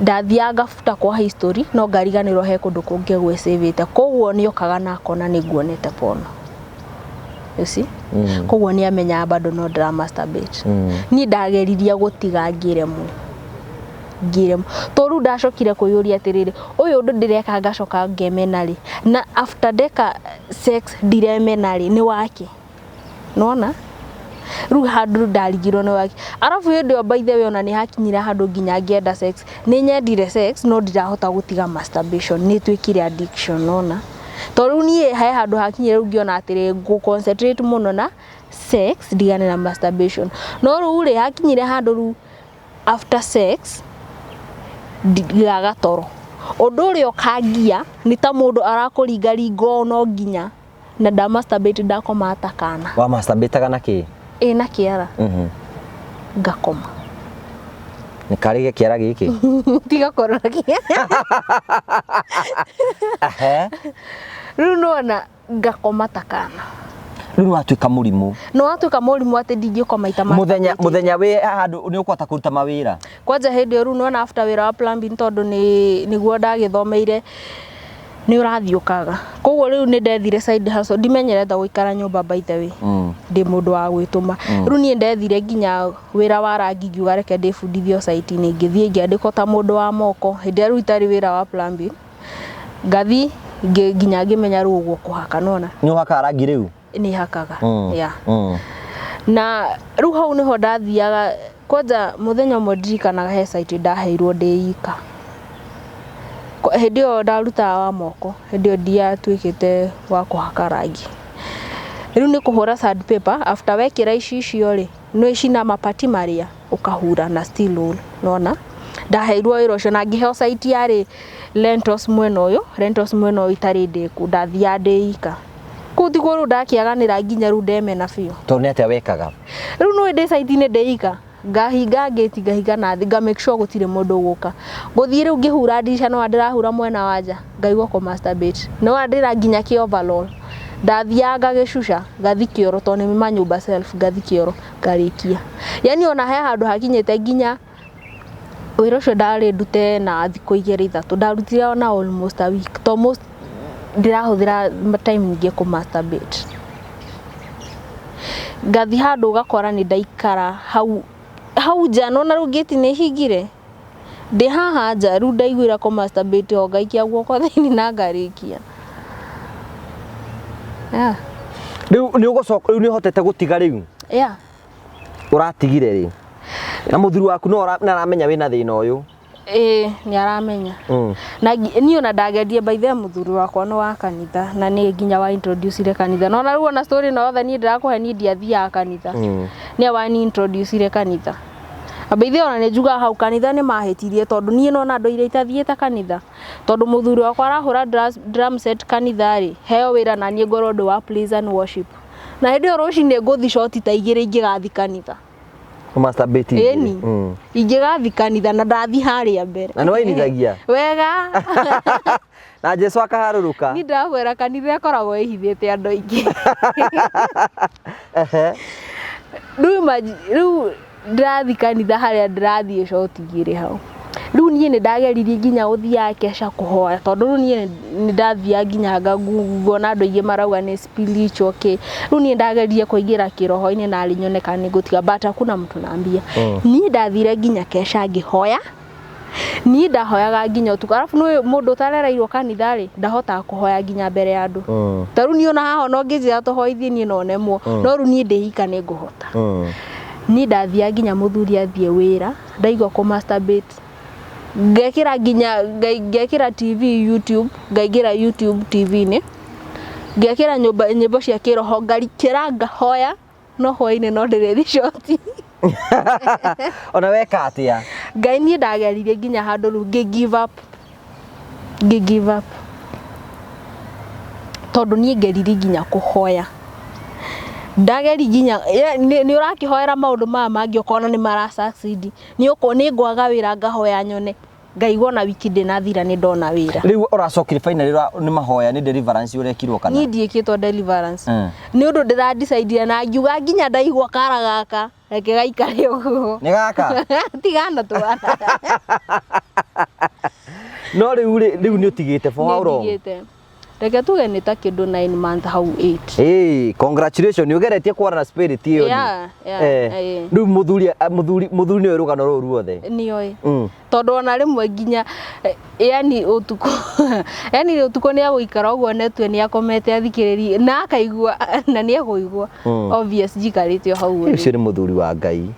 ndathiaga ngabuta kwa history no ngariganĩrwo he kũndũ kũngĩ gwĩcĩvĩte koguo nĩ okaga na akona nĩ nguonete porno you see koguo nĩ amenyaga bado no ndĩra masturbate niĩ ndageririe gũtiga ngĩremwo tondũ rĩu ndacokire kwĩyũria atĩrĩrĩ ũyũ ũndũ ndĩreka ngacoka ngemena rĩ na after ndeka sex ndiremena rĩ nĩ wake nona rĩu handũ ndarigirwo nĩ wake arabu hĩndĩ ĩyo by the way ona nĩ hakinyire handũ nginya ngĩenda sex nĩ nyendire sex no ndirahota gũtiga masturbation nĩ ĩtuĩkire addiction nona tondũ rĩu niĩ he handũ hakinyire rĩu ngĩona atĩrĩ ngũ concentrate mũno na sex ndigane na masturbation no rĩu rĩ hakinyire handũ rĩu after sex ndigaga toro ũndũ ũrĩa ũkangia nĩ ta mũndũ arakũringaringa ũũ no nginya na nda masturbate ndakoma ta kana Wa masturbate na kĩ? Ĩ na kĩara ngakoma Nĩ karĩ kĩara gĩkĩ? Tiga kũrora kĩara. Ehe. Rĩu nona ngakoma ta kana. Rĩu nĩ watuĩka mũrimũ. Nĩ watuĩka mũrimũ atĩ ndingĩkoma ita Mũthenya mũthenya wĩ handũ nĩ ũkũhota kũruta mawĩra. Kwanja hĩndĩ ĩyo rĩu nĩwona after wĩra wa plumbing tondũ nĩ nĩguo ndagĩthomeire nĩ ũrathiũkaga. Koguo rĩu nĩ ndethire side hustle, ndimenyerete gũikara nyũmba by the way. Ndĩ mũndũ wa gwĩtũma. Rĩu niĩ ndethire nginya wĩra wa rangi ngiuga reke ndĩbundithie o site-inĩ, ngĩthiĩ ngĩandĩkwo ta mũndũ wa moko hĩndĩ ĩrĩa rĩu itarĩ wĩra wa plumbing. Ngathi nginya ngĩmenya rĩu ũguo kũhaka nĩwona. Nĩ ũhakaga rangi rĩu? Nĩ hakaga. Yeah. Na rĩu hau nĩho ndathiaga kwanja mũthenya ũmwe ndirikanaga he site ndaheirwo ndĩ ika. Hĩndĩ ĩyo ndarutaga wa moko, hĩndĩ ĩyo ndiatuĩkĩte wa kũhaka rangi. Rĩu nĩ kũhũra sand paper after wekĩra icicio rĩ, nĩ cina mapati marĩa ũkahura na steel wool, nĩwona? Ndaheirwo wĩra ũcio na ngĩheo site yarĩ Lentos mwena ũyũ, Lentos mwena ũyũ itarĩ ndĩku, ndathiaga ndĩ ika. Kũu tiguo rĩu ndakĩaganĩra nginya rĩu ndemena biũ. Tondũ nĩ atĩa wekaga? Rĩu nĩũĩ ndĩ site-inĩ ndĩ ika, ngahinga ngĩti ngahinga na thĩ, nga make sure gũtirĩ mũndũ ũgũka. Ngũthiĩ rĩu ngĩhura ndirica nĩwona ndĩrahura mwena wa nja, ngaigua kũ masturbate. Nĩwona ndĩna nginya kĩ overall. Ndathiaga ngagĩcuca, ngathi kĩoro tondũ nĩ manyũmba self, ngathi kĩoro ngarĩkia. Yani ona he handũ hakinyĩte nginya wĩra ũcio ndarĩ ndute na thikũ igĩrĩ ithatũ, ndarutire ona almost a week, to most ndĩrahũthĩra time nyingĩ kũ masturbate. Ngathi handũ ũgakora nĩ ndaikara hau hau nja, nĩwona rĩu ngĩti nĩ hingire, ndĩ haha nja rĩu ndaiguĩra kũ masturbate ho ngaikia guoko thĩinĩ na ngarĩkia. Yeah. Rĩu nĩ ũgũcoka rĩu nĩ ũhotete gũtiga rĩu? Yeah. Ũratigire rĩ? Na mũthuri waku no aramenya wĩna thĩna ũyũ? Ĩĩ nĩ aramenya. Na niĩ ona ndagerie by the way mũthuri wakwa nĩ wa kanitha na nĩ nginya wa introduce kanitha. No na rĩu ona story ĩno yothe niĩ ndĩrakũhe niĩ ndiathiaga kanitha. Nĩwe wa introduce kanitha. Na by the way ona nĩ njugaga hau kanitha nĩ mahĩtirie tondũ niĩ nona ndũire itathiĩte kanitha. Tondũ mũthuri wakwa arahũra drum set kanitha rĩ, heo wĩra na niĩ ngorwo ndĩ wa praise and worship. Na hĩndĩ ĩyo rũcinĩ ngũthi short ta igĩrĩ ingĩgathi kanitha. Masturbate Ĩni. Ingĩgathi kanitha na ndathi harĩa mbere. Na nĩ wainithagia? Wega. Na Jesu akaharũrũka? Niĩ ndakwĩra kanitha ĩkoragwo ĩhithĩte andũ aingĩ. Rĩu rĩu ndĩrathi kanitha harĩa ndĩrathiĩ short igĩrĩ hau. Rĩu niĩ nĩ ndageririe nginya gũthiaga kesha kũhoya tondũ rĩu niĩ nĩ ndathiaga nginya ngona andũ aingĩ marauga nĩ spiritual kĩ. Rĩu niĩ ndageririe kũingĩra kĩroho-inĩ narĩ nyone kana nĩ ngũtiga but hakuna mtu naambia. Niĩ ndathire nginya kesha ngĩhoya. Niĩ ndahoyaga nginya ũtukũ. Arabu nĩ mũndũ ũtarereirwo kanitha rĩ, ndahotaga kũhoya nginya mbere ya andũ. Ta rĩu niĩ ona haha ona ũngĩnjĩra tũhoithie niĩ no nemwo. No rĩu niĩ ndĩ ika nĩ ngũhota. Niĩ ndathiaga nginya mũthuri athiĩ wĩra, ndaigua kũ masturbate. Ngekĩra nginya ngekĩra TV YouTube, ngaingĩra YouTube TV-inĩ. Ngekĩra nyũmba nyĩmbo cia kĩroho ngarikĩra ngahoya no hwainĩ no ndĩrĩthi short. Ona weka atĩa? Ngai niĩ ndageririe nginya handũ rĩu ngĩ give up. Ngĩ give up. Tondũ niĩ ngeririe nginya kũhoya. Ndageri nginya nĩ ũrakĩhoera maũndũ maya mangĩ ũkona nĩ mara succeed. Nĩ ngwaga wĩra ngahoya nyone. Ngaigua ona wiki ndĩnathira nĩ ndona wĩra. Rĩu ũracokire finally nĩ mahoya nĩ deliverance ũrekirwo kana? Niĩ ndiĩkĩtwo deliverance. Nĩ ũndũ ndĩra decide na ngiuga nginya ndaigua kara gaka reke gaikare ũguo. Nĩ gaka? Tigana twana. No rĩu rĩ rĩu nĩ ũtigĩte for how long? Nĩ Reke tuge nĩ ta kĩndũ 9 month hau 8. Hey, congratulations nĩ ũgeretie kwara na spirit ĩyo. Yeah. Rĩu mũthuri mũthuri mũthuri nĩoĩ rũgano rũrũ ruothe. Nĩoĩ. Tondũ ona rĩmwe nginya yani ũtukũ yani ũtukũ nĩ agũikara ũguo netue nĩ akomete athikĩrĩrie na akaigua na nĩ ekũigua. Obvious njikarĩte o hau ũrĩ. Ũcio nĩ mũthuri wa Ngai.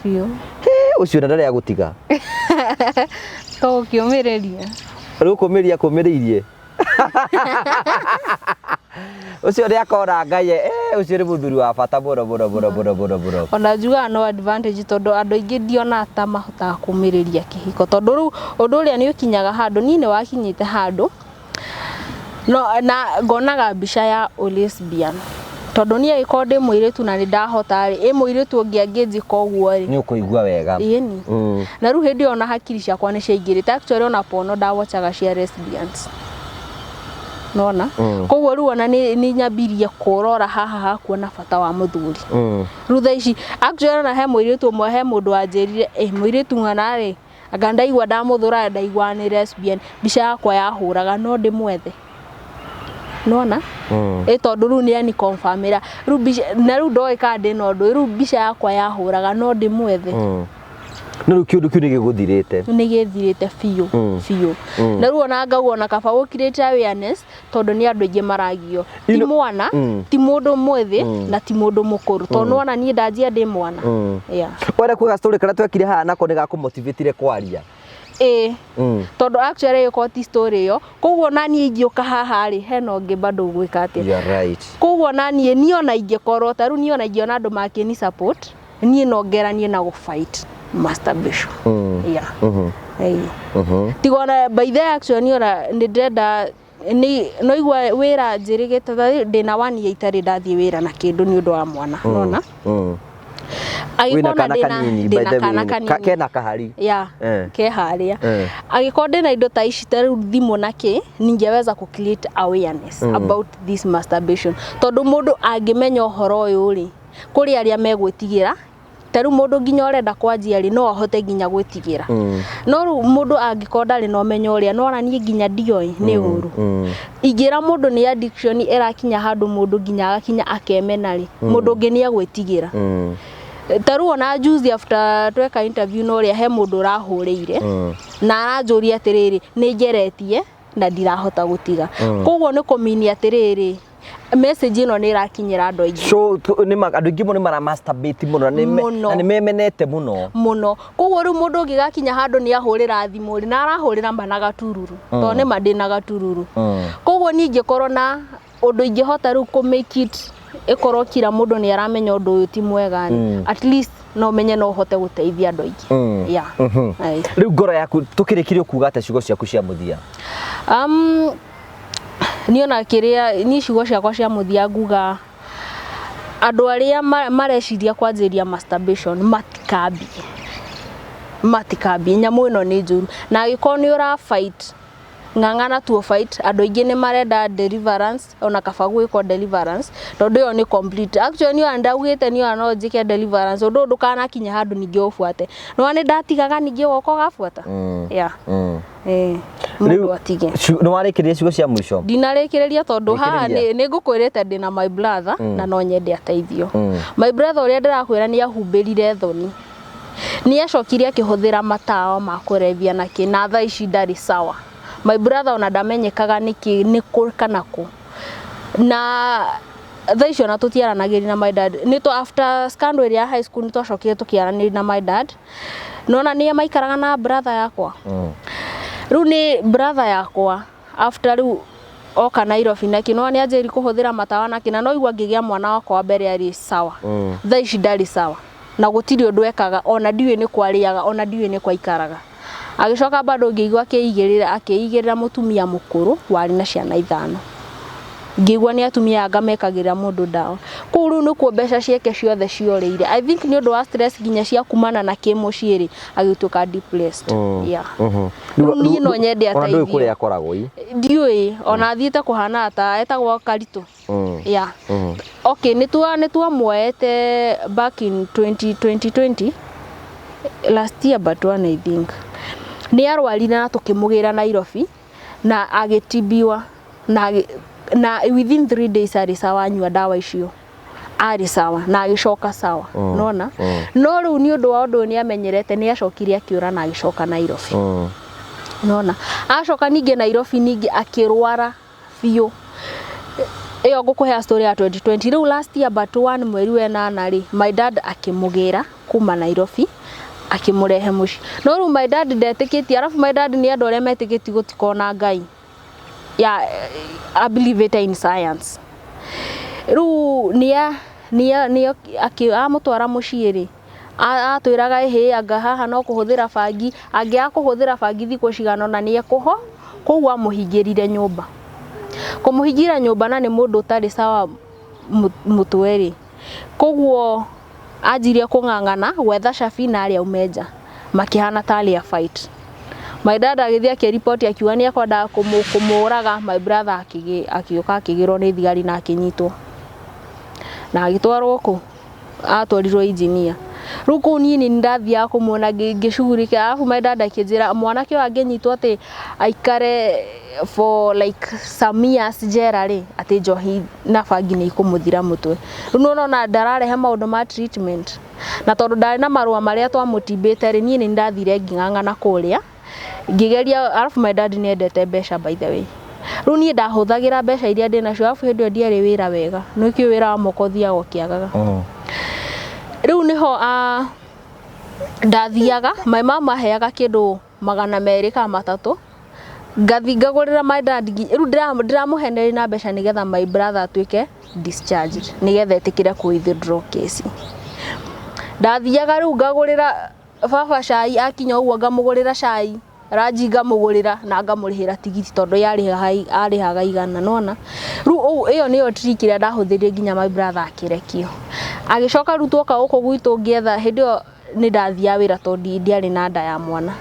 Biũ. Ũcio na ndarĩ agũtiga. To gũkĩũmĩrĩria. Rĩu kũmĩria kũmĩrĩirie. Ũcio nĩ akona Ngai ũcio nĩ mũthuri wa bata mũno mũno mũno mũno mũno mũno. Ona njugaga no advantage tondũ andũ aingĩ ndionaga ta mahotaga kũmĩrĩria kĩhiko tondũ rĩu ũndũ ũrĩa nĩ ũkinyaga handũ niĩ nĩ wakinyĩte handũ no na ngonaga mbica ya lesbian tondũ niĩ angĩkorwo ndĩ mũirĩtu na nĩ ndahota rĩ ĩ mũirĩtu ũngĩ angĩnjĩka ũguo rĩ Nĩ ũkũigua wega. Ĩni. Na rĩu hĩndĩ ĩyo ona hakiri ciakwa nĩ ciaingĩrĩte actually ona porno ndawochaga cia lesbians. Nona koguo rĩu ona nĩ nyambirie kũrora haha hakuona bata wa mũthuri. Rĩu thaa ici actually ona he mũirĩtu ũmwe, he mũndũ wanjĩrire, "Ĩ mũirĩtu ng'ana rĩ, anga ndaigua ndamũthũra, ndaigua nĩ lesbian, mbica yakwa yahũraga no ndĩmwethe." Nona ĩ tondũ rĩu nĩ ani confirmĩra rĩu mbica na rĩu ndoĩ kana ndĩna ũndũ, rĩu mbica yakwa yahũraga no ndĩmwethe. No rĩu kĩũndũ kĩu nĩ gĩgũthirĩte. Nĩ gĩthirĩte biũ biũ, na rĩu ona ngauga ona kaba gũ create awareness, tondũ nĩ andũ aingĩ maragio, ti mwana, ti mũndũ mwĩthĩ na ti mũndũ mũkũrũ, tondũ nĩwona niĩ ndanjia ndĩ mwana, yeah. Wenda kuga story karĩa twekire haha nako nĩ gakũmotivatire kwaria? Ĩĩ, tondũ actually ĩkorwo ti story ĩyo, koguo na niĩ ingĩũka haha rĩ, hena ũngĩ bado ũgwĩka atĩa? You are right. Koguo na niĩ ona ingĩkorwo ta rĩu niĩ ona ingĩona andũ makĩni support, niĩ no ngeranie na gũ fight masturbation, yeah. Ĩĩ. Tiga ona by the actually niĩ ona nĩ ndĩrenda nĩ no igua wĩra njĩrĩgĩte ta rĩu ndĩna one year itarĩ ndathiĩ wĩra na kĩndũ nĩ ũndũ wa mwana, nona. Wĩna Angĩkorwo kana ndĩna kanini by ndĩna the way. kana kanini. Kena kahari. Ya. Ke harĩa. Angĩkorwo ndĩna indo ta ici, ta rĩu thimũ na kĩ, ningeweza ku create awareness about this masturbation, tondũ mũndũ angĩmenya ũhoro ũyũ rĩ, kũrĩ arĩa megwĩtigĩra. Ta rĩu mũndũ nginya ũrenda kwanjia rĩ, no ahote nginya gwĩtigĩra. No rĩu mũndũ angĩkorwo ndarĩ na ũmenyo ũrĩa, no ona niĩ nginya ndioĩ nĩ ũru. Ingĩra mũndũ nĩ addiction ĩrakinya handũ mũndũ nginya agakinya akemena rĩ, mũndũ ũngĩ nĩ agwĩtigĩra. Ta rĩu ona juzi after tweka interview na ũrĩa, he mũndũ ũrahũrĩire na aranjũria atĩrĩrĩ, nĩ ngeretie na ndirahota gũtiga. Koguo nĩ kũmini atĩrĩrĩ, message ĩno nĩ ĩrakinyĩra andũ aingĩ. So andũ aingĩ mũno nĩ mara masturbate mũno Mũno. na nĩ memenete mũno. Mũno. Koguo rĩu mũndũ ũngĩgakinya handũ nĩ ahũrĩra thimũ rĩ, na arahũrĩra ma na gatururu, tondũ nĩ ma ndĩ na gatururu. Koguo niĩ ingĩkorwo na ũndũ ingĩhota rĩu kũ make it ĩkorwo kila mũndũ nĩ aramenya ũndũ ũyũ ti mwega rĩ, at least no menye no hote gũteithia andũ aingĩ, yeah. Aye. Rĩu ngoro yaku tũkĩrĩkirie kuga atĩa, ciugo ciaku cia mũthia? Niĩ ona kĩrĩa niĩ ciugo ciakwa cia mũthia nguga, andũ arĩa mareciria kwanjĩrĩria masturbation matikambie, matikambie. Nyamũ ĩno nĩ njũru, na angĩkorwo nĩ ũra fight, ng'ang'ana tuo fight. Andũ aingĩ nĩ marenda deliverance, ona kaba gwĩkwo deliverance, tondũ ĩyo nĩ complete. Actually niĩ ona ndaugĩte niĩ ona no njĩke deliverance, ũndũ ũyũ ndũkanakinye handũ ningĩ ũbuate. No nĩ ndatigaga, ningĩ ũgoka ũgabuata, yeah. Eh, mũndũ atige. Nĩ warĩkĩrĩria ciugo cia mũico? Ndinarĩkĩrĩria, tondũ haha Rĩkĩrĩria. nĩ ngũkwĩrĩte ndĩna my brother na no nyende ateithio. My brother ũrĩa ndĩrakwĩra nĩ ahumbĩrire thoni, nĩ acokire akĩhũthĩra matawa ma kũrebia na kĩ, na thaa ici ndarĩ sawa. My brother ona ndamenyekaga nĩkĩ, nĩ kũ kana kũ, na thaa ici ona tũtiaranagĩria na my dad. Nĩ twa after scandal ĩrĩa ya high school nĩ twacokire tũkĩaranĩria na my dad, nona nĩ maikaraga na brother yakwa. Rĩu nĩ brother yakwa after rĩu oka Nairobi na kĩ, no nĩ anjĩri kũhũthĩra matawa na kĩ, na no igua ngĩgĩa mwana wakwa wa mbere arĩ sawa. Thaa ici ndarĩ sawa na gũtirĩ ũndũ ekaga, ona ndiũĩ nĩ kwarĩaga, ona ndiũĩ nĩ kwaikaraga. Agĩcoka bado ngĩigua akĩigĩrĩra mũtumia mũkũrũ warĩ na ciana ithano. Ngĩigua nĩ atumia anga mekagĩrĩra mũndũ ndawa kũu. Rĩu nĩkuo mbeca ciake ciothe ciorĩire, I think nĩ ũndũ wa stress nginya cia kumana na kĩmũciĩ rĩ, agĩtuĩka depressed, yeah. Rĩu niĩ no nyende Ona ndũĩ ateithio. kũrĩa akoragwo i? Ndiũĩ ona athiĩte kũhana ta etagwo Karitũ, yeah. Okay, nĩ twamuoete back in 20 2020, last year but one, I think. Nĩ arwarire na tũkĩmũgĩra Nairobi na agĩtibiwa na within 3 days arĩ sawa. Anyua ndawa icio arĩ sawa na agĩcoka sawa, nona. No rĩu nĩ ũndũ wa ũndũ ũyũ nĩ amenyerete, nĩ acokire akĩũra na agĩcoka Nairobi. Nona acoka ningĩ Nairobi, ningĩ akĩrwara biũ. Ĩyo ngũkũhea story ya 2020. Rĩu last year but one, mweri wa ĩnana rĩ, my dad akĩmũgĩra kuma Nairobi akĩmũrehe mũciĩ. No rĩu my dad ndetĩkĩtie, arabu my dad nĩ andũ arĩa metĩkĩtie gũtikona Ngai, yeah, I believe it in science. Rĩu nĩa nĩa nĩa amũtwara mũciĩ rĩ, atwĩraga ĩhĩ anga haha no kũhũthĩra bangi, angĩaga kũhũthĩra bangi thikũ cigana ũna nĩ ekũho. Koguo amũhingĩrire nyũmba, kũmũhingĩra nyũmba, na nĩ mũndũ ũtarĩ sawa mũtwe rĩ. Koguo anjirie kũng'ang'ana gwetha cabi na arĩa aume nja, makĩhana tarĩ a fight. My dad agĩthiĩ akĩripoti akiuga nĩ ekwendaga kũmũraga. My brother akĩũka akĩgĩrwo nĩ thigari na akĩnyitwo na agĩtwarwo kũ atwarirwo engineer. Rĩu kũu niĩ nĩ ndathiaga kũmuona ngĩcugurika, arabu my dad akĩnjĩra mwanake ũyũ angĩnyitwo atĩ aikare for like some years njera rĩ, atĩ njohi na bangi nĩ ikũmũthira mũtwe. Rĩu nĩ ũrona ndararehe maũndũ ma treatment, na tondũ ndarĩ na marũa marĩa twamũtimbĩte rĩ, niĩ nĩ ndathire ngĩng'ang'ana kũrĩa ngĩgeria. Arabu my dad nĩ endete mbeca, by the way. Rĩu niĩ ndahũthagĩra mbeca iria ndĩ nacio, arabu hĩndĩ ĩyo ndiarĩ wĩra wega, nĩkĩo wĩra wa moko ũthiaga ũkĩagaga. Rĩu nĩho ndathiaga, my mama aheaga kĩndũ 200 kana 300, ngathi ngagũrĩra my dad. Rĩu ndĩramũhenereria na mbeca nĩgetha my brother atuĩke discharged, nĩgetha etĩkĩre kũ withdraw case. Ndathiaga rĩu ngagũrĩra baba cai, akinya ũguo ngamũgũrĩra cai, ranji ngamũgũrĩra na ngamũrĩhĩra tigiti tondũ arĩhaga 100, nona. Rĩu ĩyo nĩyo trick ĩrĩa ndahũthĩrire nginya my brother akĩrekio. Agĩcoka rĩu tuoka gũkũ gwitũ ngĩetha. Hĩndĩ ĩyo nĩ ndathiaga wĩra tondũ ndiarĩ na nda ya mwana,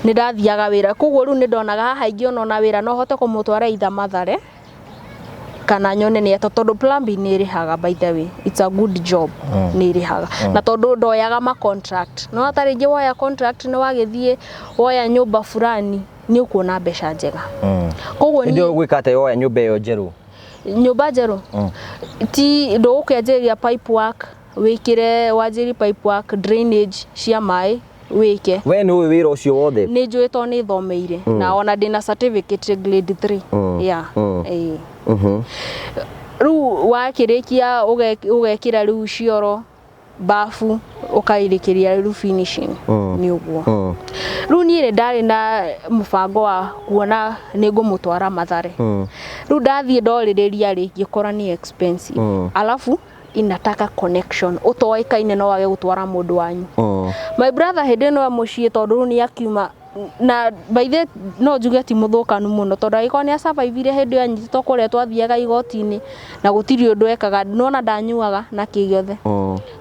nĩ ndathiaga wĩra. Koguo rĩu nĩ ndonaga haha ingĩona ona wĩra no hote kũmũtwara either Mathare kana nyone nĩ eto, tondũ plumbing nĩ ĩrĩhaga. By the way, it's a good job, nĩ ĩrĩhaga, na tondũ ndoyaga ma contract, no ta rĩngĩ woya contract nĩ wagĩthiĩ woya nyũmba fulani, nĩ ũkuona mbeca njega. Koguo Hĩndĩ ĩyo gwĩka atĩa woya nyũmba ĩyo njerũ? Nyũmba njerũ ti ndũgũkĩanjĩrĩria pipe work, wĩkĩre wanjĩrĩrie pipe work, drainage cia maĩ wĩke. We nĩ ũĩ wĩra ũcio wothe? Nĩ njũĩ tondũ nĩ thomeire na ona ndĩna certificate grade 3, yeah. Ĩĩ. Rĩu wakĩrĩkia ũgekĩra rĩu cioro, bafu, ũkairĩkĩria rĩu finishing, nĩ ũguo. Rĩu niĩ nĩ ndarĩ na mũbango wa kuona nĩ ngũmũtwara Mathare. Rĩu ndathiĩ ndorĩrĩria rĩ, ngĩkora nĩ expensive, alafu inataka connection ũtoĩkaine, no wage gũtwara mũndũ wanyu. My brother hĩndĩ ĩno e mũciĩ, tondũ rĩu nĩ akiuma na by the no njuge ti mũthũkanu mũno, tondũ angĩkorwo nĩ asurvivire hĩndĩ ĩyo anyitĩtwo kũrĩa twathiaga igoti-inĩ na gũtirĩ ũndũ ekaga, nona ndanyuaga na kĩ gĩothe.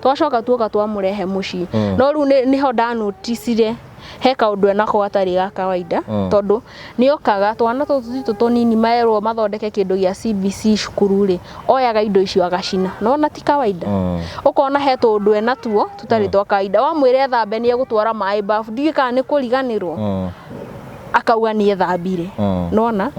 Twacoka tuoka twamũrehe mũciĩ, no rĩu nĩho ndanoticire he kaũndũ enako gatarĩ ga kawaida, tondũ nĩ okaga twana tũtũ twitũ tũnini merwo mathondeke kĩndũ gĩa CBC cukuru rĩ, oyaga indo icio agacina. Nona ti kawaida, ũkona he tũũndũ enatuo tũtarĩ twa kawaida. Wamwĩra ethambe, nĩ egũtwara maĩ bafu, ndiũĩ kana nĩ kũriganĩrwo, akauga nĩ ethambire. Nona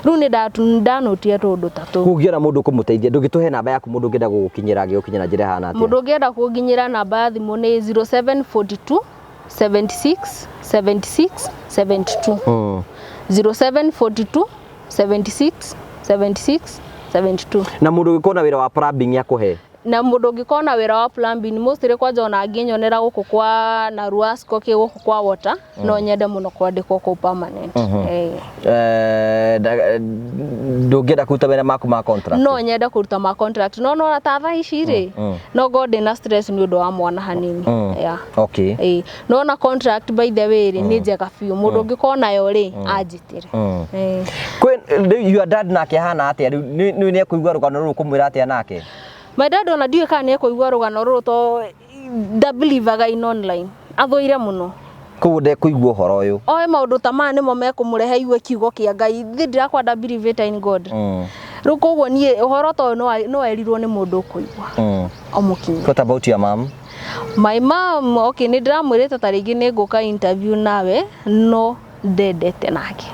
rĩu nĩ ndanotire tũũndũ ta tũu. Kũngĩona mũndũ kũmũteithia, ndũngĩtũhe namba yaku? Mũndũ ũngĩenda gũgũkinyĩra angĩgũkinyĩra njĩra ĩhana atĩa? Mũndũ ũngĩenda kũnginyĩra, namba ya thimũ nĩ 0742 76 76 72. 0742 76 76 72. Na mũndũ ũngĩkorwo na wĩra wa plumbing akũhe? Na mũndũ ũngĩkorwo na wĩra wa plumbing, mostly kwanja ona angĩnyonera gũkũ kwa Naruasco kĩ gũkũ kwa water, no nyende mũno kwandĩkwo kũu permanent. Ndũngĩenda kũruta wĩra maku ma contract? No nyende kũruta ma contract, no nona ta thaa ici rĩ, no ngorwo ndĩna stress nĩ ũndũ wa mwana hanini, yeah. Ĩĩ, no na contract, by the way rĩ, nĩ njega biũ. Mũndũ ũngĩkorwo nayo rĩ, anjĩtĩre. Ĩĩ. Kwĩ rĩu your dad nake ahana atĩa rĩu? Nĩ ekũigua rũgano rũrũ, kũmwĩra atĩa nake? My dad ona ndiũĩ kana nĩ ekũigua rũgano rũrũ, to ndabelievaga in online, athũire mũno. Koguo ndekũigua ũhoro ũyũ. Oe maũndũ ta maya nĩmo mekũmũrehe igue kiugo kĩa Ngai thĩ ndirakwa ndabelievĩte in God. Rĩu koguo niĩ ũhoro ta ũyũ no erirwo nĩ mũndũ ũkũigua ũmũkinyie. What about your mom? My mom, okay, nĩ ndĩramwĩrĩte ta rĩngĩ nĩ ngũka interview nawe, no ndendete nake.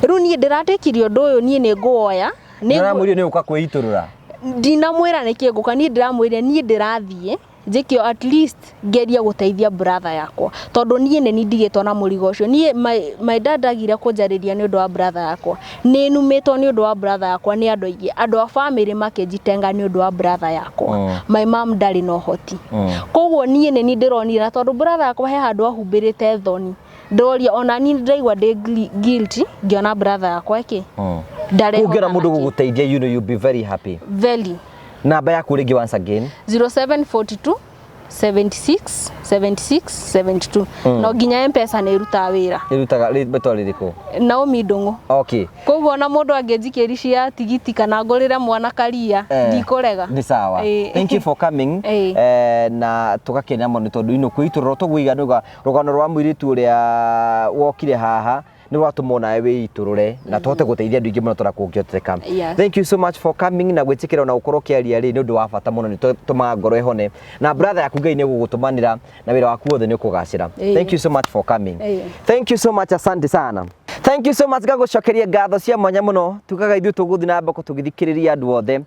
Rĩu niĩ ndĩratĩkirie ũndũ ũyũ, niĩ nĩ ngũwoya. Nĩũramwĩrire nĩ ũka kwĩitũrũra? Ndinamwĩra nĩkĩ ngũka. Niĩ ndĩramwĩrire niĩ ndĩrathiĩ njĩke at least ngerie gũteithia brother yakwa, tondũ niĩ nĩ ndigĩtwo na mũrigo ũcio. Niĩ my dad agire kũnjarĩria nĩ ũndũ wa brother yakwa, nĩ numĩtwo nĩ ũndũ wa brother yakwa nĩ andũ aingĩ, andũ a family makĩnjitenga nĩ ũndũ wa brother yakwa. My mom ndarĩ na ũhoti. Koguo niĩ nĩ niĩ ndĩronire, na tondũ brother yakwa he handũ ahumbĩrĩte thoni, ndĩroria ona niĩ ndĩraigua ndĩ guilty ngĩona brother yakwa ĩkĩ ndarehota. Ũngĩona mũndũ Nakĩ. gũgũteithia, you know you'll be very happy. Very. Namba yaku rĩngĩ, once again. 0742 76 76 72. No nginya Mpesa nĩ ĩrutaga wĩra. Ĩrutaga rĩtwa rĩrĩkũ? Naomi Ndũng'ũ. Okay. Koguo ona mũndũ angĩnjikĩria cia tigiti kana ngũrĩre mwana karia, ndikũrega. Nĩ sawa. Thank you for coming. Na tũgakena mũno nĩ tondũ ino kwĩitũrũra tũguiga nĩuga rũgano rwa mũirĩtu ũrĩa wokire haha nĩ rwatũma onawe wĩitũrũre na tũhote gũteithia andũ aingĩ mũno tũrĩa kũngĩhoteka. Thank you so much for coming na gwĩtĩkĩra ona gũkorwo ũkĩaria rĩ nĩ ũndũ wa bata mũno, nĩ tũmaga ngoro ĩhone na brother yaku Ngai nĩ gũgũtũmanĩra na wĩra waku wothe nĩ ũkũgacĩra. Thank you so much for coming. Thank you so much, asante sana. Thank you so much, ngagũcokeria ngatho cia mwanya mũno. Tugaga ithuĩ tũgũthiĩ na mbere tũgĩthikĩrĩria andũ othe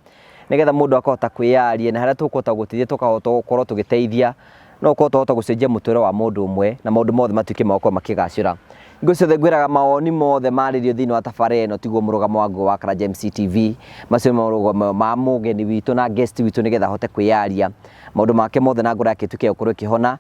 nĩgetha mũndũ akahota kwĩyaria na harĩa tũkũhota gũteithia tũkahota gũkorwo tũgĩteithia, no ũkorwo twahota gũcenjia mũtũrĩre wa mũndũ ũmwe na maũndũ mothe matuĩke ma gũkorwo makĩgacĩra. Hingo ciothe ngwĩraga mawoni mothe marĩrio thĩinĩ wa tabarĩra ĩno tiguo mũrũgamo wa Ngũgĩ wa Karanja MCTV, macio nĩ mũrũgamo ma mũgeni witũ na guest witũ nĩgetha ahote kwĩyaria maũndũ make mothe na ngoro yake ĩtuĩke ya gũkorwo ĩkĩhona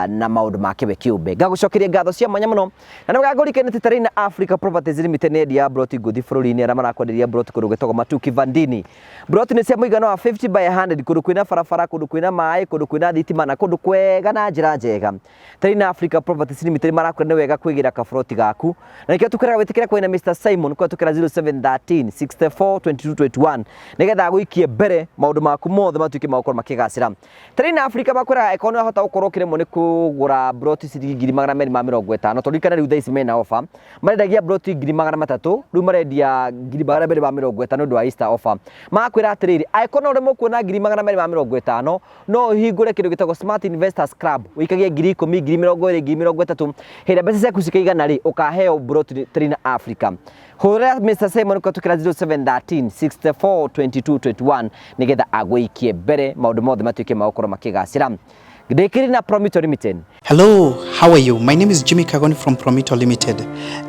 na maũndũ make we kĩũmbe. Ngagũcokeria ngatho cia mwanya mũno na nĩ ngagũrikania atĩ Terrain Africa Properties Limited nĩ endia ya broti ngũthi bũrũri-inĩ arĩa marakwenderia broti kũndũ gwĩtagwo Matuki Vandini. Broti nĩ cia mũigana wa 50 by 100 kũndũ kwĩna barabara, kũndũ kwĩna maĩ, kũndũ kwĩna thitima na kũndũ kwega na njĩra njega. Terrain Africa Properties Limited marakwĩra nĩ wega kwĩgĩra kaburoti gaku na nĩkĩo tũkwĩraga wĩtĩkĩre kwaria na Mr Simon kũhetũkĩra 0713 64 22 21 nĩgetha agũikie mbere maũndũ maku mothe matuĩke ma gũkorwo makĩgacĩra. Terrain Africa makwĩraga angĩkorwo nĩ wahota gũkorwo ũkĩremwo nĩ kũgũra broti ciringi 250,000, tondũ ririkana rĩu thaa ici mena offer, marendagia broti 300,000, rĩu marendia 250,000 nĩ ũndũ wa Easter offer. Magakwĩra atĩrĩrĩ, angĩkorwo no ũremwo kuona 250,000, no ũhingũre kĩndũ gĩtagwo Smart Investors Club, ũikagie 10,000, 20,000, 30,000, hĩndĩ ĩrĩa mbeca ciaku cikaigana rĩ, ũkaheo broti Terrain Africa. Hũrĩra Mr Simon kũhetũkĩra 0713 64 22 21 nĩgetha agũikie mbere maũndũ mothe matuĩke ma gũkorwo makĩgacĩra. Ndĩkĩrĩ na Promito Limited. Hello, how are you? My name is Jimmy Kagoni from Promito Limited.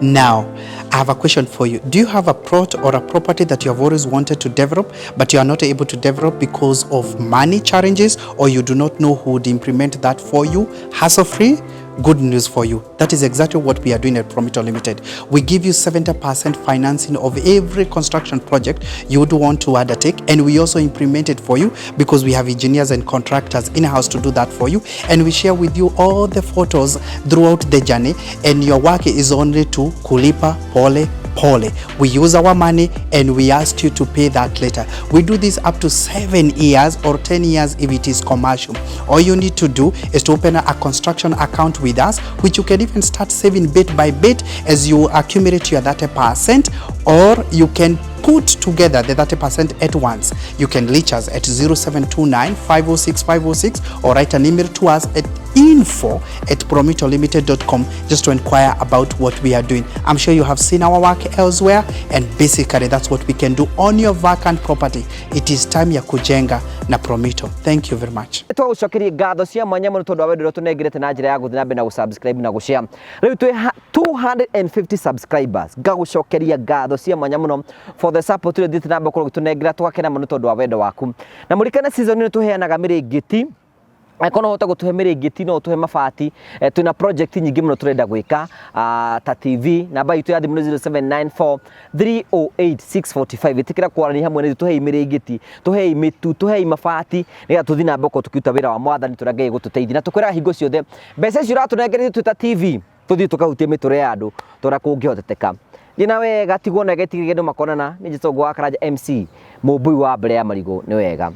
Now, I have a question for you. Do you have a plot or a property that you have always wanted to develop, but you are not able to develop because of money challenges, or you do not know who would implement that for you hassle-free? Good news for you. That is exactly what we are doing at Promito Limited. We give you 70% financing of every construction project you would want to undertake, and we also implement it for you because we have engineers and contractors in-house to do that for you, and we share with you all the photos throughout the journey, and your work is only to kulipa pole pole. We use our money and we ask you to pay that later. We do this up to 7 years or 10 years if it is commercial. All you need to do is to open a construction account with us, which you can even start saving bit by bit as you accumulate your 30%, or you can put together the 30% at once. You can reach us at 0729 506 506 or write an email to us at info@promitolimited.com just to inquire about what we are doing. I'm sure you have seen our work elsewhere, and basically that's what we can do on your vacant property. It is time ya kujenga na Promito. Thank you very much. Twagũcokeria ngatho cia mwanya mũno tondũ wa wendo ũrĩa tũnengerete na njĩra ya gũthiĩ na mbere na gũsubscribe na gũshare. Rĩu twĩ 250 subscribers. Ngagũcokeria ngatho cia mwanya mũno for the support ũrĩa ũthiĩte na mbere gũkorwo ũgĩtũnengera, tũgakena mũno tondũ wa wendo waku. Na mũrikane season ĩno tũheanaga mĩrĩngĩti. Angĩkorwo no ũhote gũtũhe mĩrĩngĩti, no ũtũhe mabati, twĩna project nyingĩ mũno tũrenda gwĩka, ta TV. Namba itũ ya thimũ nĩ 0794 308 645. Ĩtĩkĩra kwaranĩria hamwe na ithuĩ, tũhei mĩrĩngĩti, tũhei mĩtu, tũhei mabati nĩgetha tũthiĩ na mbere gũkorwo tũkĩruta wĩra wa mwathani tũrĩa Ngai egũtũteithia. Na tũkwĩraga hingo ciothe mbeca icio ũratũnengeria twĩ ta TV tũthiĩ tũkahutie mĩtũrĩre ya andũ tũrĩa kũngĩhoteteka. Thiĩ na wega, tigwo na getigĩria andũ makonana. Nĩ Njĩtwo Ngũgĩ wa Karanja MC, mũmbui wa mbere ya marigũ. Nĩ wega.